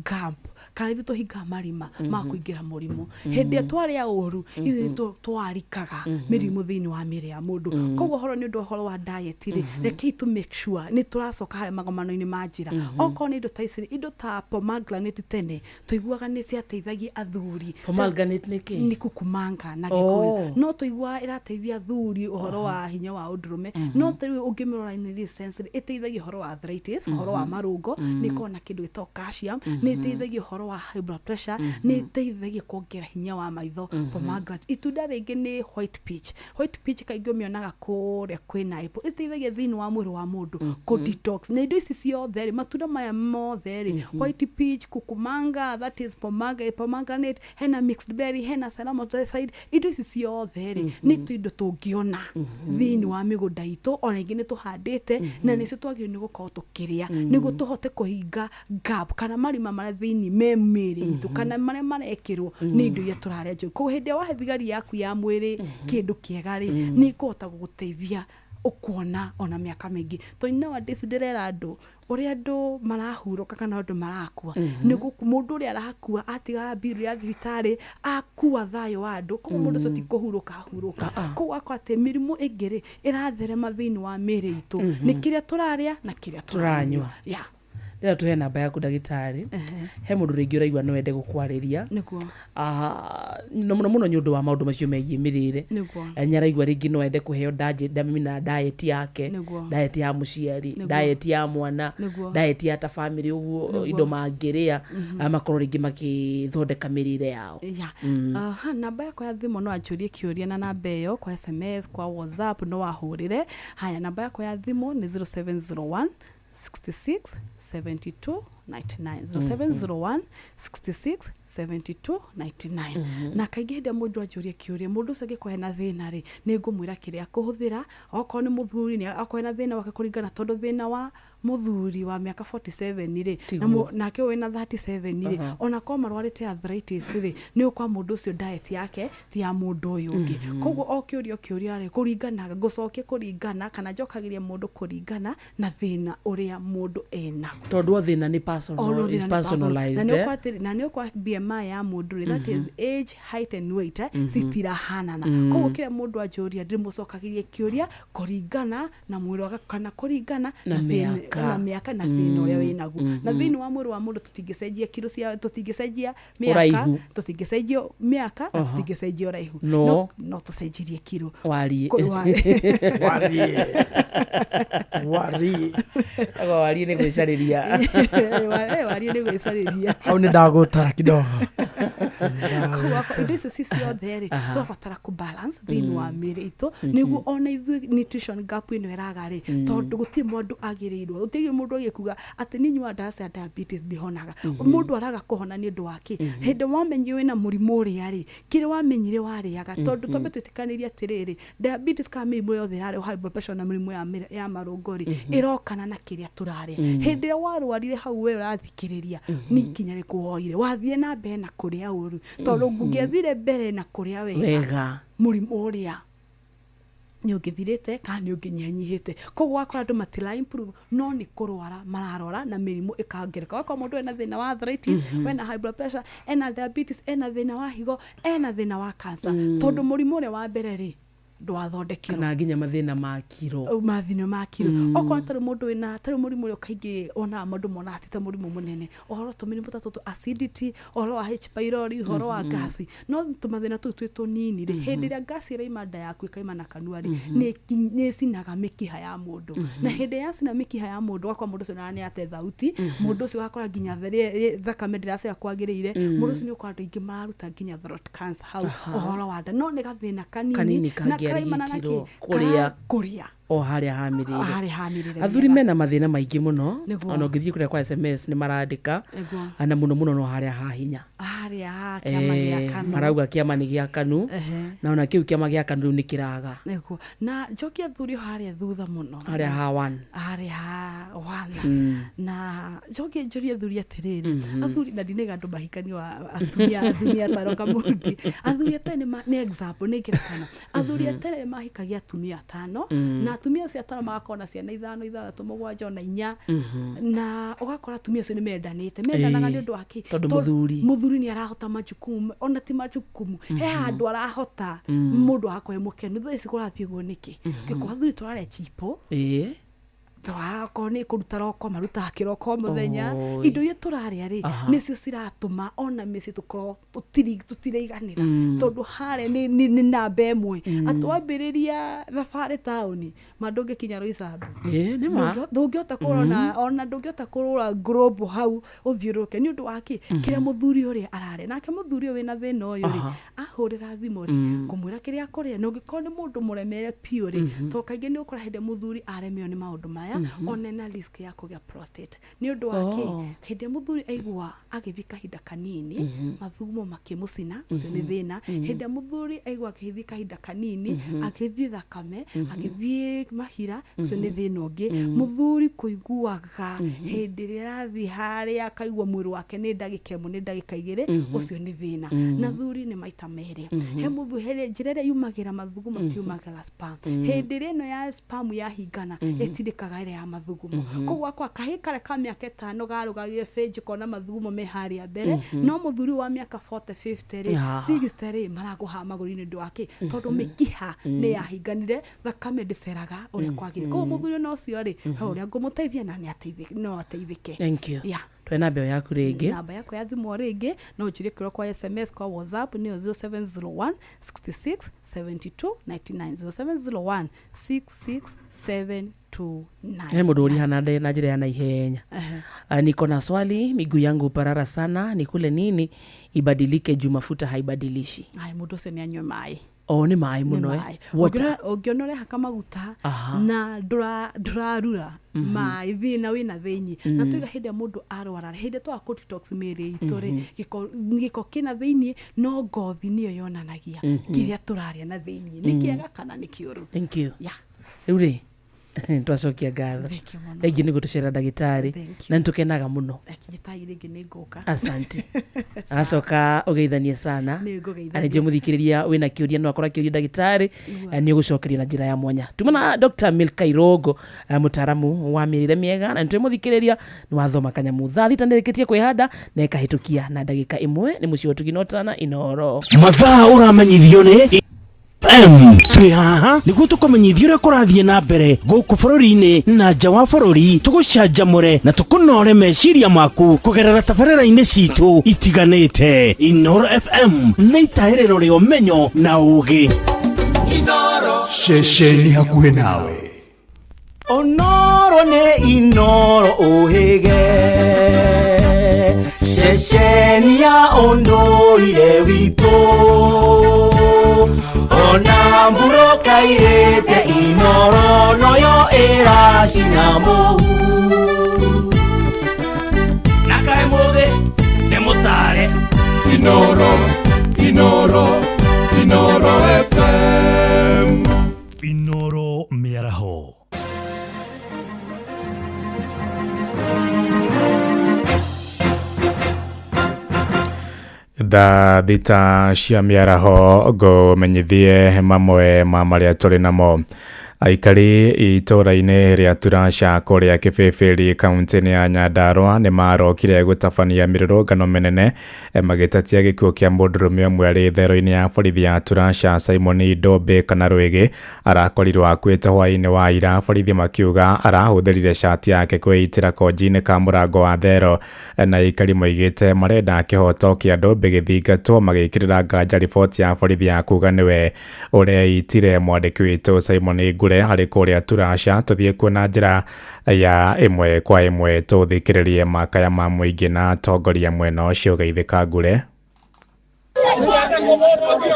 gap, kana ithuĩ tũhingaga marima ma kũingĩra mũrimũ. Hĩndĩ ĩrĩa twarĩa ũru, ithuĩ nĩ twarikaga mĩrimũ thĩinĩ wa mĩĩrĩ ya mũndũ. Koguo ũhoro nĩ ũndũ wa ũhoro wa diet rĩ, rekei tũ make sure nĩ tũracoka harĩa magomano-inĩ ma njĩra. Okorwo nĩ indo ta ici rĩ, indo ta pomegranate tene tũiguaga nĩ ciateithagia athuri. Pomegranate nĩ kĩ? Nĩ kukumanga na Gĩkũyũ. No tũiguaga ĩrateithia athuri ũhoro wa hinya wa ũndũrũme, no ta rĩu ũngĩmĩrora in this sense rĩ, ĩteithagia ũhoro wa arthritis, ũhoro wa marũngo, nĩ ĩkoragwo na kĩndũ gĩtagwo calcium, nĩ ĩteithagia ũhoro wa high blood pressure, nĩ ĩteithagia kuongerera hinya wa maitho. Pomegranate. Itunda rĩngĩ nĩ white peach. White peach kaingĩ ũmĩonaga kũrĩa kwĩna apple, ĩteithagia thĩinĩ wa mwĩrĩ wa mũndũ kũ detox. Na indo ici ciothe rĩ, matunda maya mothe rĩ, white peach, kukumanga, that is pomegranate, hena mixed berry, hena ceramide, indo ici ciothe rĩ, nĩ tũindo tũngĩona thĩinĩ wa mĩgũnda itũ, ona ingĩ nĩ tũhandĩte, na nĩcio twagĩrĩirwo nĩ gũkorwo tũkĩrĩa, nĩguo tũhote kũhinga gap kana marima marĩa thĩinĩ me mĩĩrĩ itũ, kana marĩa marekĩrwo nĩ indo iria tũrarĩa njũru. Koguo hĩndĩ ĩrĩa wahe thigari yaku ya mwĩrĩ kĩndũ kĩega rĩ, nĩ ĩkũhota gũgũteithia ũkuona ona mĩaka mĩingĩ. Tondũ nowadays ndĩrera andũ ũrĩa andũ marahurũka kana andũ marakua, nĩ mũndũ ũrĩa arakua atigaga mbiru ya thibitarĩ, akua thayũ wa andũ, koguo mũndũ ũcio ti kũhurũka ahurũka. Koguo akora atĩ mĩrimũ ĩngĩ rĩ, ĩratherema thĩinĩ wa mĩĩrĩ itũ nĩ kĩrĩa tũrarĩa na kĩrĩa tũranyua. Ndĩrenda tũhe namba yaku ndagĩtarĩ, he mũndũ rĩngĩ ũraigua no ende gũkwarĩria. Nĩguo. No mũno mũno nĩ ũndũ wa maũndũ macio megiĩ mĩrĩre. Nĩguo. Nĩ araigua rĩngĩ no ende kũheo mina diet yake, Nĩguo. diet ya mũciari, Nĩguo. diet ya mwana, Nĩguo. diet ya ta family ũguo, Nĩguo. indo mangĩrĩa, makorwo rĩngĩ makĩthondeka mĩrĩre yao. Aha, namba yakwa ya thimũ no anjũrie kĩũria na namba ĩyo kwa SMS, kwa WhatsApp no ahũrĩre. Haya, namba yakwa ya thimũ nĩ 0701 66 72 99, 0701 66 72 99. Na kaingĩ hĩndĩ ĩrĩa mũndũ anjũria kĩũria, mũndũ ũcio angĩkorwo ena thĩna rĩ, nĩ ngũmwĩra kĩrĩa akũhũthĩra. Okorwo nĩ mũthuri, nĩ akorwo ena thĩna wake kũringana, tondũ thĩna wa mũthuri wa mĩaka 47 rĩ, na nake ũyũ wĩna 37 rĩ, ona korwo marwarĩte arthritis rĩ, nĩ ũkwa mũndũ ũcio diet yake ti ya mũndũ ũyũ ũngĩ. Koguo o kĩũria o kĩũria rĩ, kũringana ngũcokia kũringana kana njokagĩria mũndũ kũringana na thĩna ũrĩa mũndũ ena, tondũ o thĩna nĩ personal, Oro is thĩna nĩ personal. personalized, Na nĩ eh? ũkwa atĩrĩ, na nĩ ũkwa BMI ya mũndũ rĩ, that is age, height and weight, citirahanana. Koguo kĩrĩa mũndũ anjũria ndĩmũcokagĩria kĩũria kũringana na mwĩrĩ wake kana kũringana Na na thĩna, mĩaka. na mĩaka na thĩna ũrĩa wĩnaguo. Na thĩinĩ wa mwĩrĩ wa mũndũ tũtingĩcenjia kiro cia, tũtingĩcenjia mĩaka, Ũraihu. tũtingĩcenjia mĩaka na tũtingĩcenjia ũraihu. No. No tũcenjirie kiro. Warie. Warie. Warie. Agwa warie nĩ gwĩcarĩria. Warie nĩ gwĩcarĩria. Hau nĩ ndagũtara kidogo. Koguo indo icio ci ciothe rĩ, tũrabatara kũ balance thĩinĩ wa mĩĩrĩ itũ, nĩguo ona ithuĩ nutrition gap ĩno ĩraga rĩ, tondũ gũtirĩ mũndũ agĩrĩirwo, gũtirĩ mũndũ agĩrĩirwo kuga atĩ niĩ nyuaga ndawa cia diabetes ndihonaga. Mũndũ araga kũhona nĩ ũndũ wa kĩ? Hĩndĩ wamenyire wĩna mũrimũ ũrĩa rĩ, kĩrĩa wamenyire warĩaga, tondũ twambe twĩtĩkanĩrie atĩrĩrĩ, diabetes kana mĩrimũ yothe ĩrarĩ high blood pressure na mĩrimũ ya marũngo rĩ, ĩrokana na kĩrĩa tũrarĩa. Hĩndĩ ĩrĩa warwarire hau we ũrathikĩrĩria, nĩ ikinya rĩkũ woire? Wathire na mbere na kũrĩa ũru, tondũ ũngĩathire mbere na kũrĩa wega, Wega. mũrimũ ũrĩa nĩ ũngĩthirĩte kana nĩ ũngĩnyihanyihĩte. Koguo wakora andũ matira improve, no nĩ kũrwara mararwara na mĩrimũ ĩkongereka. Wakora mũndũ ena thĩna wa arthritis, ena high blood pressure, ena diabetes, ena thĩna wa higo, ena thĩna wa cancer, tondũ mũrimũ ũrĩa wa mbere rĩ, ndwathondekirwo. Kana nginya mathĩna ma kiro. Mathĩna ma kiro. Okorwo tarĩ mũndũ wĩna tarĩ mũrimũ ũrĩa kaingĩ wonaga mũndũ monaga ti ta mũrimũ mũnene, ũhoro tũmĩrimũ ta tũtũ acidity, ũhoro wa H pylori, ũhoro wa gasi, no tũmathĩna tũu twĩ tũnini rĩ, hĩndĩ ĩrĩa gasi ĩraima nda yaku ĩkaima na kanua rĩ, nĩ ĩcinaga mĩkiha ya mũndũ. Na hĩndĩ yacina mĩkiha ya mũndũ, ũgakora mũndũ ũcio nĩ ate thauti, mũndũ ũcio ũgakora nginya thakame ndĩracera kwagĩrĩire, mũndũ ũcio nĩ ũkora andũ aingĩ mararuta nginya throat cancer hau, ũhoro wa nda, no nĩ gathĩna kanini Kanini na karaimana na kangĩarigĩtirwo kĩ? kũrĩa. Kũrĩa. O harĩa ha mĩrĩre. Harĩa ha mĩrĩre Athuri mĩega. Mena mathĩna maingĩ mũno. Nĩguo. Ona ũngĩthiĩ kũrĩa kwa SMS nĩ marandĩka. Na mũno mũno no harĩa ha hinya. Harĩa ha kĩama gĩa KANU. Marauga kĩama nĩ gĩa KANU. Na ona kĩu kĩama gĩa KANU rĩu nĩ kĩraga. Nĩguo, na njokie athuri o harĩa thutha mũno. Harĩa ha one. Harĩa ha wana. Na njokie njũrie athuri atĩrĩrĩ, athuri, na ndinaiga andũ mahikanio atumia, athuri atano kamundi, athuri a tene nĩ example, nĩ ngerekano, athuri a tene mahikagia atumia atano, na atumia acio atano magakorwo na ciana ithano, ithathatũ, mũgwanja, ona inya, na ũgakora atumia acio nĩ mendanĩte, mendanaga nĩ ũndũ wa kĩ? Tondũ mũthuri. Mũthuri nĩ arahota majukumu, ona ti majukumu, he handũ arahota, mũndũ agakorwo e mũkenu. Thaa ici kũrathiĩ ũguo nĩkĩ? Ngĩkorwo athuri tũrarĩa chipo, tũrakorwo nĩ kũruta roko, marutaga kĩroko o mũthenya. Indo iria tũrarĩa rĩ, nĩcio ciratũma ona mĩciĩ tũkorwo tũtiraiganĩra, tondũ harĩa nĩ namba ĩmwe. Atĩ wambĩrĩria thabarĩ taũni, ma ndũngĩkinya Roysambu. Ĩĩ, nĩ ma. Ndũngĩhota kũrora, ona ndũngĩhota kũrora Global hau ũthiũrũrũke, nĩ ũndũ wa kĩ? Kĩrĩa mũthuri ũrĩa ararĩa. Nake mũthuri ũyũ wĩna thĩna ũyũ rĩ, ahũrĩra thimũ rĩ, ngũmwĩra kĩrĩa akũrĩa, na ũngĩkorwo nĩ mũndũ mũremere biũ rĩ, tondũ kaingĩ nĩ ũkora hĩndĩ ĩrĩa mũthuri aremeo nĩ maũndũ maya, ona ena risk ya kũgĩa prostate. Nĩ ũndũ wa kĩ? Hĩndĩ ĩrĩa mũthuri aigua agĩthiĩ kahinda kanini, mathugumo makĩmũcina, ũcio nĩ thĩna. Hĩndĩ ĩrĩa mũthuri aigua agĩthiĩ kahinda kanini, agĩthiĩ thakame, agĩthiĩ mahira, ũcio nĩ thĩna ũngĩ. Mũthuri kũiguaga hĩndĩ ĩrĩa arathiĩ harĩa akaigua mwĩrĩ wake nĩ ndagĩka ĩmwe, nĩ ndagĩka 2, ũcio nĩ thĩna. Na thuri nĩ maita merĩ, he mũthuri he njĩra ĩrĩa yumagĩra mathugumo, tiumagĩra sperm. Hĩndĩ ĩrĩa ĩno ya sperm yahingana, ĩtindĩkaga ĩrĩa ya mathugumo. Koguo akwa kahĩ karĩa ka mĩaka 5 garũgagio benji kona mathugumo me harĩa mbere, no mũthuri wa mĩaka 40, 50 rĩ, 60 rĩ, maragũha magũrũ-inĩ. Ũndũ wa kĩ? Tondũ mĩkiha nĩ yahinganire, thakame ndĩceraga ũrĩa kwagĩrĩire. Koguo mũthuri ona ũcio rĩ, he ũrĩa ngũmũteithia na nĩ no ateithĩke. Thank you. Yeah. Twĩ namba ĩyo yaku rĩngĩ. Namba yakwa ya thimũ o rĩngĩ, no ũnjĩre kĩrĩa kwa SMS, kwa WhatsApp, nĩyo 0701 66 72 99, 0701 66 729. He mũndũ ũria na njĩra ya naihenya. Niko na swali, miguu yangu parara sana, nikule nini ibadilike juu mafuta haibadilishi? Ai, mũndũ ũcio nĩ anyue maĩ. O nĩ maĩ mũno, Nĩ eh? maĩ. Water. Ũngĩona ũrehaka maguta na ndũrarura maĩ, thĩna wĩna thĩinĩ. Na tuiga hĩndĩ ĩrĩa mũndũ arwara, hĩndĩ ĩrĩa twaga kũ detox mĩĩrĩ itũ rĩ, gĩko kĩna thĩinĩ, no ngothi nĩyo yonanagia kĩrĩa tũrarĩa na thĩinĩ nĩ kĩega kana nĩ kĩũru. Thank you. Yeah. Rĩu rĩ, twacokia ngatho. Thank you mũno. Thank you nĩ gũtũcera ndagĩtarĩ. Thank you. Na nĩ tũkenaga mũno. Akinyĩtai rĩngĩ nĩ ngũka. Asante. Agacoka ũgeithanie sana. Nĩ ngũgeithania. Na nĩnjũĩ mũthikĩrĩria wĩna kĩũria no akora kĩũria ndagĩtarĩ, Igua. nĩ ũgũcokeria na njĩra ya mwanya. Tuma na Dr. Milka Irongo, mũtaaramu wa mĩrĩre mĩega, na nĩtũĩ mũthikĩrĩria nĩ wathoma kanyamu. Thaa 6 nĩrĩkĩtie kwĩhanda na ĩkahĩtũkia na ndagĩka 1. Nĩ mũciĩ wa Ũtugi na Ũtana, Inooro. Mathaa ũramenyithio nĩ M twĩ haha nĩguo tũkũmenyithia ũrĩa kũrathiĩ na mbere gũkũ bũrũri-inĩ na nja wa bũrũri, tũgũcanjamũre na tũkũnore meciria maku kũgerera tabarĩra-inĩ citũ itiganĩte. Inooro FM nĩ itahĩrĩro rĩa ũmenyo na ũgĩ. Ceceni hakuhĩ nawe. Onoro nĩ Inooro ũhĩge, ceceni ya ũndũire witũ, ona mbura kairĩte Inooro noyo ĩracina mũhu. Na kaĩ mũthĩ nĩ mũtare. Inooro, Inooro, Inooro FM. Inooro mĩaraho. Thaa 6 cia mĩaraho, ngũmenyithie mamwe ma marĩa tũrĩ namo. Aikari itũũra-inĩ rĩa Turasha kũrĩa Kĩbĩbĩri kaunti-inĩ ya Nyandarua nĩ marokire gũtabania mĩrũrũngano mĩnene, magĩtetia gĩkuũ kĩa mũndũrũme ũmwe arĩ thero-inĩ ya borithi ya Turasha. Simon Ndombe kana Rwĩgĩ arakorirwo akuĩte hwaĩ-inĩ wa ira, borithi makiuga arahũthĩrire cati yake kwĩitĩra konji-inĩ ka mũrango wa thero, na aikari moigĩte marenda kĩhoto kĩa Ndombe gĩthingatwo, magĩkĩrĩra nganja riboti ya borithi ya kuga nĩwe ũreitire. Mwandĩki witũ Simon Ngure harĩ kũrĩa Turasha, tũthiĩ kuo na njĩra ya ĩmwe kwa ĩmwe tũthikĩrĩrie makaya ma mũingĩ na atongoria mwena ũcio. Geithĩka Ngure.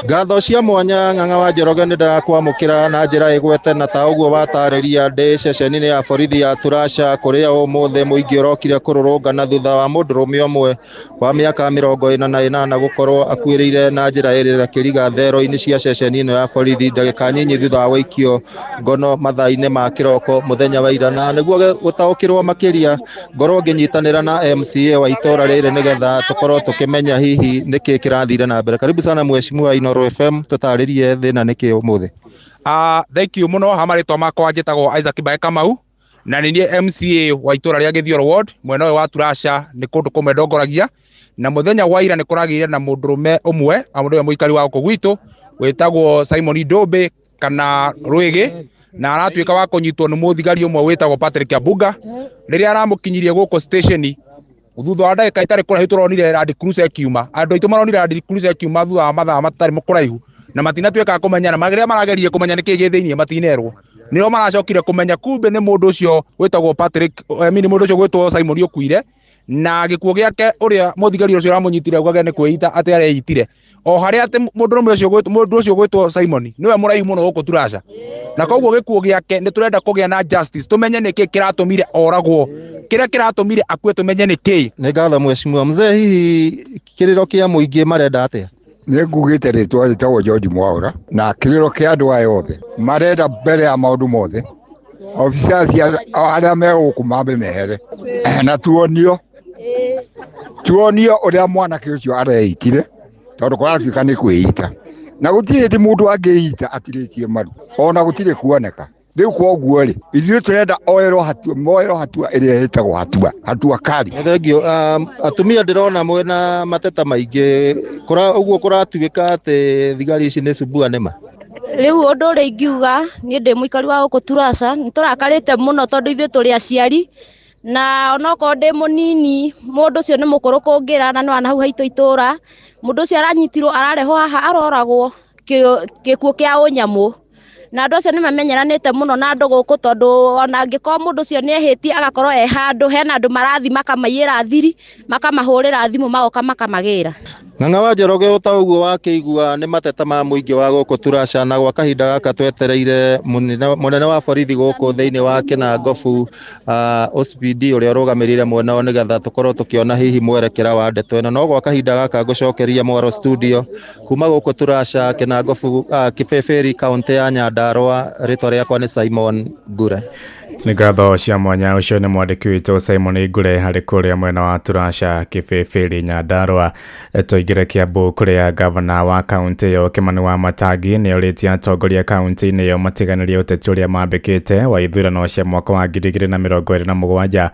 Ngatho cia mwanya Ng'ang'a wa Njoroge nĩ ndarakwamũkĩra na njĩra ĩgwete na ta ũguo watarĩria ndĩ ceceni-inĩ ya borithi ya Turasha kũrĩa ũmũthĩ mũingĩ ũrokire kũrũrũngana thutha wa mũndũrũme ũmwe wa mĩaka 48 gũkorwo akuĩrĩire na njĩra ĩrĩ kĩriga thero-inĩ cia ceceni ĩno ya borithi ndagĩka nyinyi thutha wa gũikio ngono mathaa-inĩ ma kĩroko mũthenya wa ira. Na nĩguo gũtaũkĩrwo makĩria ngorwo ngĩnyitanĩra na MCA wa itũra rĩrĩ nĩgetha tũkorwo tũkĩmenya hihi nĩkĩ kĩrathire na mbere. Karibu sana mheshimiwa Inooro FM, tũtarĩrie thĩna nĩkĩ ũmũthĩ. Thank you muno. Ha marĩtwa makwa njĩtagwo Isaac Mbae Kamau na nĩ niĩ MCA wa itũra rĩa Gĩthioro Ward mwena ũyũ wa Turasha nĩ kũndũ kũmwe ndongoragia. Na mũthenya wa ira nĩ kũragĩire na mũndũrũme ũmwe mũndũ ũyũ mũikari wa gũkũ gwitũ wĩtagwo Simon Ndombe kana Rwĩgĩ, na aratuĩka wa kũnyitwo nĩ mũthigari ũmwe wĩtagwo Patrick Abuga rĩrĩa aramũkinyirie gũkũ station. Thutha wa ndagĩka itarĩ kũraihu tũronire Land Cruiser ĩkiuma, andũ aitũ maronire Land Cruiser ĩkiuma thutha wa mathaa matarĩ kũraihu na matinatuĩka a kũmenya, na rĩrĩa marageririe kũmenya nĩkĩ gĩ thĩiniĩ matinerwo, nĩo maracokire kũmenya kumbe nĩ mũndũ ũcio wĩtagwo Patrick, I mean mũndũ ũcio gwĩtwo Simon ũkuire, na gĩkuũ gĩake ũrĩa mũthigari ũcio ũramũnyitire augage nĩ kwĩita atĩ areitire, o harĩa atĩ mũndũrũme ũcio mũndũ ũcio gwĩtwo Simon nĩwe mũraihu mũno gũkũ Turasha, na koguo gĩkuũ gĩake nĩ tũrenda kũgĩa na justice, tũmenye nĩkĩ kĩratũmire oragwo, kĩrĩa kĩratũmire akue tũmenye nĩkĩ. Nĩ ngatho mheshimiwa. Mzee, hihi kĩrĩro kĩa mũingĩ marenda atĩa? Nĩ ngugĩte rĩtwa rĩtagwo George Mwaura, na kĩrĩro kĩa andũ aya othe marenda mbere ya maũndũ mothe officers arĩa me gũkũ mambe mehere na tuonio ũrĩa mwanake ũcio areitire, tondũ kũratuĩka nĩ kwĩita na gũtirĩ hĩndĩ mũndũ angĩita atirĩtie maru ona gũtirĩ kuoneka. Rĩu koguo rĩ, ithuĩ tũrenda oerwo hatua, moerwo hatua ĩrĩa ĩtagwo hatua kali. Thank you. Atumia ndĩrona mwĩna mateta maingĩ, ũguo kũratuĩka atĩ thigari ici nĩ cumbua nĩma? Rĩu ũndũ ũrĩa ingiuga niĩ ndĩ mũikari wa gũkũ Turasha, nĩ tũrakarĩte mũno tondũ ithuĩ tũrĩ aciari, na onokorwo ndĩ mũnini mũndũ ũcio nĩ mũkũrũ kũngĩra, na nĩ wa hau haitũ itũra. Mũndũ ũcio aranyitirwo ararehwo haha aroragwo gĩkuũ kĩa ũnyamũ, na andũ acio nĩ mamenyeranĩte mũno na andũ gũkũ, tondũ ona angĩkorwo mũndũ ũcio nĩ ehĩtie agakorwo e handũ hena andũ marathi makamaiyĩra thiri, makamahũrĩra thimũ magoka makamagĩra. Ng'ang'a wa Njoroge, ota ũguo wakĩigua nĩ mateta ma mũingĩ wa gũkũ Turasha, na gwa kahinda gaka twetereire mũnene wa borithi gũkũ thĩinĩ wa Kĩnangobu OCPD ũrĩa ũrũgamĩrĩire mwena ũyũ nĩgetha tũkorwo tũkĩona hihi mwerekera wa ndeto ĩno. No gwa kahinda gaka ngũcokeria mwaro studio kuma gũkũ Turasha, Kĩnangobu, Kĩbĩbĩri, kaũntĩ ya Nyandarũa. Rĩtwa rĩakwa nĩ Simon Ngure. Nĩ ngatho cia mwanya. Ũcio nĩ mwandĩki witũ Simon Ngure harĩ kũrĩa mwena wa Turasha, Kĩbĩbĩri, Nyandarũa. Tũingĩre Kiambu kũrĩa gavana wa kaũntĩ ĩyo Kimani wa Matangi nĩ orĩtie atongoria kaũntĩ-inĩ ĩyo matiganĩrie ũteti ũrĩa mambĩkĩte wa ithurano cia mwaka wa 2027.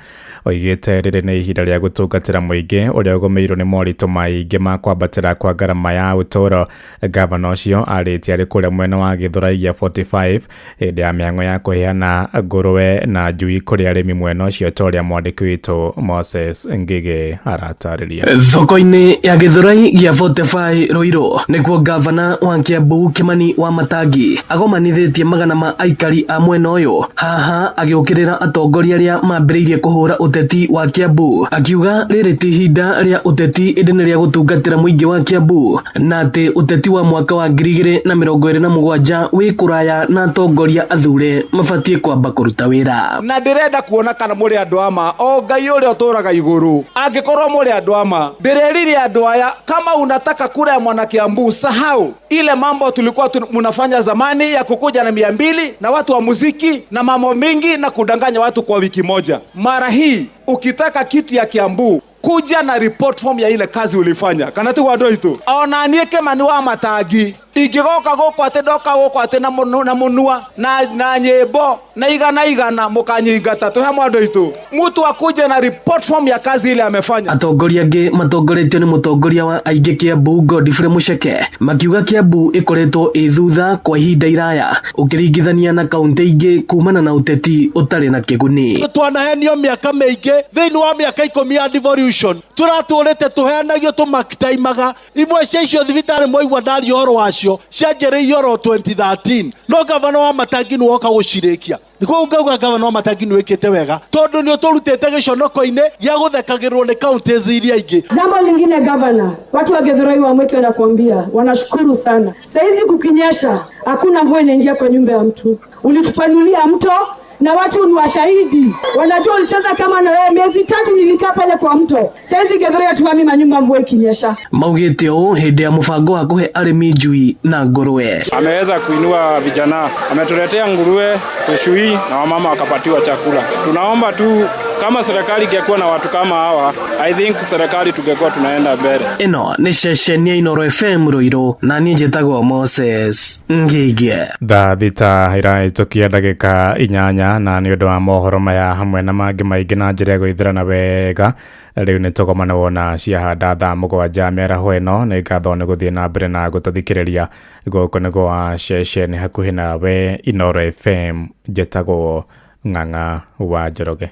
Oigĩte rĩrĩ nĩ ihinda rĩa gũtungatĩra mũingĩ ũrĩa ũgũmĩirwo nĩ moritũ maingĩ ma kwambatĩra kwa ngarama ya ũtũũro. Gavana ũcio arĩtie arĩ kũrĩa mwena wa Gĩthũrai gĩa 45 hĩndĩ ya mĩhang'o ya kũheana ngũrwe na njui kũrĩ arĩmi mwena ũcio, ta ũrĩa mwandĩki witũ Moses Ngigĩ aratarĩria. Thoko-inĩ ya Gĩthũrai gĩa 45 Ruiru nĩkuo gavana wa Kiambu Kimani wa Matangi agomanithĩtie magana ma aikari a mwena ũyũ, haha agĩũkĩrĩra atongoria arĩa mambĩrĩirie kũhũra ũteti wa Kiambu, akiuga rĩrĩ ti ihinda rĩa ũteti ĩndĩ nĩ rĩa gũtungatĩra mũingĩ wa Kiambu, na atĩ ũteti wa mwaka wa 2027 wĩ kũraya na atongoria athure mabatiĩ kwamba kũruta wĩra. Na ndĩrenda kuona kana mũrĩ andũ ama o Ngai ũrĩa ũtũraga igũrũ, angĩkorwo mũrĩ andũ ama, ndĩrerire andũ aya, kama unataka kura ya mwana Kiambu, sahau ile mambo tulikuwa mnafanya zamani ya kukuja na 200 na watu wa muziki na mambo mingi na kudanganya watu kwa wiki moja. Mara hii ukitaka kiti ya Kiambu, kuja na report form ya ile kazi ulifanya. Kana tu wado itu. Ona niĩ Kimani wa Matangi ingĩgoka gũkũ atĩ ndoka gũkũ atĩ na mũnua na nyĩmbo na igana igana mũkanyingata tũhe mwando itu. Mtu akuje na report form ya kazi ile amefanya. Atongoria angĩ matongoretio nĩ mũtongoria wa aingĩ Kiambu Godfrey Mucheke makiuga Kiambu ĩkoretwo ĩ thutha kwa ihinda iraya ũkĩringithania na kaũntĩ ingĩ kumana na ũteti ũtarĩ na kĩguni. Twanahenio mĩaka mĩingĩ thĩinĩ wa mĩaka 10 ya devolution, tũratũrĩte tũheanagio tũmakitaimaga imwe cia icio thibitarĩ mwaigua ndaria ũhoro wacio. icio cianjĩrĩirio oro 2013 no gavana wa Matangi nĩ woka gũcirĩkia. Nĩkuo ngauga gavana wa Matangi nĩ wĩkĩte wega tondũ nĩ ũtũrutĩte gĩconoko-inĩ gĩa gũthekagĩrwo nĩ counties iria ingĩ. Jambo lingine gavana, watu wa Githurai wa Mwiki wanakuambia wanashukuru sana. Saizi kukinyesha, hakuna mvua inaingia kwa nyumba ya mtu. Ulitupanulia mto na watu ni washahidi, wanajua ulicheza kama na wewe. Miezi 3 nilikaa pale kwa mto. Saizi Githurai hatuhami manyumba mvua ikinyesha. Maugĩte ũũ hĩndĩ ya mũbango wa kũhe arĩmi njui na ngũrwe. Ameweza kuinua vijana, ametuletea nguruwe, tushui na wamama wakapatiwa chakula. Tunaomba tu kama serikali ingekuwa na watu kama hawa, I think serikali tungekuwa tunaenda mbele. Ĩno nĩ ceceni ya Inooro FM Ruiru na niĩ njĩtagwo Moses Ngige. Thaa 6 irahĩtũkia ndagĩka 8 na nĩ ũndũ wa mohoro maya hamwe na mangĩ maingĩ na njĩra ya gwĩthĩrana wega rĩu nĩ tũgomana wona ciahanda thaa 7 mĩaraho ĩno. Nĩ ngatho nĩ gũthiĩ na mbere na gũtũthikĩrĩria. Gũkũ nĩ gwa ceceni hakuhĩ nawe Inooro FM, njĩtagwo Ng'ang'a wa Njoroge.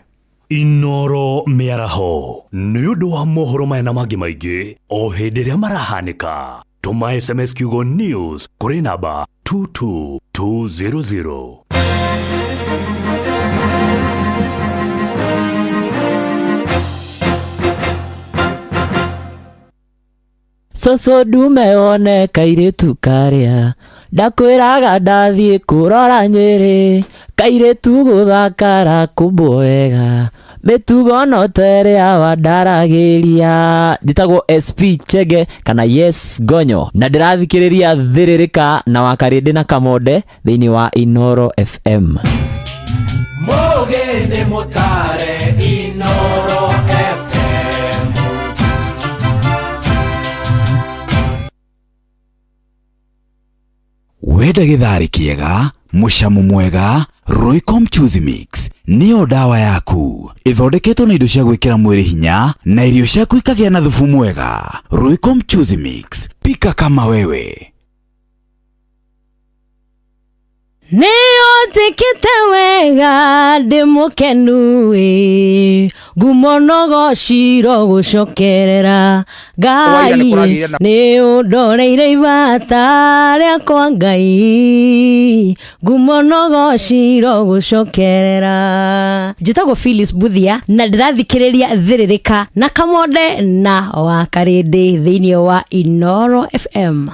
Inooro mĩaraho nĩ ũndũ wa mohoro maya na mangĩ maingĩ o hĩndĩ ĩrĩa marahanĩka. Tũma SMS kiugo news kũrĩ namba 22200. Soso ndume one kairĩtu karĩa ndakwĩraga ndathiĩ kũrora Nyĩrĩ, kairĩtu gũthakara kũmbwo wega mĩtugo no ta ĩrĩa wandaragĩria. Njĩtagwo SP Chege kana Yes Gonyo na ndĩrathikĩrĩria Thĩrĩrĩka na Wakarĩndĩ na Kamonde thĩinĩ wa Inooro FM. Mũgĩ nĩ mũtare Inooro FM. Wenda gĩtharĩ kĩega, mũcamo mwega, Royco Mchuzi Mix nĩyo ndawa yaku. Ĩthondeketwo na indo cia gwĩkĩra mwĩrĩ hinya na irio ciaku ikagĩa na thubu mwega. Royco Mchuzi Mix, pika kama wewe. Nĩũnjĩkĩte wega ndĩ mũkenu ĩ, ngumo no ciro gũcokerera Ngai, nĩ ũndoreire ibata rĩakwa Ngai, ngumo no ciro gũcokerera. Njĩtagwo Phyllis Buthia na ndĩrathikĩrĩria Thĩrĩrĩka na Kamonde na Wakarĩndĩ thĩinĩ wa Inooro FM.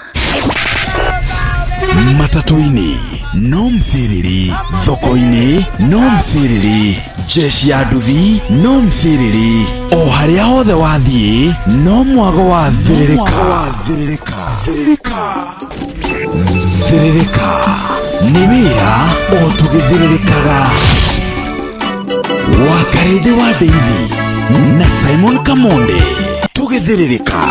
Matatũ-inĩ no mthiriri, thoko-inĩ no mthiriri, jeshi ya nduthi no mthiriri, o harĩa hothe wathiĩ no mwago wa Thĩrĩrĩka. Thĩrĩrĩka nĩ wĩra o tũgĩthĩrĩrĩkaga. Wakarĩndĩ wa Ndeithi na Simon Kamonde tũgĩthĩrĩrĩka.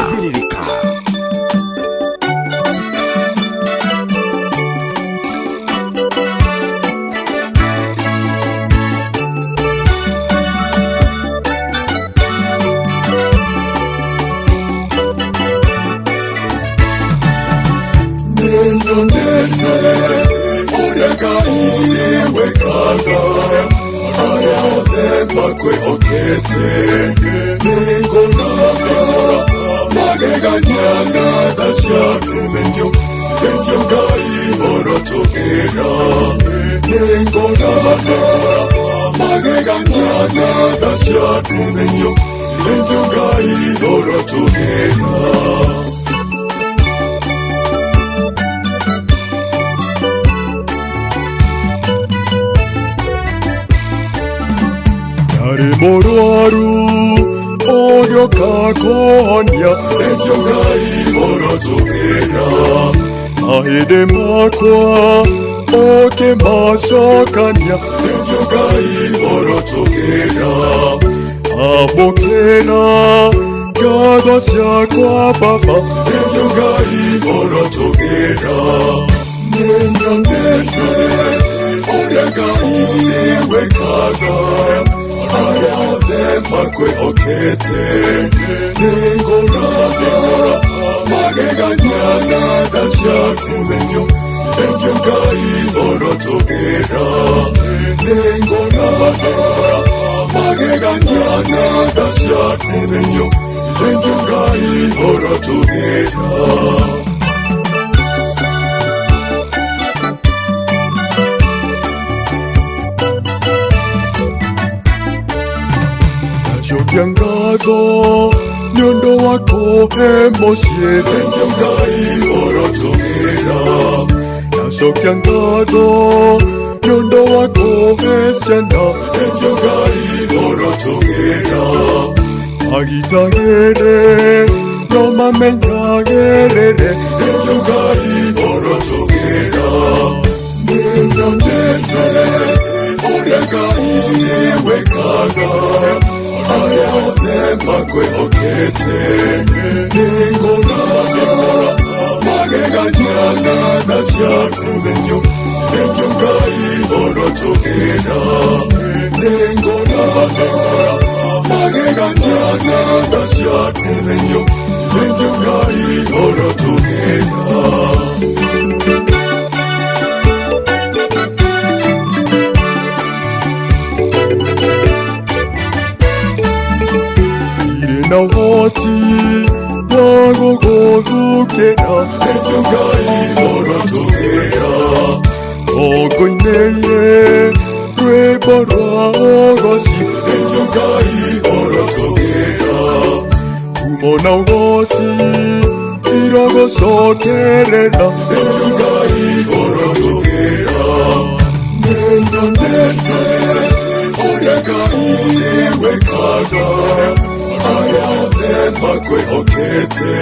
Morwaru ogĩũka kũhonia Thengiũ Ngai ũrotũgĩra mahĩndĩ makwa ũkĩmacokania Thengiũ Ngai ũrotũgĩra amũkĩra ngatho ciakwa Baba Thengiũ Ngai ũrotũgĩra nĩnyonete ũrĩa Ngai wĩkaga arĩa othe makwĩhokete nĩngũra magegania na tha ciaku. Thengiũ Thengiũ Ngai ũrotũgĩra nĩngũra magegania na tha ciaku. Thengiũ Thengiũ Ngai ũrotũgĩra. Ndacokia ngatho nĩ ũndũ wa kũhe mũciĩ. Thengiũ Ngai ũrotũgĩra. Ndacokia ngatho nĩ ũndũ wa kũhe ciana. Thengiũ Ngai ũrotũgĩra. Magitagĩre no mamenyagĩrĩre. Thengiũ Ngai ũrotũgĩra. Nĩnyonete ũrĩa Ngai wĩkaga arĩa othe makwĩhokete. Nĩngona magegania na tha ciaku. Thengiũ, thengiũ Ngai ũrotũgĩra. Nĩngona magegania na tha ciaku. Thengiũ, thengiũ Ngai ũrotũgĩra. Irĩ na ũhoti wa gũgũthukĩra. Thengiũ Ngai ũrotũgĩra. Ng'ongo-inĩ rwĩmbo rwa ũgoci. Thengiũ Ngai ũrotũgĩra. Ngumo na ũgoci irogũcokerera. Thengiũ Ngai ũrotũgĩra. Nĩnyonete ũrĩa Ngai wĩkaga arĩa othe makwĩhokete.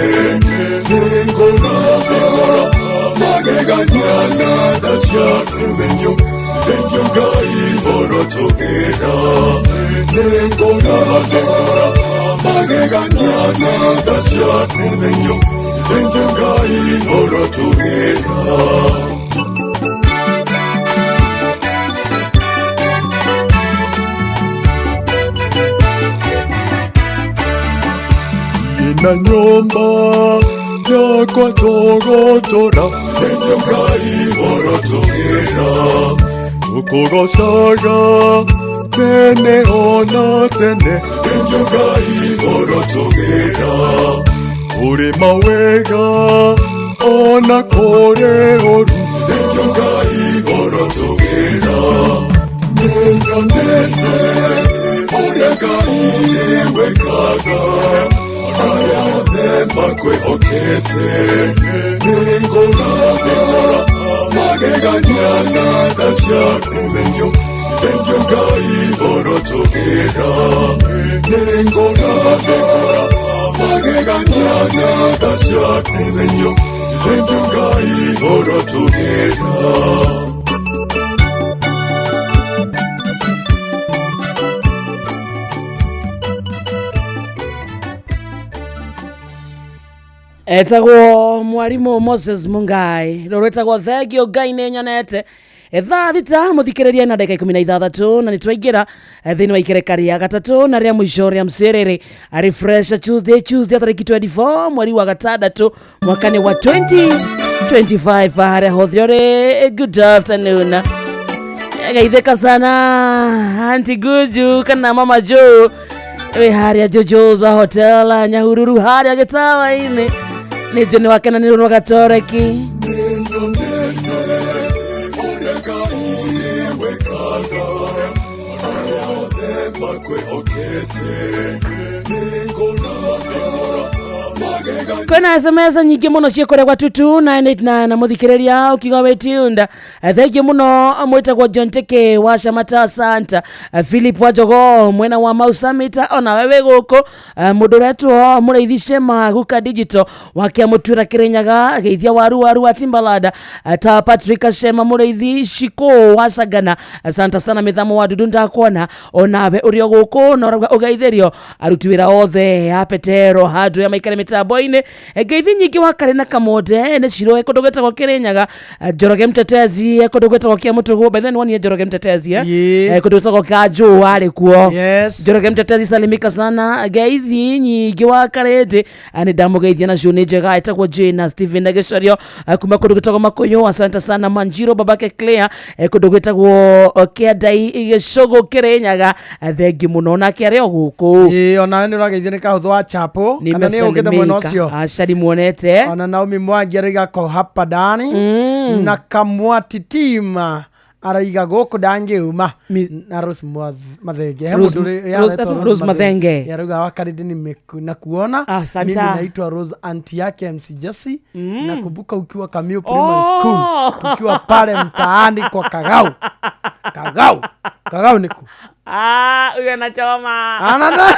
Nĩngona magegania na tha ciaku. Thengiũ, thengiũ Ngai ũrotũgĩra. Nĩngona magegania na tha ciaku. Thengiũ, thengiũ Ngai ũrotũgĩra. Na nyũmba yakwa tũgũtũra. Thengiũ Ngai ũrotũgĩra. Tũkũgocaga tene ona tene. Thengiũ Ngai ũrotũgĩra. Kũrĩ mawega ona kũrĩ ũru. Thengiũ Ngai ũrotũgĩra. Nĩnyonete ũrĩa Ngai wĩkaga arĩa othe makwĩhokete. Nĩngona magegania na tha ciaku. Thengiũ, thengiũ Ngai ũrotũgĩra. Nĩngona magegania na tha ciaku. Thengiũ, thengiũ Ngai ũrotũgĩra. Etagwo mwarimũ Moses Mungai rå rwĩtagwo thengio Ngai nĩ nyonete. Thaa 6 mũthikĩrĩria na ndagĩka 16 na nĩ twaingĩra thĩinĩ wa ikereka rĩa gatatũ na rĩa mũico rĩa mcerere Refresh Tuesday, Tuesday tarĩki 24 mweri wa gatandatũ mwaka-inĩ wa 2025. Harĩa hothe ũrĩ, good afternoon. Geithĩka sana Auntie Guju kana Mama Joe wĩ harĩa Jojo's Hotel Nyahururu harĩa gĩtawa-inĩ nĩ njũ nĩ wakenanĩrwo nĩ gatoreki. Nĩnyonete ũrĩa Ngai wĩkaga arĩa othe makwĩhokete. Nĩngona magegania Kwĩna SMS nyingĩ mũno ciĩ kũrĩa gwa 22989 na mũthikĩrĩria ũkiuga wĩ tuned. Thengiũ mũno mwĩtagwo John Teke wa Shamata Santa, Philip wa Jogoo mwena wa Mau Summit, onawe wĩ gũkũ. Mũndũ ũretwo Mũrĩithi Shema Guka Digital wa Kĩamũtuĩra Kĩrĩnyaga, geithia waru waru wa Timbalada, ta Patrick Shema Mũrĩithi Shiko wa Sagana, Santa sana mĩthamo wa Dudu ndakuona, onawe ũrĩ o gũkũ na ũrauga ũgeithĩrio aruti wĩra othe a Petero handũ ya maikare mĩtambo-inĩ. Ngeithi nyingĩ wa Karĩ na Kamonde nĩ Shiro kũndũ gwĩtagwo Kĩrĩnyaga, Njoroge Mtetezi kũndũ gwĩtagwo Kĩamũtũgũ. By the way nĩwonire Njoroge Mtetezi eh? Kũndũ gwĩtagwo Kanjũ warĩ kuo. Njoroge Mtetezi salimika sana. Ngeithi nyingĩ wa Karĩndĩ nĩ ndamũgeithia nacio nĩ njega. Ĩtagwo Jane na Steven na Gĩcario kuma kũndũ gwĩtagwo Makũyũ. Asante sana Manjiro babake Claire kũndũ gwĩtagwo Kĩandai Gĩcũgũ Kĩrĩnyaga. Thengi mũno nake arĩ o gũkũ. Ĩĩ onawe nĩ ũrageithio nĩ kahũthũ wa chapo kana nĩ ũkĩte mwena ũcio. Aca ndimuonete. Ona Naomi Mwangi arauga ko hapa ndani na Kamwati team. Araiga gũkũ ndangĩuma na Rose Mathenge. He mũndũ aretwo Rose Mathenge. Arauga wakarindi na kuona. Asante. Mimi naitwa Rose, auntie yake MC Jesse. Nakumbuka ukiwa Kamio Primary School, tukiwa pale mtaani kwa Kagau. Kagau. Kagau niku. Ah, huyu anachoma. Anana.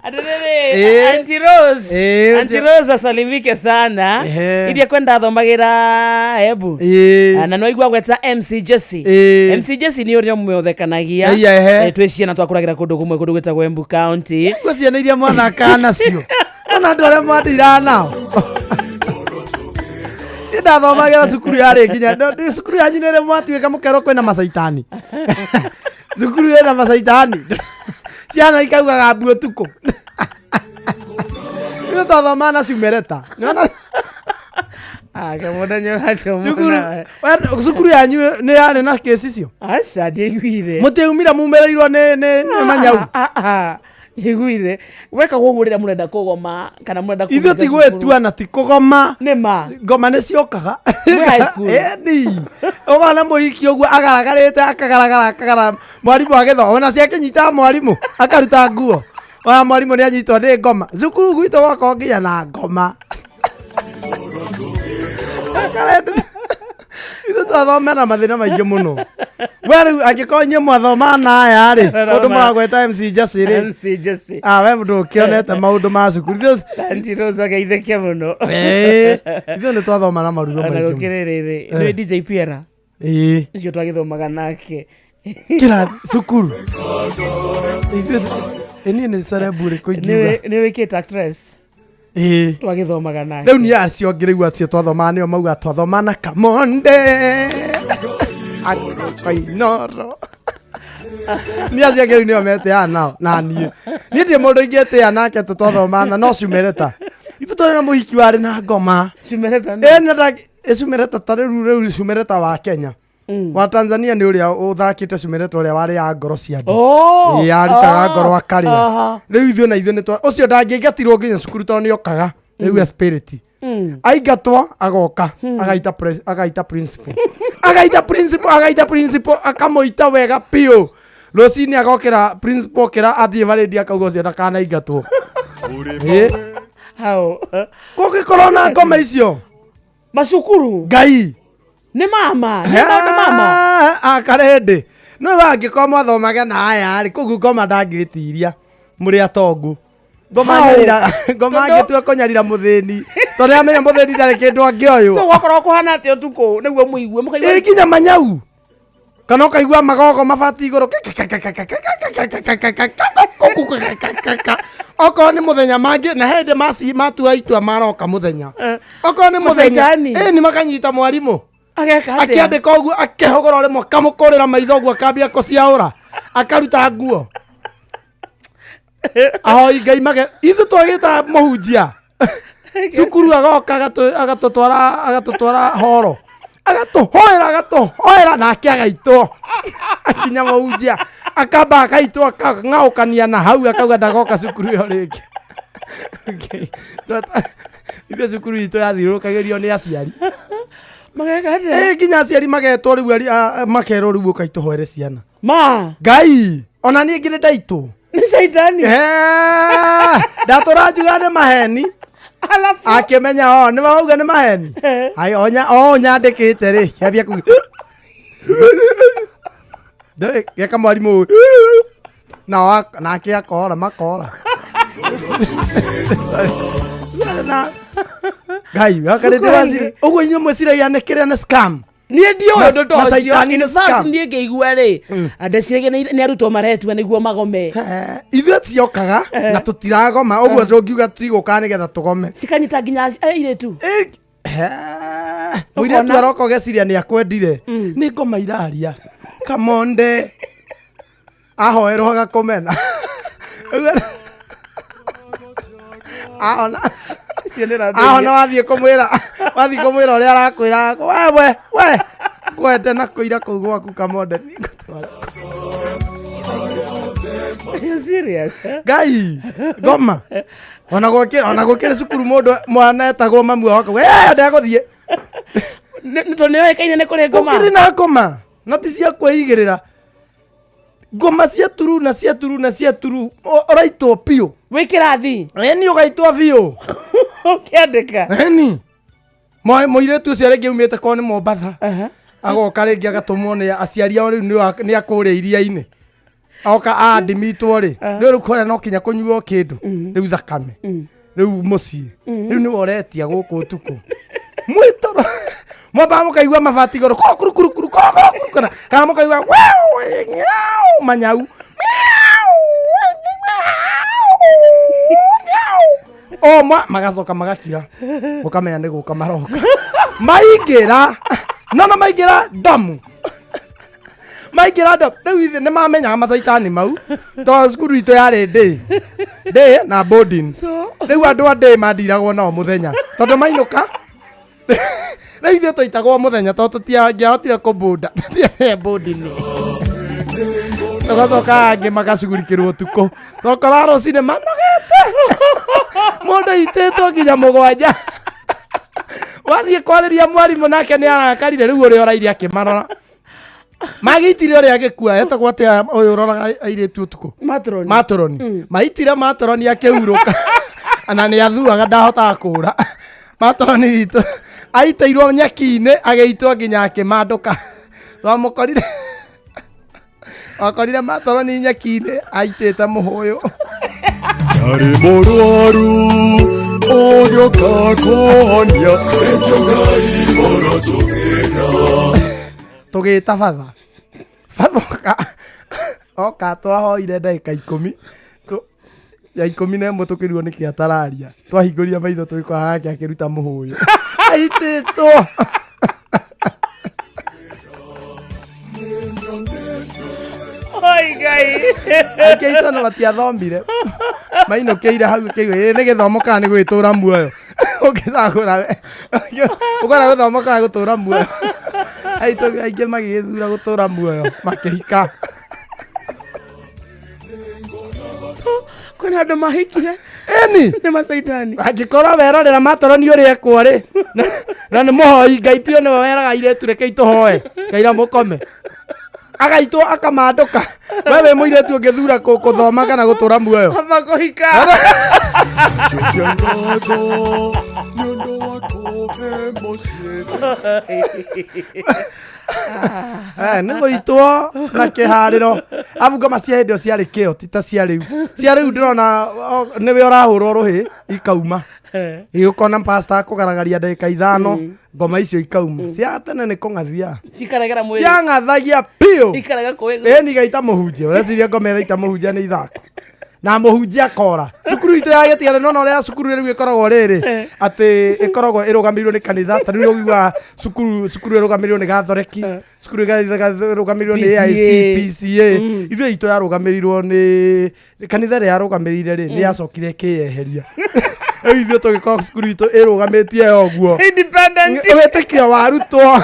Atiriri, Auntie Rose. Auntie Rose asalimike sana. Iria kwenda athomagira Embu. Na no igua gweta MC Jesse. MC Jesse ni uria mwe uthekanagia. Twi ciana twakuragira kundu kumwe kundu gwetagwo Embu County. Igua ciana iria mwana kana cio. Ona andu aria mwatiraga nao. Ndathomagira cukuru yarĩ nginya cukuru yanyu nĩ mwatuĩka mũkerwo kwĩna macaitani. Cukuru ĩna macaitani. Ciana ikaugaga mbu ũtukũ. Ithuĩ twathomaga na ciumereta. Nĩwona? Cukuru yanyu nĩ yarĩ na kĩci icio? Aca ndiaiguire. Mũtiaumire mumĩrĩirwo nĩ manyau? Iguire. Weka ũguo rĩrĩa mũrenda kũgoma kana mũrenda Ithuĩ ti gwĩtua na ti kũgoma. Nĩ ma. Ngoma nĩ ciokaga. Mwĩ high school. Ĩni. Ũkona mũhiki ũguo agaragarĩte akagaragara akagara mwarimũ agĩthoma ona ciakĩnyitaga mwarimũ akaruta nguo. Ona mwarimũ nĩ anyitwo nĩ ngoma. Cukuru gwitũ gwakorwo nginya na ngoma. Ithuĩ twathome na mathĩna maingĩ mũno. We rĩu angĩkorwo inyuĩ mwathoma na aya rĩ, kũndũ mũragweta MC Jesse rĩ. MC Jesse. Ah, we ndũkĩonete maũndũ ma cukuru. Auntie Rose ageithĩke mũno. Ithuĩ nĩ twathoma na maruo Ona maingĩ. gũkĩrĩ rĩrĩ, nĩ DJ Piera. Ũcio twagĩthomaga nake. Kĩrathi cukuru. Ithuĩ niĩ nĩ celeb ũrĩkũ ingiuga? Nĩ wĩkĩte actress. Twagĩthomaga nake. Rĩu niĩ acio angĩ rĩu acio twathomaga nĩo mauga twathoma na Kamonde. Akainoro. Niĩ acio angĩ rĩu nĩo metĩaga nao na niĩ. Niĩ ndirĩ mũndũ ingĩtĩa nake tũ twathoma na no ciumereta. Ithuĩ twarĩ na mũhiki warĩ na ngoma. Ciumereta nĩ? Ĩĩ, ciumereta ta rĩu ciumereta wa Kenya. Wa Tanzania nĩ ũrĩa ũthakĩte ciumereta ũrĩa warĩaga ngoro cia andũ. Ĩĩ, arutaga ngoro akarĩa. Rĩu ithuĩ na ithuĩ nĩ twa ũcio ndangĩingatirwo nginya cukuru tondũ nĩ okaga. Rĩu spirit. Aingatwo agoka agaita agaita principal. Agaita principal, agaita principal akamũita wega biũ. Rũcinĩ agokĩra principal okĩra athiĩ barĩndi akauga ũcio ndakanaingatwo. Hau. Kũngĩkorwo na ngoma icio. Macukuru. Ngai. Nĩ mama, nĩ maũndũ mama. Akarende. No wangĩkorwo mwathomaga na aya rĩ, kũu ngoma ndangĩtiria mũrĩ atongu. Ngoma nyarira, ngoma angĩtua kũnyarira mũthĩni. Tondũ amenya mũthĩni ndarĩ kĩndũ angĩoywo. So gwakorwo kũhana atĩa ũtukũ nĩguo mũigue mũkaigua. Ĩ nginya manyau. Kana ũkaigua magogo mabati igũrũ. Okorwo nĩ mũthenya mangĩ na hĩndĩ matua itua maroka mũthenya. Okorwo nĩ mũthenya, ĩ nĩ makanyita mwarimũ. Ageka atĩa? Akĩandĩka ũguo akĩhogora rĩmwe akamũkũrĩra maitho ũguo akambia kũciaũra akaruta nguo. Ahoi Ngai mage ithuĩ twagĩta mũhunjia. Cukuru agoka agatũtwara horo. Agatũhoera nake agaitwo. Akinya mũhunjia akamba akaitwo akang'aũkania na hau akauga ndagoka cukuru ĩyo rĩngĩ. Okay. Ithuĩ cukuru itũ yathiũrũrũkagĩrio nĩ aciari. Mageka atĩa? Ĩ nginya aciari magetwo rĩu makerwo rĩu ũkai tũhoere ciana. Ma. Ngai ona niĩ ngĩrĩ ndaitwo. Nĩ caitani. Ndatũra njuga nĩ maheni. Alafu akĩmenya o nĩ mauga nĩ maheni. Ai onya o nyandĩkĩte rĩ kĩambia kuga. Ndĩ geka mwarimũ na nake akora makora. Na Ngai wakarĩte wacire ũguo inyuĩ mwĩciragia nĩ kĩrĩa nĩ scam. Niĩ ndiũĩ ũndũ ta ũcio. Macaitani In nĩ fact, scam. niĩ ngĩigua rĩ, ndeciragia nĩ arutwo maretua nĩguo magome. Ithuĩ ciokaga na tũtiragoma ũguo ndũngiuga tigũka nĩgetha tũgome. Cikanyita nginya airĩtu. Mũirĩtu aroka ũgeciria nĩ akwendire. Nĩ ngoma iraria. Kamonde. Ahoerwo agakũmena. Ahona. Ahona wathiĩ kũmwĩra ũrĩa arakwĩra we we kwende na kũira kũu gwaku Kamonde. Are you serious? Ngai ngoma ona gwakĩra cukuru mũndũ mwana etagwo mamu wao akauga ndegũthiĩ. Tondũ nĩ oĩkaine nĩ kũrĩ ngoma. Gũkĩrĩ na ngoma na ti cia kwĩigĩrĩra. Ngoma cia turu na cia turu na cia turu ũraitwo biũ. Wĩ kĩrathi. Ĩni ũgaitwo biũ. Ũkĩandĩka. Ĩni. Mũirĩtu ũcio rĩngĩ aumĩte korwo nĩ Mombatha. Agoka rĩngĩ agatũmwo nĩ aciari ao rĩu nĩ a kũrĩa iria-inĩ. Oka andimitwo rĩ. Rĩu rĩu kũrĩa no kinya kũnyuo kĩndũ. Rĩu thakame. Rĩu mũciĩ. Rĩu nĩwe ũretia gũkũ ũtukũ. Mwĩtoro. Mwambaga mũkaigua mabati igũrũ kuru kuru kuru kuru kuru kuru kuru kana kana mũkaigua wiu, miau, manyau. Miau, miau. O ma magacoka magakira. Mũkamenya nĩ gũka maroka. Maingĩra. No no maingĩra ndamu. Maingĩra ndamu. Rĩu ithe nĩ mamenyaga macaitani mau. Tondũ cukuru itũ yarĩ day. Day na boarding. Rĩu andũ a day mandiragwo nao mũthenya. Tondũ mainũka rĩu ithuĩ twaitagwo mũthenya tondũ tũtiangĩahotire kũbunda. Tũtiarĩ boarding. Tũgacoka angĩ magacugurikĩrwo ũtukũ. Tokora rũcinĩ manogete. Mũndũ aitĩtwo nginya mũgwanja. Wathiĩ kwarĩria mwarimũ nake nĩ arakarire rĩu ũrĩa ũraire akĩmarora. Magĩitire ũrĩa agĩkua etagwo atĩa ũyũ ũroraga airĩtu ũtukũ? Matroni. Matroni. Maitire matroni akĩhurũka. Na nĩ athuaga ndahotaga kũra. Matroni witũ aitĩirwo nyeki-inĩ agĩitwo nginya akĩmandũka. Twamũkorire wakorire matroni nyeki-inĩ aitĩte mũhũyũ. Ndarĩ mũrwaru ũgĩũka kũhonia Thengiũ Ngai ũrotũgĩra. Tũgĩta batha. Batha oka oka twahoire ndagĩka ikũmi ya ikũmi na ĩmwe tũkĩrigwo nĩkĩ atararia. Twahingũria maitho tũgĩkora nake akĩruta mũhũyũ. Aitĩtwo. Oi Ngai. Aingĩ aitũ ona matiathomire. Mainũkĩire hau kĩigua ĩ nĩ gĩthomo kana nĩ gwĩtũra muoyo. Ũngĩcagũra we. Ũkona gũthoma kana gũtũra muoyo. Aitũ aingĩ magĩgĩthura gũtũra muoyo makĩhika. Kwĩna andũ mahikire. Ĩni. Nĩ macaitani. Angĩkorwo werorera matoroni ũrĩa ekwo rĩ, na nĩ mũhoi Ngai biũ nĩwe weraga airĩtu rekei tũhoe, kaira mũkome. Agaitwo akamandũka. We wĩ mũirĩtu ũngĩthura kũthoma kana gũtũra muoyo. Aba kũhika. Cokia ngatho nĩ ũndũ wa kũhe mũciĩ. Nĩ gũitwo na kĩharĩro. Abu ngoma cia hĩndĩ ĩyo ciarĩ kĩo ti ta cia rĩu. Cia rĩu ndĩrona nĩwe ũrahũrwo rũhĩ ikauma. Ĩ ũkona pastor akũgaragaria ndagĩka ithano ngoma icio ikauma. Cia tene nĩ kũng'athia. Cikaregera mwĩrĩ. Ciang'athagia biũ. Ikarega kũĩ. Ĩni gaita mũhunjia. Ũreciria ngoma ĩraita mũhunjia nĩ ithako. Na mũhunjia akora. Cukuru itũ ya gĩtigane no ũrĩa cukuru rĩu ĩkoragwo rĩrĩ atĩ ĩkoragwo ĩrũgamĩrĩirwo nĩ kanitha. Ta rĩu ũiguaga cukuru ĩrũgamĩrĩirwo nĩ Gathoreki, cukuru ĩrũgamĩrĩirwo nĩ AIC, PCA. Ithuĩ itũ yarũgamĩrĩirwo nĩ kanitha ĩrĩa yarũgamĩrĩire rĩ, nĩ yacokire ĩkĩyeheria. Rĩu ithuĩ tũgĩkorwo cukuru itũ ĩrũgamĩtie o ũguo. Independent. Wĩtĩkio wa arutwo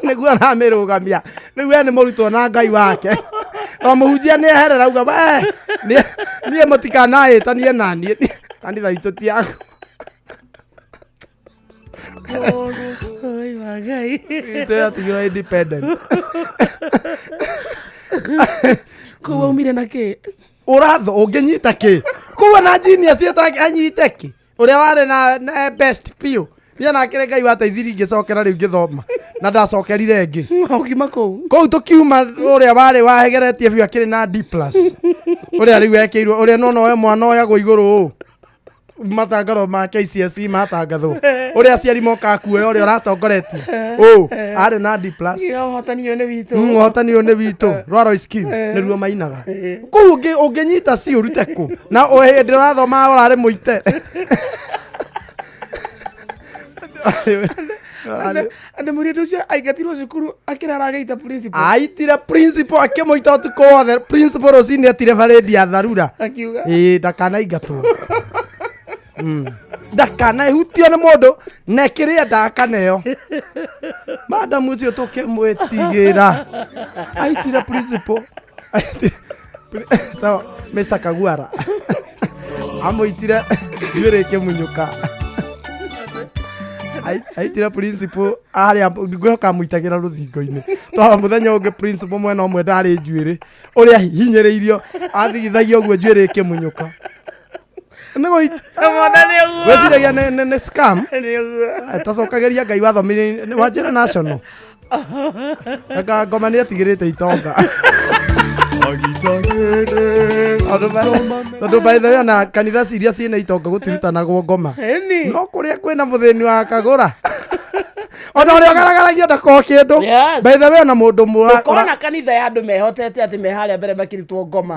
nĩguo aramĩrũgamia. Rĩu we nĩ mũrutwo na Ngai wake. To mũhunjia nĩ eherera auga, we, niĩ mũtikanaĩtanie na niĩ. Kanitha itũ ti yaku. Oi, wa Ngai. Itũ yatigirwo independent. Kũu waumire na kĩ? Ũratho ũngĩnyita kĩ? Kũu ona genius ĩtake anyite kĩ? Ũrĩa warĩ na best biũ. Niĩ ona kĩrĩ Ngai wateithirie ngĩcokera rĩu ngĩthoma. Na ndacokerire ĩngĩ. Ũkiuma kũu? Kũu tũkiuma ũrĩa warĩ wahegeretie biũ akĩrĩ na D plus. Ũrĩa rĩu ekĩirwo, ũrĩa nona ũrĩa mwana oyagwo igũrũ ũũ. Matangatho ma KCSE matangathwo. Ũrĩa aciari mokaga kuoya ũrĩa ũratongoretie. Ũũ, arĩ na D plus. Nginya ũhotani ũyũ nĩ witũ. Ũhotani ũyũ nĩ witũ. Rwa Royce King, nĩruo mainaga. Kũu ũngĩnyita C ũrute kũ? Na o hĩndĩ ũrathoma ũrarĩ mũite. Andũ mũirĩtu ũcio aingatirwo cukuru akĩrara agĩita principal. Aitire principal akĩmũita ũtukũ wothe. Principal rũcinĩ etire barĩndi ya tharura. Akiuga. Ĩĩ ndakanaingatwo. Ndakanaihutio nĩ mũndũ na kĩrĩa ndakaneo. Madam ũcio tũkĩmwĩtigĩra. Aitire principal. Aitire Mr. Kaguara. Amũitire njuĩrĩ ĩkĩmunyũka. Aitire principal harĩa ngwĩhoka amũitagĩra rũthingo-inĩ tondũ mũthenya ũngĩ principal mwena ũmwe ndarĩ njuĩrĩ ũrĩa hinyĩrĩirio athigithagia ũguo njuĩrĩ ĩkĩmunyũka. Nĩgũ Mwana nĩ ũguo. Wĩciragia nĩ scam. Nĩ ũguo. Tacokagĩria Ngai wathomire wanjĩra national. Anga ngoma nĩ atigĩrĩte itonga. Tondũ by the way ona kanitha iria ciĩna itonga gũtirutanagwo ngoma. Ĩni. No kũrĩa kwĩna mũthĩni wa kagũra. Ona ũrĩa ũgaragaragia ndakorwo kĩndũ. Yes. By the way ona mũndũ mũra. Ũkona kanitha ya andũ mehotete atĩ me harĩa mbere makĩrutwo ngoma.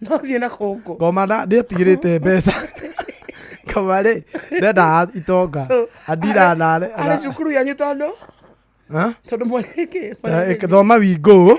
No thiĩ na kũngũ. Ngoma ndĩatigĩrĩte mbeca. Ngoma rĩ ndendaga itonga. Andira na Arĩ cukuru yanyu tondũ Ha? tondũ mwarĩ kĩ? Thoma wingũ.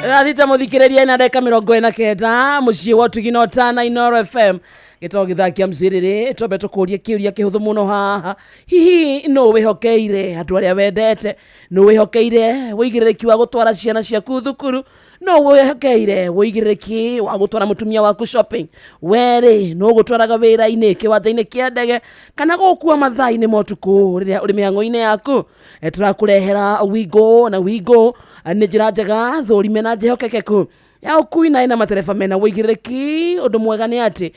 Thaa thita mũthikĩrĩria ina ndagĩka 49 mũciĩ wa ũtugi na ũtana Inoro FM gĩtagwo gĩthaa kĩa mcĩrĩrĩ. Twambe tũkũrie kĩũria kĩhũthũ mũno haha, hihi nũ wĩhokeire andũ arĩa wendete? Nũ wĩhokeire wĩigĩrĩrĩki wa gũtwara ciana ciaku thukuru? Nũ wĩhokeire wĩigĩrĩrĩki wa gũtwara mũtumia waku shopping? Werĩ nũ ũgũtwaraga wĩra-inĩ, kĩwanja-inĩ kĩa ndege, kana gũkua mathaa-inĩ ma ũtukũ rĩrĩa ũrĩ mĩhang'o-inĩ yaku? Tũrakũrehera Wigo, na Wigo nĩ njĩra njega thũrime na njĩhokekeku ya ũkui na ĩna matereba mena wĩigĩrĩrĩki. Ũndũ mwega nĩ atĩ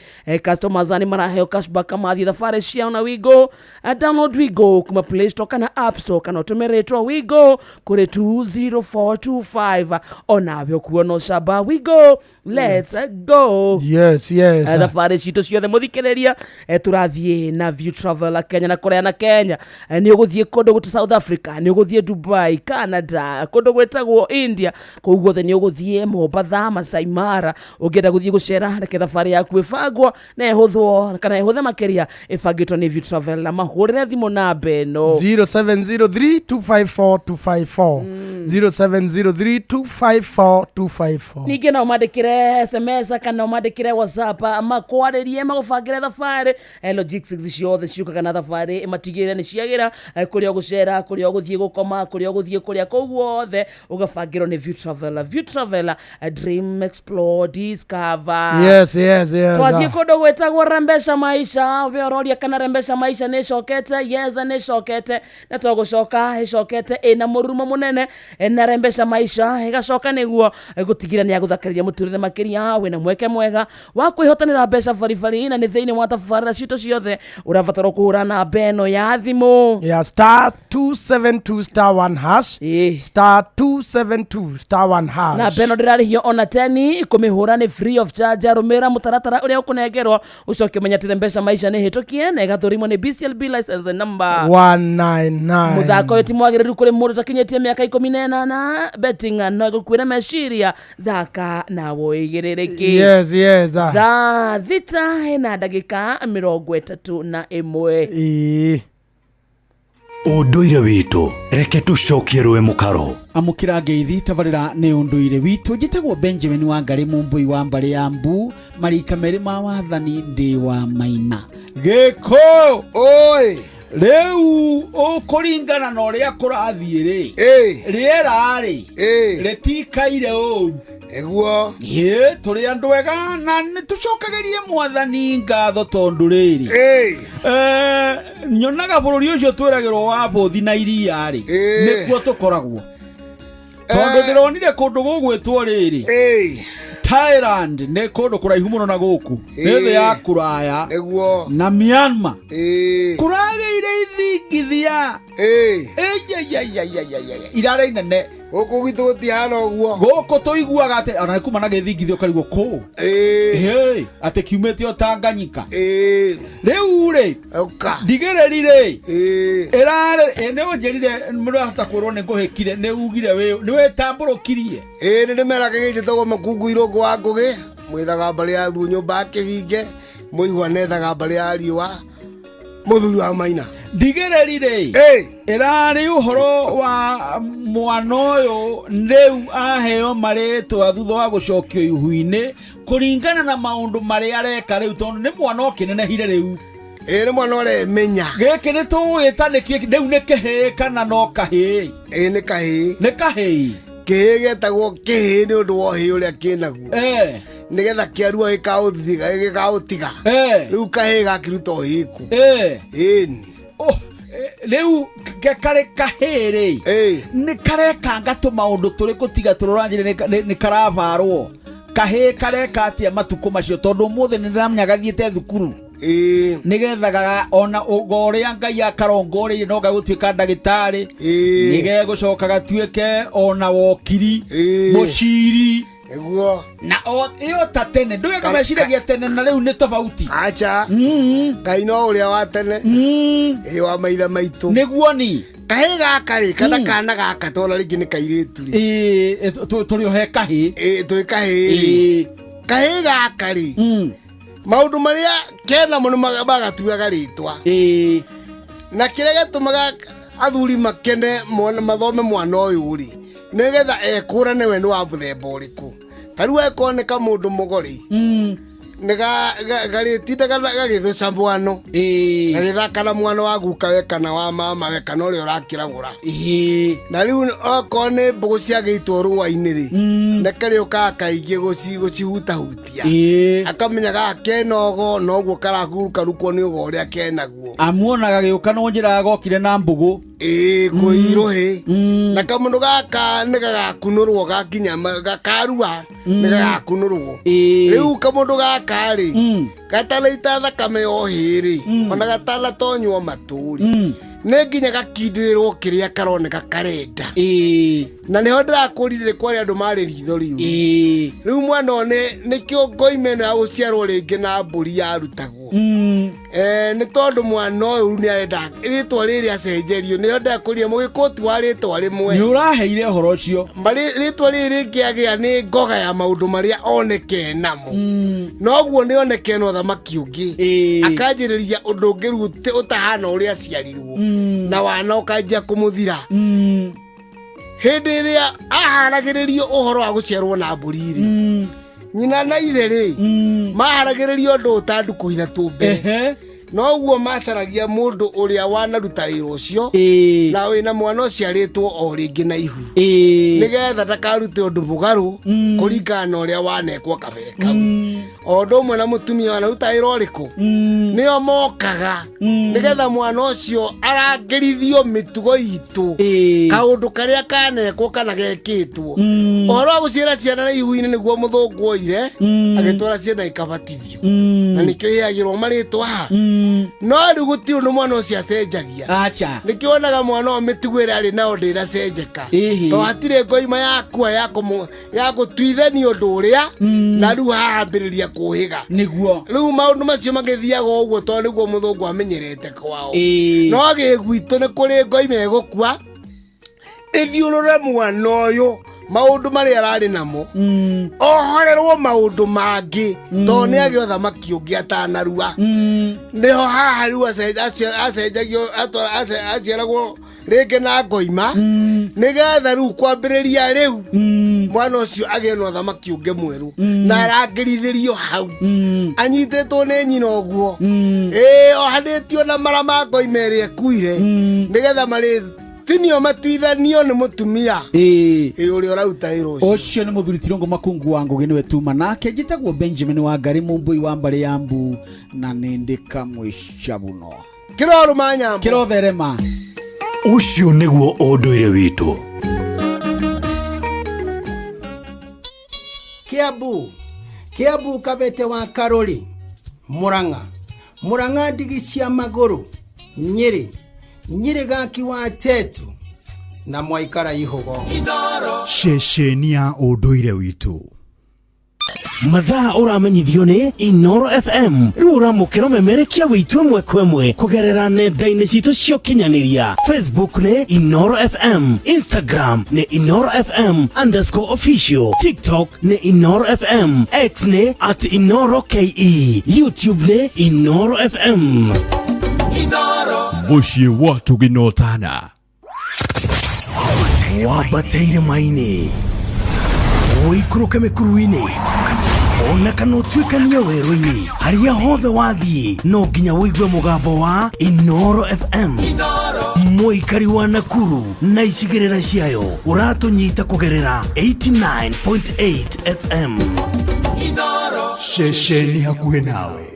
customers nĩ maraheo cashback mathiĩ thabarĩ ciao na Wigo. Download Wigo kuma Play Store kana App Store, kana ũtũme rĩtwa Wigo kũrĩ 20425 onawe ũkuo no camba. Wigo, let's go. Yes, yes. Thabarĩ citũ ciothe mũthikĩrĩria, tũrathiĩ na View Travel Kenya na kũrĩa na Kenya. Nĩ ũgũthiĩ kũndũ gũta South Africa, nĩ ũgũthiĩ Dubai, Canada, kũndũ gwĩtagwo India, kũu guothe nĩ ũgũthiĩ Mombatha, Masai Mara. Ũngĩenda gũthiĩ gũcera, reke thabarĩ yaku ĩbangwo na ĩhũthwo kana ĩhũthe makĩria, ĩbangĩtwo nĩ View Travel, na mahũrĩre thimũ namba ĩno 0703 254 254, 0703 254 254. Ningĩ no ũmandĩkĩre SMS kana ũmandĩkĩre WhatsApp, makwarĩrie magũbangĩre thabarĩ. Logistics ciothe ciũkaga na thabarĩ, matigĩrĩre nĩ ciagĩra, kũrĩa ũgũcera, kũrĩa ũgũthiĩ gũkoma, kũrĩa ũgũthiĩ kũrĩa, kũu guothe ũgabangĩrwo nĩ View Traveler. View Traveler, dream, explore, discover. Yes. Twathiĩ kũndũ gwĩtagwo Rembesha Maisha. We ũroria kana Rembesha Maisha nĩ ĩcokete? Yes, nĩ ĩcokete, na twagũcoka ĩcokete ĩna mũrurumo mũnene, na Rembesha Maisha ĩgacoka nĩguo gũtigĩra nĩ agũthakarĩria mũtũrĩre makĩria. Wĩna mweke mwega wa kwĩhotanĩra mbeca baribari, na nĩ thĩinĩ wa tabarĩra citũ ciothe ũrabatarwo kũhũra namba ĩno ya thimũ ya star 272 star 1 hash, star 272 star 1 hash. Namba ĩno ndĩrarĩhio ona teni, kũmĩhũra nĩ free of charge. Rũmĩrĩra mũtaratara ũrĩa ũkũnengerwo, ũcoke ũmenye atĩ Mbeca Maisha nĩ hĩtũkie na ĩgathũrimwo nĩ BCLB license number 199. Mũthako ũyũ ti mwagĩrĩru kũrĩ mũndũ ũtakinyĩtie mĩaka 18. Betting no ĩgũkuĩre meciria, thaka na wũigĩrĩrĩki. Yes. Thaa 6 ĩna ndagĩka 31. Ĩĩ. Ũndũire witũ, reke tũcokie rũĩ mũkaro. Amũkĩra ngeithi, tabarĩra nĩ ũndũire witũ. Njĩtagwo Benjamin Wangarĩ Mũmbũi wa mbarĩ ya Mbu, marika merĩ ma wathani, ndĩ wa Maina Gĩkũ. Oi. Rĩu ũkũringana na ũrĩa kũrathiĩ rĩ, rĩera rĩ rĩtikaire ũru. Ĩguo. Ĩ tũrĩ andũ ega na nĩ tũcokagĩrie mwathani ngatho tondũ rĩrĩ, nyonaga bũrũri ũcio twĩragĩrwo wa bũthi na iria rĩ, nĩkuo tũkoragwo, tondũ ndĩronire kũndũ gũgwĩtwo rĩrĩ Thailand, nĩ kũndũ kũraihu mũno na gũkũ, nĩ thĩ ya kũraya. Nĩguo. Na Myanmar kũragĩire ithingithia. Ĩyayayayayaya, irarĩ inene. Gũkũ gwitũ gũtihana ũguo. Gũkũ tũiguaga atĩ ona nĩ kuma na gĩthingithia ũkarigwo kũ. Ĩ, atĩ kiumĩte o Tanganyika. Rĩu rĩ ndigĩrĩri rĩ ĩrarĩ ĩ, nĩ ũnjĩrire mũrahota kwĩrwo nĩ ngũhĩkire, nĩ ugire nĩ wĩtambũrũkirie. Ĩĩ, nĩ ndĩmera kĩgĩnjĩtagwo Makungu Irũngũ wa Ngũgĩ, mwĩthaga mbarĩ ya Thuo nyũmba ya kĩginge, mũigua nethaga mbarĩ ya riũa, mũthuri wa Maina. Ndigĩrĩri rĩ ĩrarĩ ũhoro wa mwana ũyũ rĩu aheo marĩtwa thutha wa gũcokio ihu-inĩ kũringana na maũndũ marĩa areka rĩu, tondũ nĩ mwana ũkĩnenehire rĩu. Ĩĩ, nĩ mwana ũremenya. Gĩkĩ nĩ tũgũgĩta nĩkĩ rĩu, nĩ kĩhĩĩ kana no kahĩĩ? Ĩĩ, nĩ kahĩĩ. Nĩ kahĩĩ. Kĩhĩĩ gĩetagwo kĩhĩĩ nĩ ũndũ wa ũhĩĩ ũrĩa kĩnaguo. Nĩgetha kĩarua gĩkaũthiga gĩkaũtiga. Rĩu kahĩĩ gakĩruta ũhĩĩ kũ? Ĩni. Rĩu karĩ kahĩĩ rĩ, nĩ karekanga tũmaũndũ tũrĩkũ tiga tũrũranjĩre nĩ karabarwo? Kahĩĩ kareka atĩa matukũ macio? Tondũ ũmũthĩ nĩ ndĩramenya gathiĩte thukuru nĩgetha ona ũgo ũrĩa Ngai akarongoreirie no gagũtuĩka ndagĩtarĩ, nĩgegũcoka gatuĩke ona wokiri, mũciri. Nĩguo. Na o ĩyo ta tene ndũgeka meciragia tene na rĩu nĩ tofauti. Acha. Ngai no ũrĩa wa tene. Ĩ wa maithe maitũ. Nĩguo ni. Kahĩĩ gaka rĩ, kana kana gaka tona rĩngĩ nĩ kairĩtu rĩ. Tũrĩ o he kahĩĩ. Ĩ twĩ kahĩĩ rĩ. Kahĩĩ gaka rĩ. Maũndũ marĩa kenamo nĩ magatuaga rĩtwa. Na kĩrĩa gĩtũmaga athuri makene mathome mwana ũyũ rĩ, nĩgetha ekũrane we nĩ wa mũthemba ũrĩkũ. Ta rĩu angĩkorwo nĩ kamũndũ mũgo rĩ, nĩ garĩtindaga gagĩthũca mwano, gagĩthaka na mwana wa guka we kana wa mama we kana ũrĩa ũrakĩragũra. Na rĩu okorwo nĩ mbũgũ ciagĩitwo rũa-inĩ rĩ, nĩ karĩũkaga kaingĩ gũcihutahutia. Akamenya gaka kena ũgo, noguo kararukarukwo nĩ ũgo ũrĩa kenaguo. Amuonaga gĩũka no njĩra gokire na mbũgũ. Ĩĩ, kwĩirũhĩ. Na kamũndũ gaka nĩ gagakunũrwo gakinya gakarua, nĩ gagakunũrwo. Rĩu kamũndũ gaka rĩ, gatanaita thakame yohĩ rĩ, ona gatanatonywo matũ rĩ, nĩ nginya gakindĩrĩrwo kĩrĩa karoneka karenda. Na nĩho ndĩrakũrire kwarĩ andũ marĩ ritho riũru. Rĩu mwana ũyũ nĩkĩo ngoima ĩno ya gũciarwo rĩngĩ na mbũri yarutagwo. Nĩ tondũ mwana ũyũ nĩ arenda rĩtwa rĩrĩ acenjerio, nĩho ndakũria mũgĩkũyũ ti wa rĩtwa rĩmwe. Nĩ ũraheire ũhoro ũcio. Rĩtwa rĩrĩ rĩngĩagĩa nĩ ngoga ya maũndũ marĩa oneke namo. Noguo nĩ oneke na ũthamaki ũngĩ. Akanjĩrĩria ũndũ ũngĩ rĩu ũtahana ũrĩa aciarirwo. Na wana ũkanjia kũmũthira. Hĩndĩ ĩrĩa aharagĩrĩrio ũhoro wa gũciarwo na mbũri rĩ, nyina na ithe rĩ, maharagĩrĩrio ũndũ ũta ndukũ ithatũ mbere. Noguo macaragia mũndũ ũrĩa wanaruta wĩra ũcio, na wĩna mwana ũciarĩtwo o rĩngĩ na ihu, nĩgetha ndakarute ũndũ mũgarũ kũringana na ũrĩa wanekwo kabere kau. O ũndũ ũmwe na mũtumia wanaruta wĩra ũrĩkũ, nĩo mokaga nĩgetha mwana ũcio arangĩrithio mĩtugo itũ, kaũndũ karĩa kanekwo kana gekĩtwo. Ũhoro wa gũciara ciana na ihu-inĩ nĩguo mũthũngũ oire agĩtwara ciana ikabatithio, na nĩkĩo iheagĩrwo marĩtwa ha. No rĩu gũtirĩ ũndũ mwana ũcio acenjagia. Acha. Nĩkĩo wonaga mwana ũyũ mĩtugo ĩrĩa arĩ nayo ndĩracenjeka, tondũ hatirĩ ngoima yakua ya gũtuithania ũndũ ũrĩa, na rĩu hahambĩrĩria kũhĩga. Nĩguo. Rĩu maũndũ macio magĩthiaga ũguo tondũ nĩguo mũthũngũ amenyerete kwao. No gĩgwitũ nĩ kũrĩ ngoima ĩgũkua ĩthiũrũre mwana ũyũ maũndũ marĩa ararĩ namo, ohorerwo maũndũ mangĩ, tondũ nĩ agĩa ũthamaki ũngĩ atanarua. Nĩho haha rĩu acenjagio, aciaragwo rĩngĩ na ngoima, nĩgetha rĩu kwambĩrĩria rĩu mwana ũcio agĩe na ũthamaki ũngĩ mwerũ, na arangĩrithĩrio hau anyitĩtwo nĩ nyina ũguo, ĩĩ, ohanĩtio na mara ma ngoima ĩrĩa ĩkuire, nĩgetha marĩ tinio matuithanio nĩ mũtumia ĩ ũrĩa ũraruta wĩra ũcio. Ũcio nĩ mũthuri Tirũngũ Makungu wa Ngũgĩ, nĩwe tuma nake. Njĩtagwo Benjamin wa Ngarĩ, mũmbũi wa mbarĩ ya mbu, na nĩ ndĩ kamwĩcabuno. Kĩrorũma nyambo. Kĩrotherema. Ũcio nĩguo ũndũire witũ. Kiambu, Kiambu, Kabete wa Karori, Murang'a, Murang'a, ndigi cia magũrũ, Nyĩrĩ, Nyĩrĩ, gaki wa Tetu na mwaikara ihũgo. Ceceni ya ũndũire witũ. Mathaa ũramenyithio nĩ Inoro FM. Rĩu ũramũkĩra ũmemerekia witũ ĩmwe kwa ĩmwe kũgerera nenda-inĩ citũ cia ũkinyanĩria. Facebook nĩ Inoro FM, Instagram nĩ Inoro FM underscore official, TikTok nĩ Inoro FM, X nĩ at Inoro KE, YouTube nĩ Inoro FM. Mũciĩ wa tũginotana. Wambateire maini. Ũikũrũke mĩkuru-inĩ ona kana ũtuĩkanie werũ-inĩ, harĩa hothe wathiĩ no nginya ũigue mũgambo wa Inoro FM. Mũikari wa Nakuru na icigĩrĩra ciayo ũratũnyita kũgerera 89.8 FM. Ceceni hakuhĩ nawe.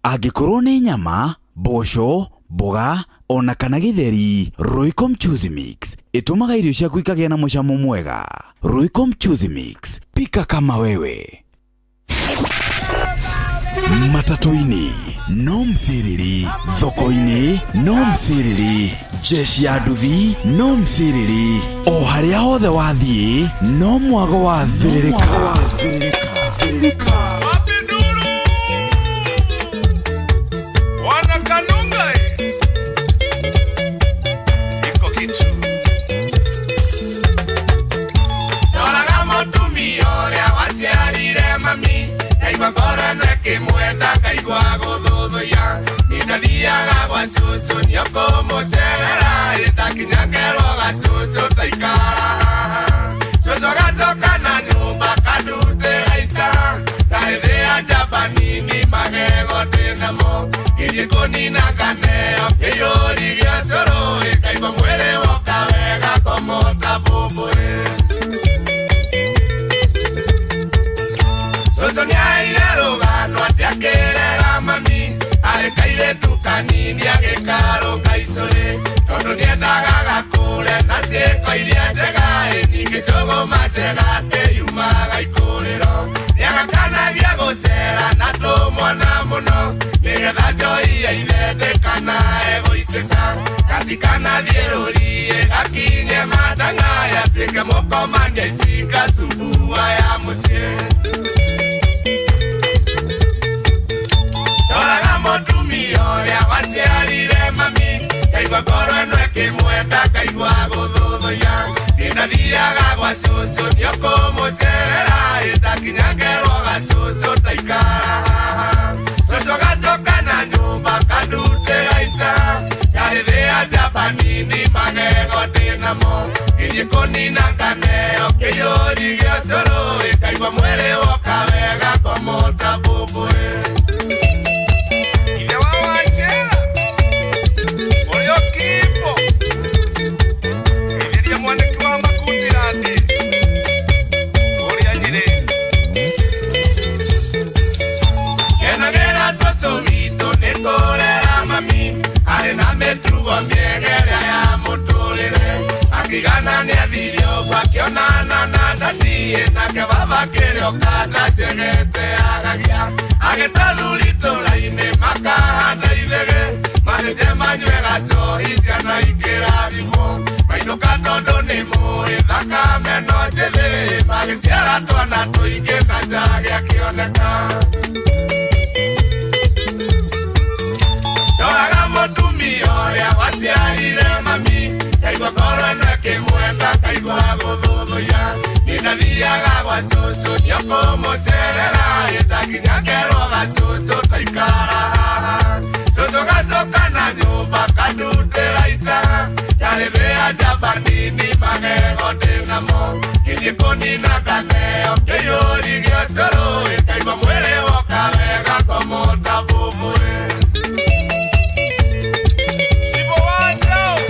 Angĩkorwo nĩ nyama, mboco, mboga ona kana gĩtheri, Royco Mchuzi Mix ĩtũmaga irio ciaku ikagĩa na mũcamo mwega. Royco Mchuzi Mix, pika kama wewe. Matatũ-inĩ no msiriri, thoko-inĩ no msiriri, jeshi ya nduthi no msiriri, o harĩa hothe wathiĩ no mwago wa thĩrĩrĩka. Wanakanunga iko kitu Ndoraga mũtumia ũrĩa waciarire mami, ngaigua ngoro ĩno ĩkĩmwenda, ngaigua gũthũthũya. Niĩ ndathiaga gwa cũcũ nĩũkũmũcerera, ĩ ndakinya ngerwo gacũcũ taikara haha. Cũcũ agacoka na nyũmba akandutĩra ita, ndarĩthĩa njamba nini magego ndĩnamo, ngĩthiĩ kũnina nganeo kĩiyũri gĩa cũrũ, ĩ ngaigua mwĩrĩ woka wega ngomota mbũmbũĩ. Cũcũ nĩaheire rũgano atĩ akĩrera mami, arĩ kairĩtu kanini agĩkarũnga icũrĩ, tondũ nĩendaga gakũre na ciĩko iria njega, ĩ ningĩ njũgũma njega atĩ yumaga ikũrĩro. Nĩagakanagia gũcera na tũmwana mũno, nĩgetha njohi ya ithe ndĩkanae gũitĩka, gatikanathiĩ rũriĩ gakinye matang'a, yatuĩke mũkomania icinga cubua ya mũciĩ. Ndoraga mũtumia ũrĩa waciarire mami, ngaigua ngoro ĩno ĩkĩmwenda, ngaigua gũthũthũya. Niĩ ndathiaga gwa cũcũ nĩũkũmũcerera, ĩ ndakinya ngerwo gacũcũ taikara haha. Cũcũ gacoka na nyũmba akandutĩra ita, ngarĩthĩa njamba nini magego ndĩnamo, ngĩthiĩ kũnina nganeo kĩiyũri gĩa cũrũ, ĩ ngaigua mwĩrĩ woka wega ngomota mbũmbũĩ. Ithe wa Wanjĩra ũrĩa ũkimbo, geithĩria mwanĩki wa Makutirandi ũrĩa Nyĩrĩ. Kenagĩra cũcũ witũ nĩ kũrera mami, arĩ na mĩtugo mĩega ĩrĩa ya mũtũrĩre, akĩigana nĩathire ũguo akĩonana na ndatiĩ, nake baba akĩrĩ ũkanda njegete agagia, agĩtathuri itũra-inĩ makahanda ithege, marĩnje manyue gacohi ciana ikĩrathimwo, mainũka tondũ nĩ mũĩ thakame no njĩthĩ, magĩciara twana tũingĩ na njage akĩoneka. Ndoraga mũtumia ũrĩa waciarire mami, ngaigua ngoro ĩno ĩkĩmwenda, ngaigua gũthũthũya. Niĩ ndathiaga gwa cũcũ nĩũkũmũcerera, ĩ ndakinya ngerwo gacũcũ taikara haha. Cũcũ gacoka na nyũmba akandutĩra ita, ngarĩthĩa njamba nini magego ndĩnamo, ngĩthiĩ kũnina nganeo kĩiyũri gĩa cũrũ, ĩ ngaigua mwĩrĩ woka wega ngomota mbũmbũĩ. Cibo wa Njaũ,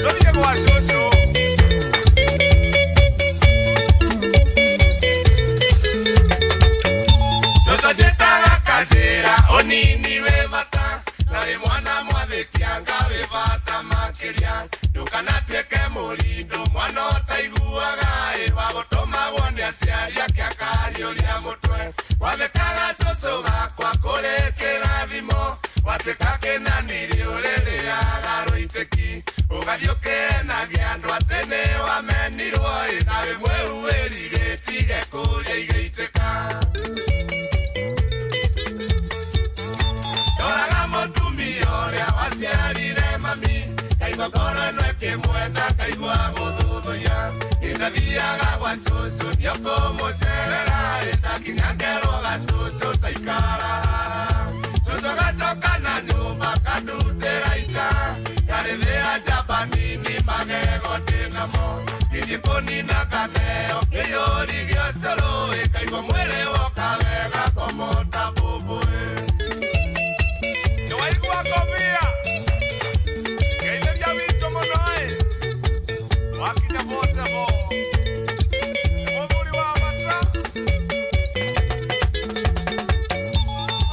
tũthiĩ gwa cũcũ. Cũcũ njĩtaga kanjĩra ũnini wĩ bata, na wĩ mwana mwathĩki anga wĩ bata makĩria, ndũkanatuĩke mũrindũ mwana ũtaiguaga, ĩ wa gũtũmagwo nĩ aciari ake akariũria mũtwe. Wathĩkaga cũcũ gakwa kũrĩ kĩrathimo, watuĩka kĩnanĩrĩ ũrĩrĩaga rũitĩki, ũgathiĩ ũkĩenagia andũ atĩ nĩwamenirwo, ĩ na wĩ mwĩru wĩrigĩtige kũrĩa igĩitĩka. Ndoraga mũtumia ũrĩa waciarire mami, ngaigua ngoro ĩno ĩkĩmwenda, ngaigua gũthũthũya. Niĩ ndathiaga gwa cũcũ nĩũkũmũcerera, ĩ ndakinya ngerwo gacũcũ taikara haha. Cũcũ gacoka na nyũmba akandutĩra ita, ngarĩthĩa njamba nini magego ndĩnamo, Ngĩthiĩ kũnina kaneo kĩyũri gĩa cũrũ ĩkaigua mwĩrĩ woka wega komota bũbũĩ. Nĩwaigua ngobia ngeithĩria witũ mũno ĩ wakinya botebo mũthuri wa bata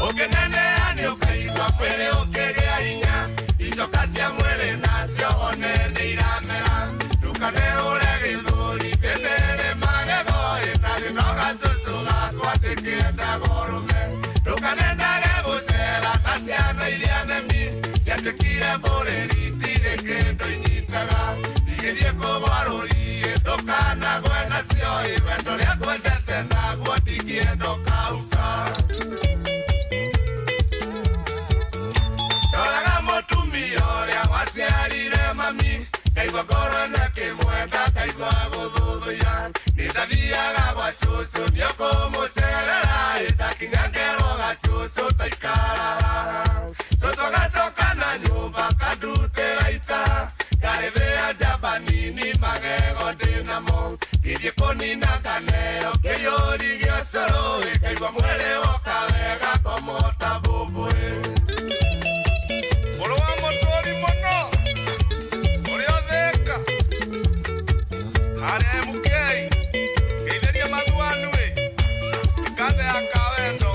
ũkĩneneha nĩ ũkaigua mwĩrĩ ũkĩgĩa hinya icoka cia mwĩrĩ nacio one nĩ iramera ndũkanehũre gĩthũri tĩnĩrĩ magego ĩ na rĩnoga cũcũ gakwa ndĩkĩendaga ũrũme ndũkanendage gũcera na ciana iria nemi ciatuĩkire bũrĩri itirĩ kĩndũ inyitaga igĩthiĩ kũgwa rũriĩ ndũkanagwe nacio ĩ wendo ũrĩa ngwendete naguo ndingĩenda ũkauka. Ndoraga mũtumia ũrĩa waciarire mami ngaigua ngoro ĩno ĩkĩmwenda ngaigua gũthũthũya nĩ ndathiaga gwa cũcũ nĩũkũmũcerera ĩ ndakinya ngerwo gacũcũ taikara haha cũcũ gacoka na nyũmba kandutĩra ita ngarĩthĩa njamba nini magego ndĩnamo ngĩthiĩ kũnina kaneo kĩyũri gĩa cũrũ ĩ ngaigua mwĩrĩ woka wega komota bũbũĩ. Mũrũ wa mũtũri mũno ũrĩa ũthĩka harĩa MK ngeithĩria mathuanu ĩ ikande ya kawendo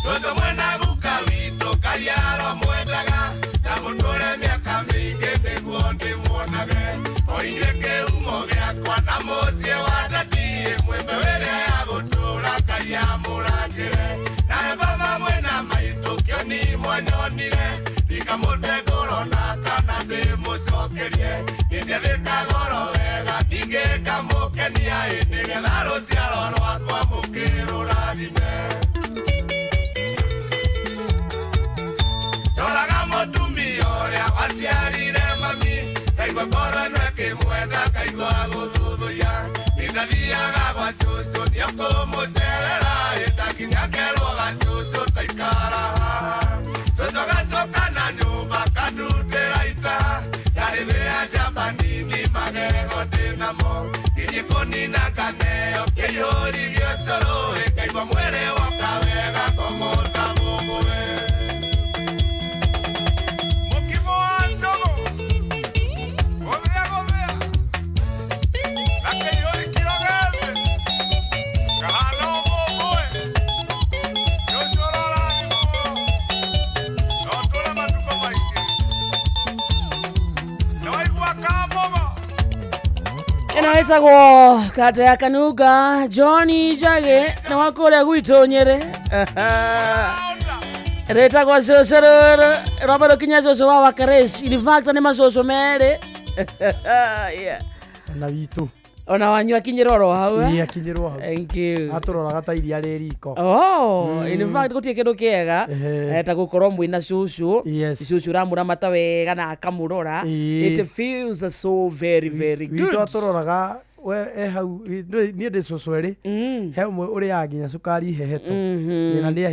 cũcũ mwena guka witũ Ngai aromwendaga na mũtũre mĩaka mĩingĩ nĩguo ndĩmuonage o inyuĩ kĩhumo gĩakwa na mũciĩ wa ndadi mwĩ mbeũ ĩrĩa ya gũtũũra Ngai amũrangĩre nawe baba mwĩna maitũ kĩoni mwanyonire ndikamũte ngoro na kana ndĩmũcokerie nĩndiathĩka goro wega ningĩ ngamũkenia ĩ nĩgetha rũciaro rwakwa mũkĩrũrathime. Ndoraga mũtumia ũrĩa waciarire mami ngaigua ngoro ĩno ĩkĩmwenda ngaigua gũthũthũya nĩ ndathiaga gwa cũcũ nĩũkũmũcerera ĩ ndakinya ngerwo gacũcũ taikara haha cũcũ gacoka na nyũmba kandutĩra ita ngarĩthĩa njamba nini magego ndĩnamo ngĩthiĩ kũnina kaneo kĩyũri gĩa cũrũ ĩ ngaigua mwĩrĩ woka wega komota bũbũĩ. Mũkimo wa njũgũ gũthĩa gũthĩa na kĩiyũri kĩrogete kahana ũbũbũĩ cũcũ ũrorathimwo no ũtũre matukũ maingĩ nĩwaigua kamũgo ĩno ĩtagwo kata ya Kanuga Johnny Njagi nĩ wa kũrĩa gwitũ Nyĩrĩ rĩtagwo cũcũ rũrũ rwamba rũkinya cũcũ wa Wakaresh in fact nĩ macũcũ merĩ. Yeah. Na witũ ona wanyu akinyĩrwo oro hau eh? Ĩĩ, akinyĩrwo hau. Thank you. Atũroraga ta iria rĩ riko. Oh, in fact gũtirĩ kĩndũ kĩega ta gũkorwo mwĩna cũcũ cũcũ ũramũramata wega na akamũrora. Ĩĩ. It feels so very very good. Witũ atũroraga we e hau niĩ ndĩ cũcũ erĩ he ũmwe ũrĩaga nginya cukari hehetwo na nĩ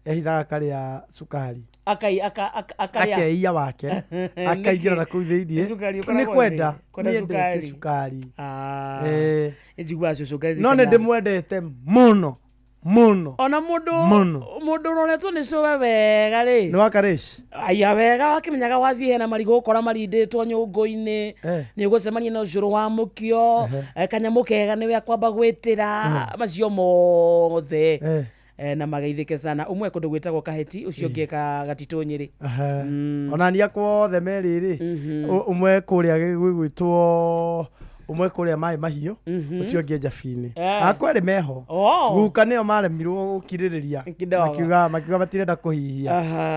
ehithaga karĩa cukari akai aka aka akarĩa akeiya wake akaingĩra na kũu thĩiniĩ Cukari nĩ ũkoragwo kwenda thĩ, kwenda nĩ endete cukari. cukari Ah, Eh. njiguaga cũcũ no nĩ ngaririkana ndĩmwendete mũno mũno ona mũndũ Mũno. mũndũ ũroretwo nĩ cũwe wega rĩ nĩ wakaresh aya wega wakĩmenyaga wathiĩ hena marigũ ũkora marindĩtwo nyũngũ-inĩ nĩ ũgũcemania na ũcũrũ wa mũkio kanyamũ kega nĩwe akwamba gwĩtĩra macio mothe na mageithĩke sana ũmwe kũndũ gwĩtagwo kahĩti ũcio ũngĩ eka gatitũ Nyĩrĩ. Ona ni akwa othe merĩ rĩ ũmwe kũrĩa gwĩgwĩtwo ũmwe kũrĩa maĩ mahiũ ũcio ũngĩ njabinĩ akwa erĩ meho guka nĩo maremirwo gũkirĩrĩria Kidogo. makiuga matirenda kũhihia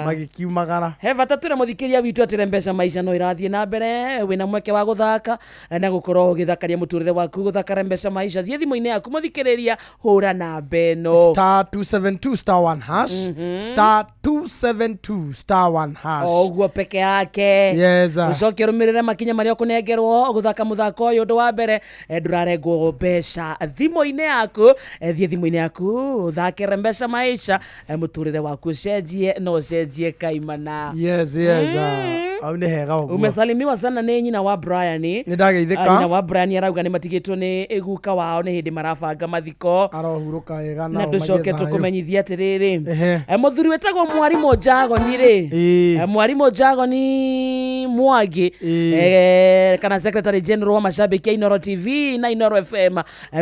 magĩkiumagara. He bata twĩre mũthikĩria witũ atĩre mbeca maica no irathiĩ na mbere wĩna mweke wa gũthaka na gũkorwo ũgĩthakaria mũtũrĩre waku gũthakara mbeca maica thiĩ thimũ-inĩ yaku mũthikĩrĩria hũra namba ĩno star 272 star 1 hash star 272 star 1 hash o ũguo peke yake Yes, sir. ũcoke ũrũmĩrĩre makinya marĩa ũkũnengerwo gũthaka mũthako ũyũ ũndũ Wa mbere ndũrarengwo mbeca thimũ-inĩ yaku. Thiĩ thimũ-inĩ yaku ũthake Rembesha Maisha, mũtũrĩre waku ũcenjie na ũcenjie kaimana. Yes, yes. Hau nĩ hega ũguo. Umesalimiwa sana nĩ nyina wa Brian. Nĩ ndageithĩka. Nyina wa Brian arauga nĩ matigĩtwo nĩ guka wao, nĩ hĩndĩ marabanga mathiko. Arohurũka wega. Na ndũcoke tũkũmenyithia atĩrĩrĩ, mũthuri wĩtagwo Mwarimũ Njagoni rĩ, Mwarimũ Njagoni Mwangi, kana Secretary General wa mashabiki a Inoro TV na Inoro FM,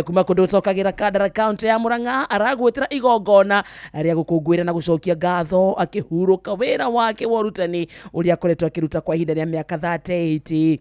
kuma kũndũ gũcokagĩra Kandara county ya Murang'a, aragwĩtĩra igongona rĩa gũkũngũĩra na gũcokia ngatho akĩhurũka wĩra wake wa ũrutani ũrĩa akoretwo akĩruta kwa ihinda rĩa mĩaka 38.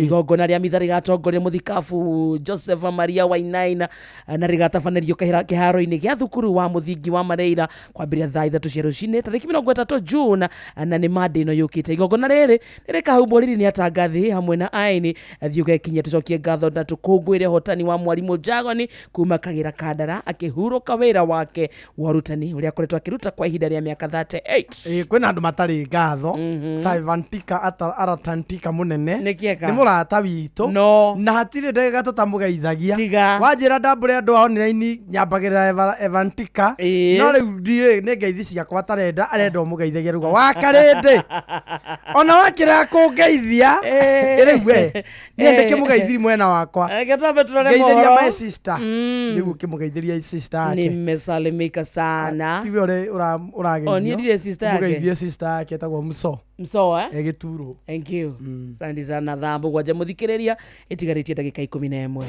Igongona rĩa mitha rĩgatongoria mũthikabu Joseph Maria Wainaina na rĩgatabanĩrio kĩharo-inĩ gĩa thukuru wa mũthingi wa Mareira kwambĩrĩria thaa 3 cia rũcinĩ tarĩki 30 June, na nĩ Monday ĩno yũkĩte. Igongona rĩrĩ nĩ rĩkahumbwo riri nĩ atangathi hamwe na aini. Thiĩ ũgekinyia tũcokie ngatho na tũkũngũĩre ũhotani wa Mwarimũ Njagoni kuma Kagĩra Kandara akĩhurũka wĩra wake wa ũrutani ũrĩa akoretwo akĩruta kwa ihinda rĩa mĩaka 38. Kwĩna andũ matarĩ ngatho ta Evantika Aratantika mũnene nĩ mũrata witũ na hatirĩ ndagĩka tũtamũgeithagia. Wanjĩra ndambũre andũ a online nyambagĩrĩra Evantika, no rĩu ndiũĩ nĩ ngeithi ciakwa atarenda, arenda ũmũgeithagia ruga wa karĩndĩ ona wakĩra kũngeithia rĩu we niĩ ndĩkĩmũgeithiri mwena wakwa, ngeithĩria my sister, rĩu ũkĩmũgeithĩria sister yake. Nimesalimika sana. Tiwe ũrĩa ũrageithio. Niĩ ndirĩ sister yake. Mũgeithie sister yake etagwo Muso. Mso, eh? Gĩturo. Thank you. Asante sana. Thaa 7 mũthikĩrĩria ĩtigarĩtie ndagĩka 11.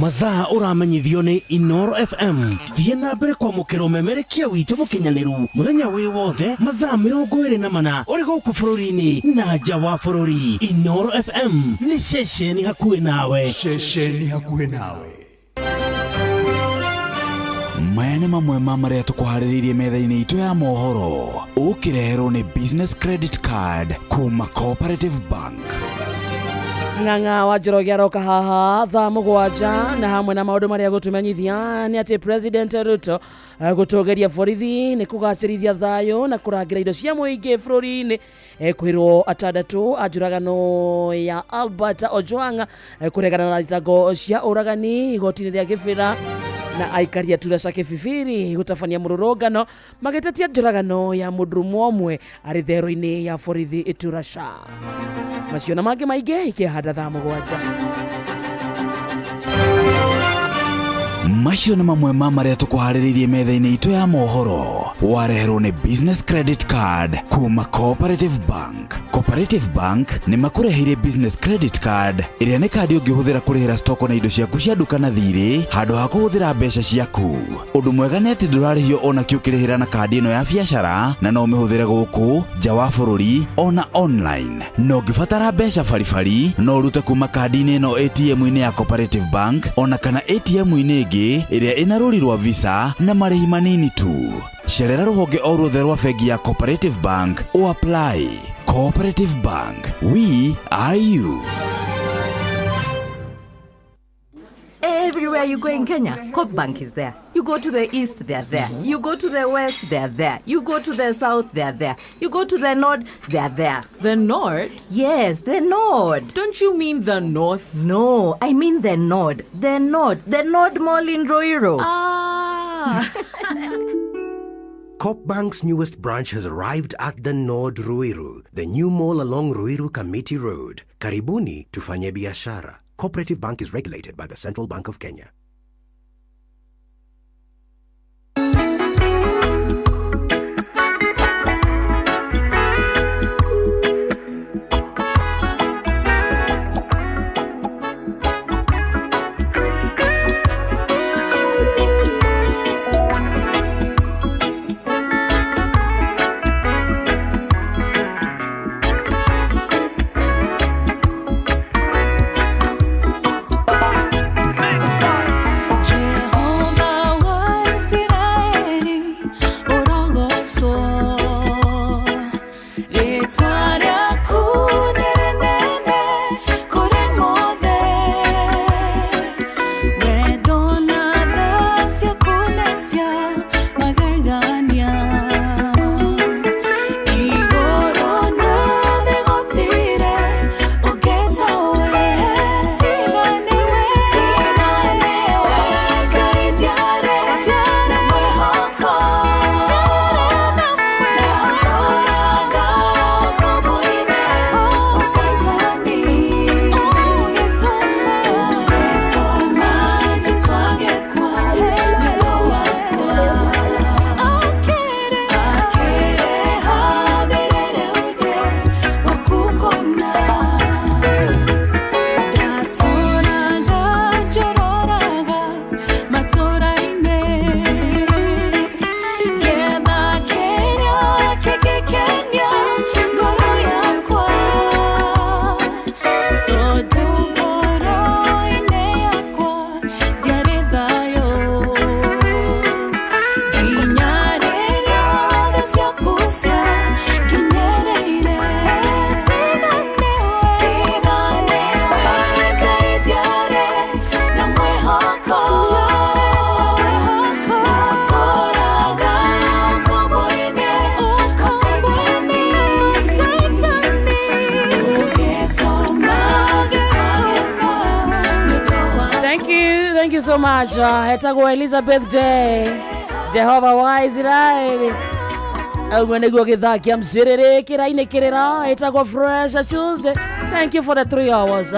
Mathaa ũramenyithio nĩ Inoro FM. Thiĩ na mbere kwamũkĩra ũmemerekia witũ mũkinyanĩru mũthenya wĩ wothe mathaa 24 ũrĩ gũkũ bũrũri-inĩ na nja wa bũrũri. Inoro FM nĩ ceceni hakuhĩ nawe. Ceceni hakuhĩ nawe. Maya nĩ mamwe ma marĩa tũkũharĩrĩirie metha-inĩ itũ ya mohoro ũkĩreherwo nĩ Business Credit Card kuma Cooperative Bank. Ng'ang'a wa Njoroge aroka haha thaa 7 na hamwe na maũndũ marĩa gũtũmenyithia nĩ atĩ President Ruto gũtũgĩria borithi nĩ kũgacĩrithia thayũ na kũrangĩra indo cia mũingĩ bũrũri-inĩ. Kwĩrwo atandatũ a njũragano ya Albert Ojwang kũregana na thitango cia ũragani igoti-inĩ rĩa Kĩbĩra, na aikari a Turasha Kĩbibiri gũtabania mũrũrũngano magĩtetia njũragano ya mũndũrũme ũmwe arĩ thero-inĩ ya borithi Turasha. Macio na mangĩ maingĩ ikĩhanda thaa 7. Macio nĩ mamwe ma marĩa tũkũharĩrĩirie metha-inĩ itũ ya mohoro wareherwo nĩ Business Credit Card kuma Cooperative Bank. Cooperative Bank nĩ makũreheire Business Credit Card ĩrĩa nĩ kandi ũngĩhũthĩra kũrĩhĩra stoko na indo ciaku cia nduka na thirĩ handũ ha kũhũthĩra mbeca ciaku. Ũndũ mwega nĩ atĩ ndũrarĩhio ona kĩ ũkĩrĩhĩra na kandi ĩno ya biacara, na no ũmĩhũthĩre gũkũ nja wa bũrũri ona online. Na ũngĩbatara mbeca baribari no ũrute kuma kandi-inĩ ĩno ATM-inĩ ya Cooperative Bank ona kana ATM-inĩ ĩngĩ ĩrĩa ĩna rũri rwa Visa na marĩhi manini tu. Cerera rũhonge o ruothe rwa bengi ya Cooperative Bank o apply. Cooperative Bank, we are you. Everywhere you go in Kenya, Coop Bank is there. You go to the east, they're there. You go to the west, they're there. You go to the south, they're there. You go to the north, they're there. The north? Yes, the north. Don't you mean the north? No, I mean the north. The north. The North Mall in Ruiru. Ah. Coop Bank's newest branch has arrived at the Nord Ruiru, the new mall along Ruiru Kamiti Road. Karibuni tufanye biashara. Cooperative Bank is regulated by the Central Bank of Kenya. you so much. Etagwo Elizabeth Day. Jehova wa Israeli. Ũguo nĩguo gĩthaa kĩa mcĩrĩrĩ kĩrainĩ kĩrĩra ĩtagwo Fresh Tuesday. Thank you for the 3 hours.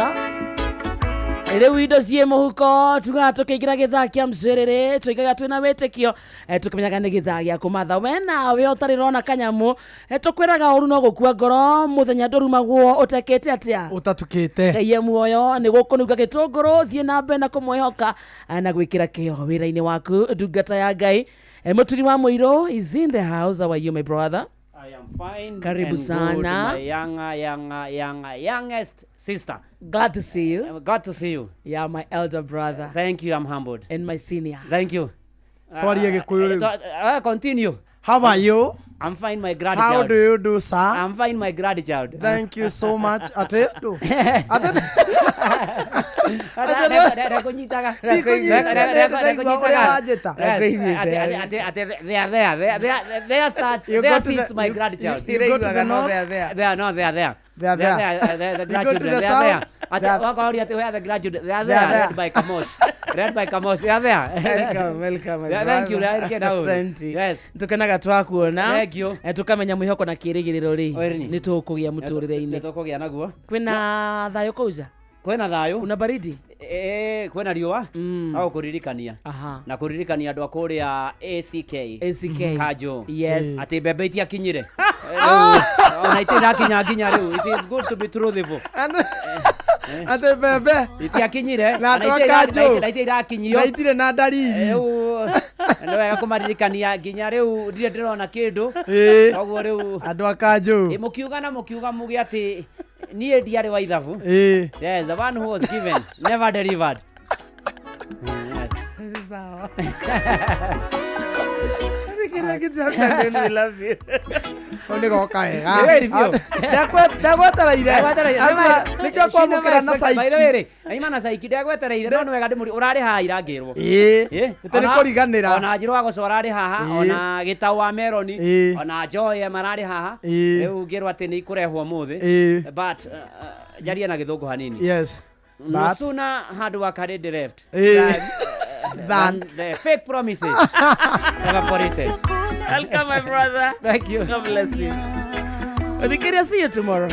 Rĩu indo ciĩ mũhuko tugaga tũkĩingĩra gĩthaa kĩa mcĩrĩrĩ tũigaga twĩna wĩtĩkio, tũkĩmenyaga nĩ gĩthaa gĩa kũmatha we nawe ũtarĩ rona kanyamũ. Tũkwĩraga ũru no gũkua ngoro mũthenya ndũrumagwo ũtekĩte atĩa. Ũtatukĩte. Ngai e muoyo nĩ gũkũnunga gĩtũngũrũ, thiĩ na mbere na kũmwĩhoka, na gwĩkĩra kĩo wĩra-inĩ waku, ndungata ya Ngai. Mũturi wa Mũirũ is in the house. How are you, my brother? I am fine. Karibu and sana. Good, my younger, younger, younger, youngest sister. Glad to see you. Glad to see you. Yeah, my elder brother. Thank you. I'm humbled. And my senior. Thank you. Twarie Gĩkũyũ rĩu. Continue. How are you? I'm fine, my grandchild. How do you do, sir? I'm fine, my grandchild. Thank you so much. Ate ndũ? Ate Ndekũnyitaga. Ndikũnyita, ũrĩa wanjĩta. They are there. There starts. You There go to sits my grandchild. You go to the north? They are not. They are there. They are They are there. there. The You go to grandchildren. the They are south? there. Ate They are- wakoria ati where are the grandchildren? They are They are there. there. Led by Kamosh. Led by Kamosh. They are there. Welcome, welcome, my Yeah, thank you. brother. Thank you. Asante. Yes. Tukenaga twakuona. Thank you. Tukamenya mwĩhoko na kĩrĩgĩrĩro rĩ Oĩrini. nĩ tũkũgĩa mũtũrĩre-inĩ. Nĩ tũkũgĩa naguo. Kwĩna thayũ kũu nja? Kwĩna thayũ. Kuna baridi? Kwĩna riũa no kũririkania na kũririkania andũ a kũrĩa ACK. ACK. Kanjo. Yes. Atĩ mbembe itiakinyire. Rĩu, ona itirĩ irakinya nginya rĩu. It is good to be truthful. Atĩ mbembe itiakinyire na na andũ a itirĩ kanjũ na itirĩ irakinyio na itirĩ na ndariri. Rĩu nĩ wega kũmaririkania nginya rĩu ndirĩ ndĩrona kĩndũ. Koguo rĩu andũ a kanjũ. Mũkiuga na mũkiuga muge atĩ niĩ ndiarĩ wa ithabu. Yes, the one who was given never delivered. Yes. Sawa. We love you. Hau nĩ goka wega. Nĩ weri biũ. Ndagwetereire. Ndagwetereire. Nĩkĩo kwamũkĩra na By the way caiki. rĩ, naima na caiki ndagwetereire no nĩ wega ndĩmũri ũrarĩ haha ira ngĩrwo. Ĩĩ. Nĩ kũriganĩra. Ona Njirũ wa Gũcora arĩ haha, ona Gĩtaũ wa Meroni, ona Joy mararĩ haha. Rĩu ngĩrwo atĩ nĩ ikũrehwo ũmũthĩ. But njarie na Gĩthũngũ hanini. Yes. No But sooner hard work had left than than the fake promises evaporated. Welcome, my brother. Thank you. God bless you. Thikĩrĩria, see you tomorrow.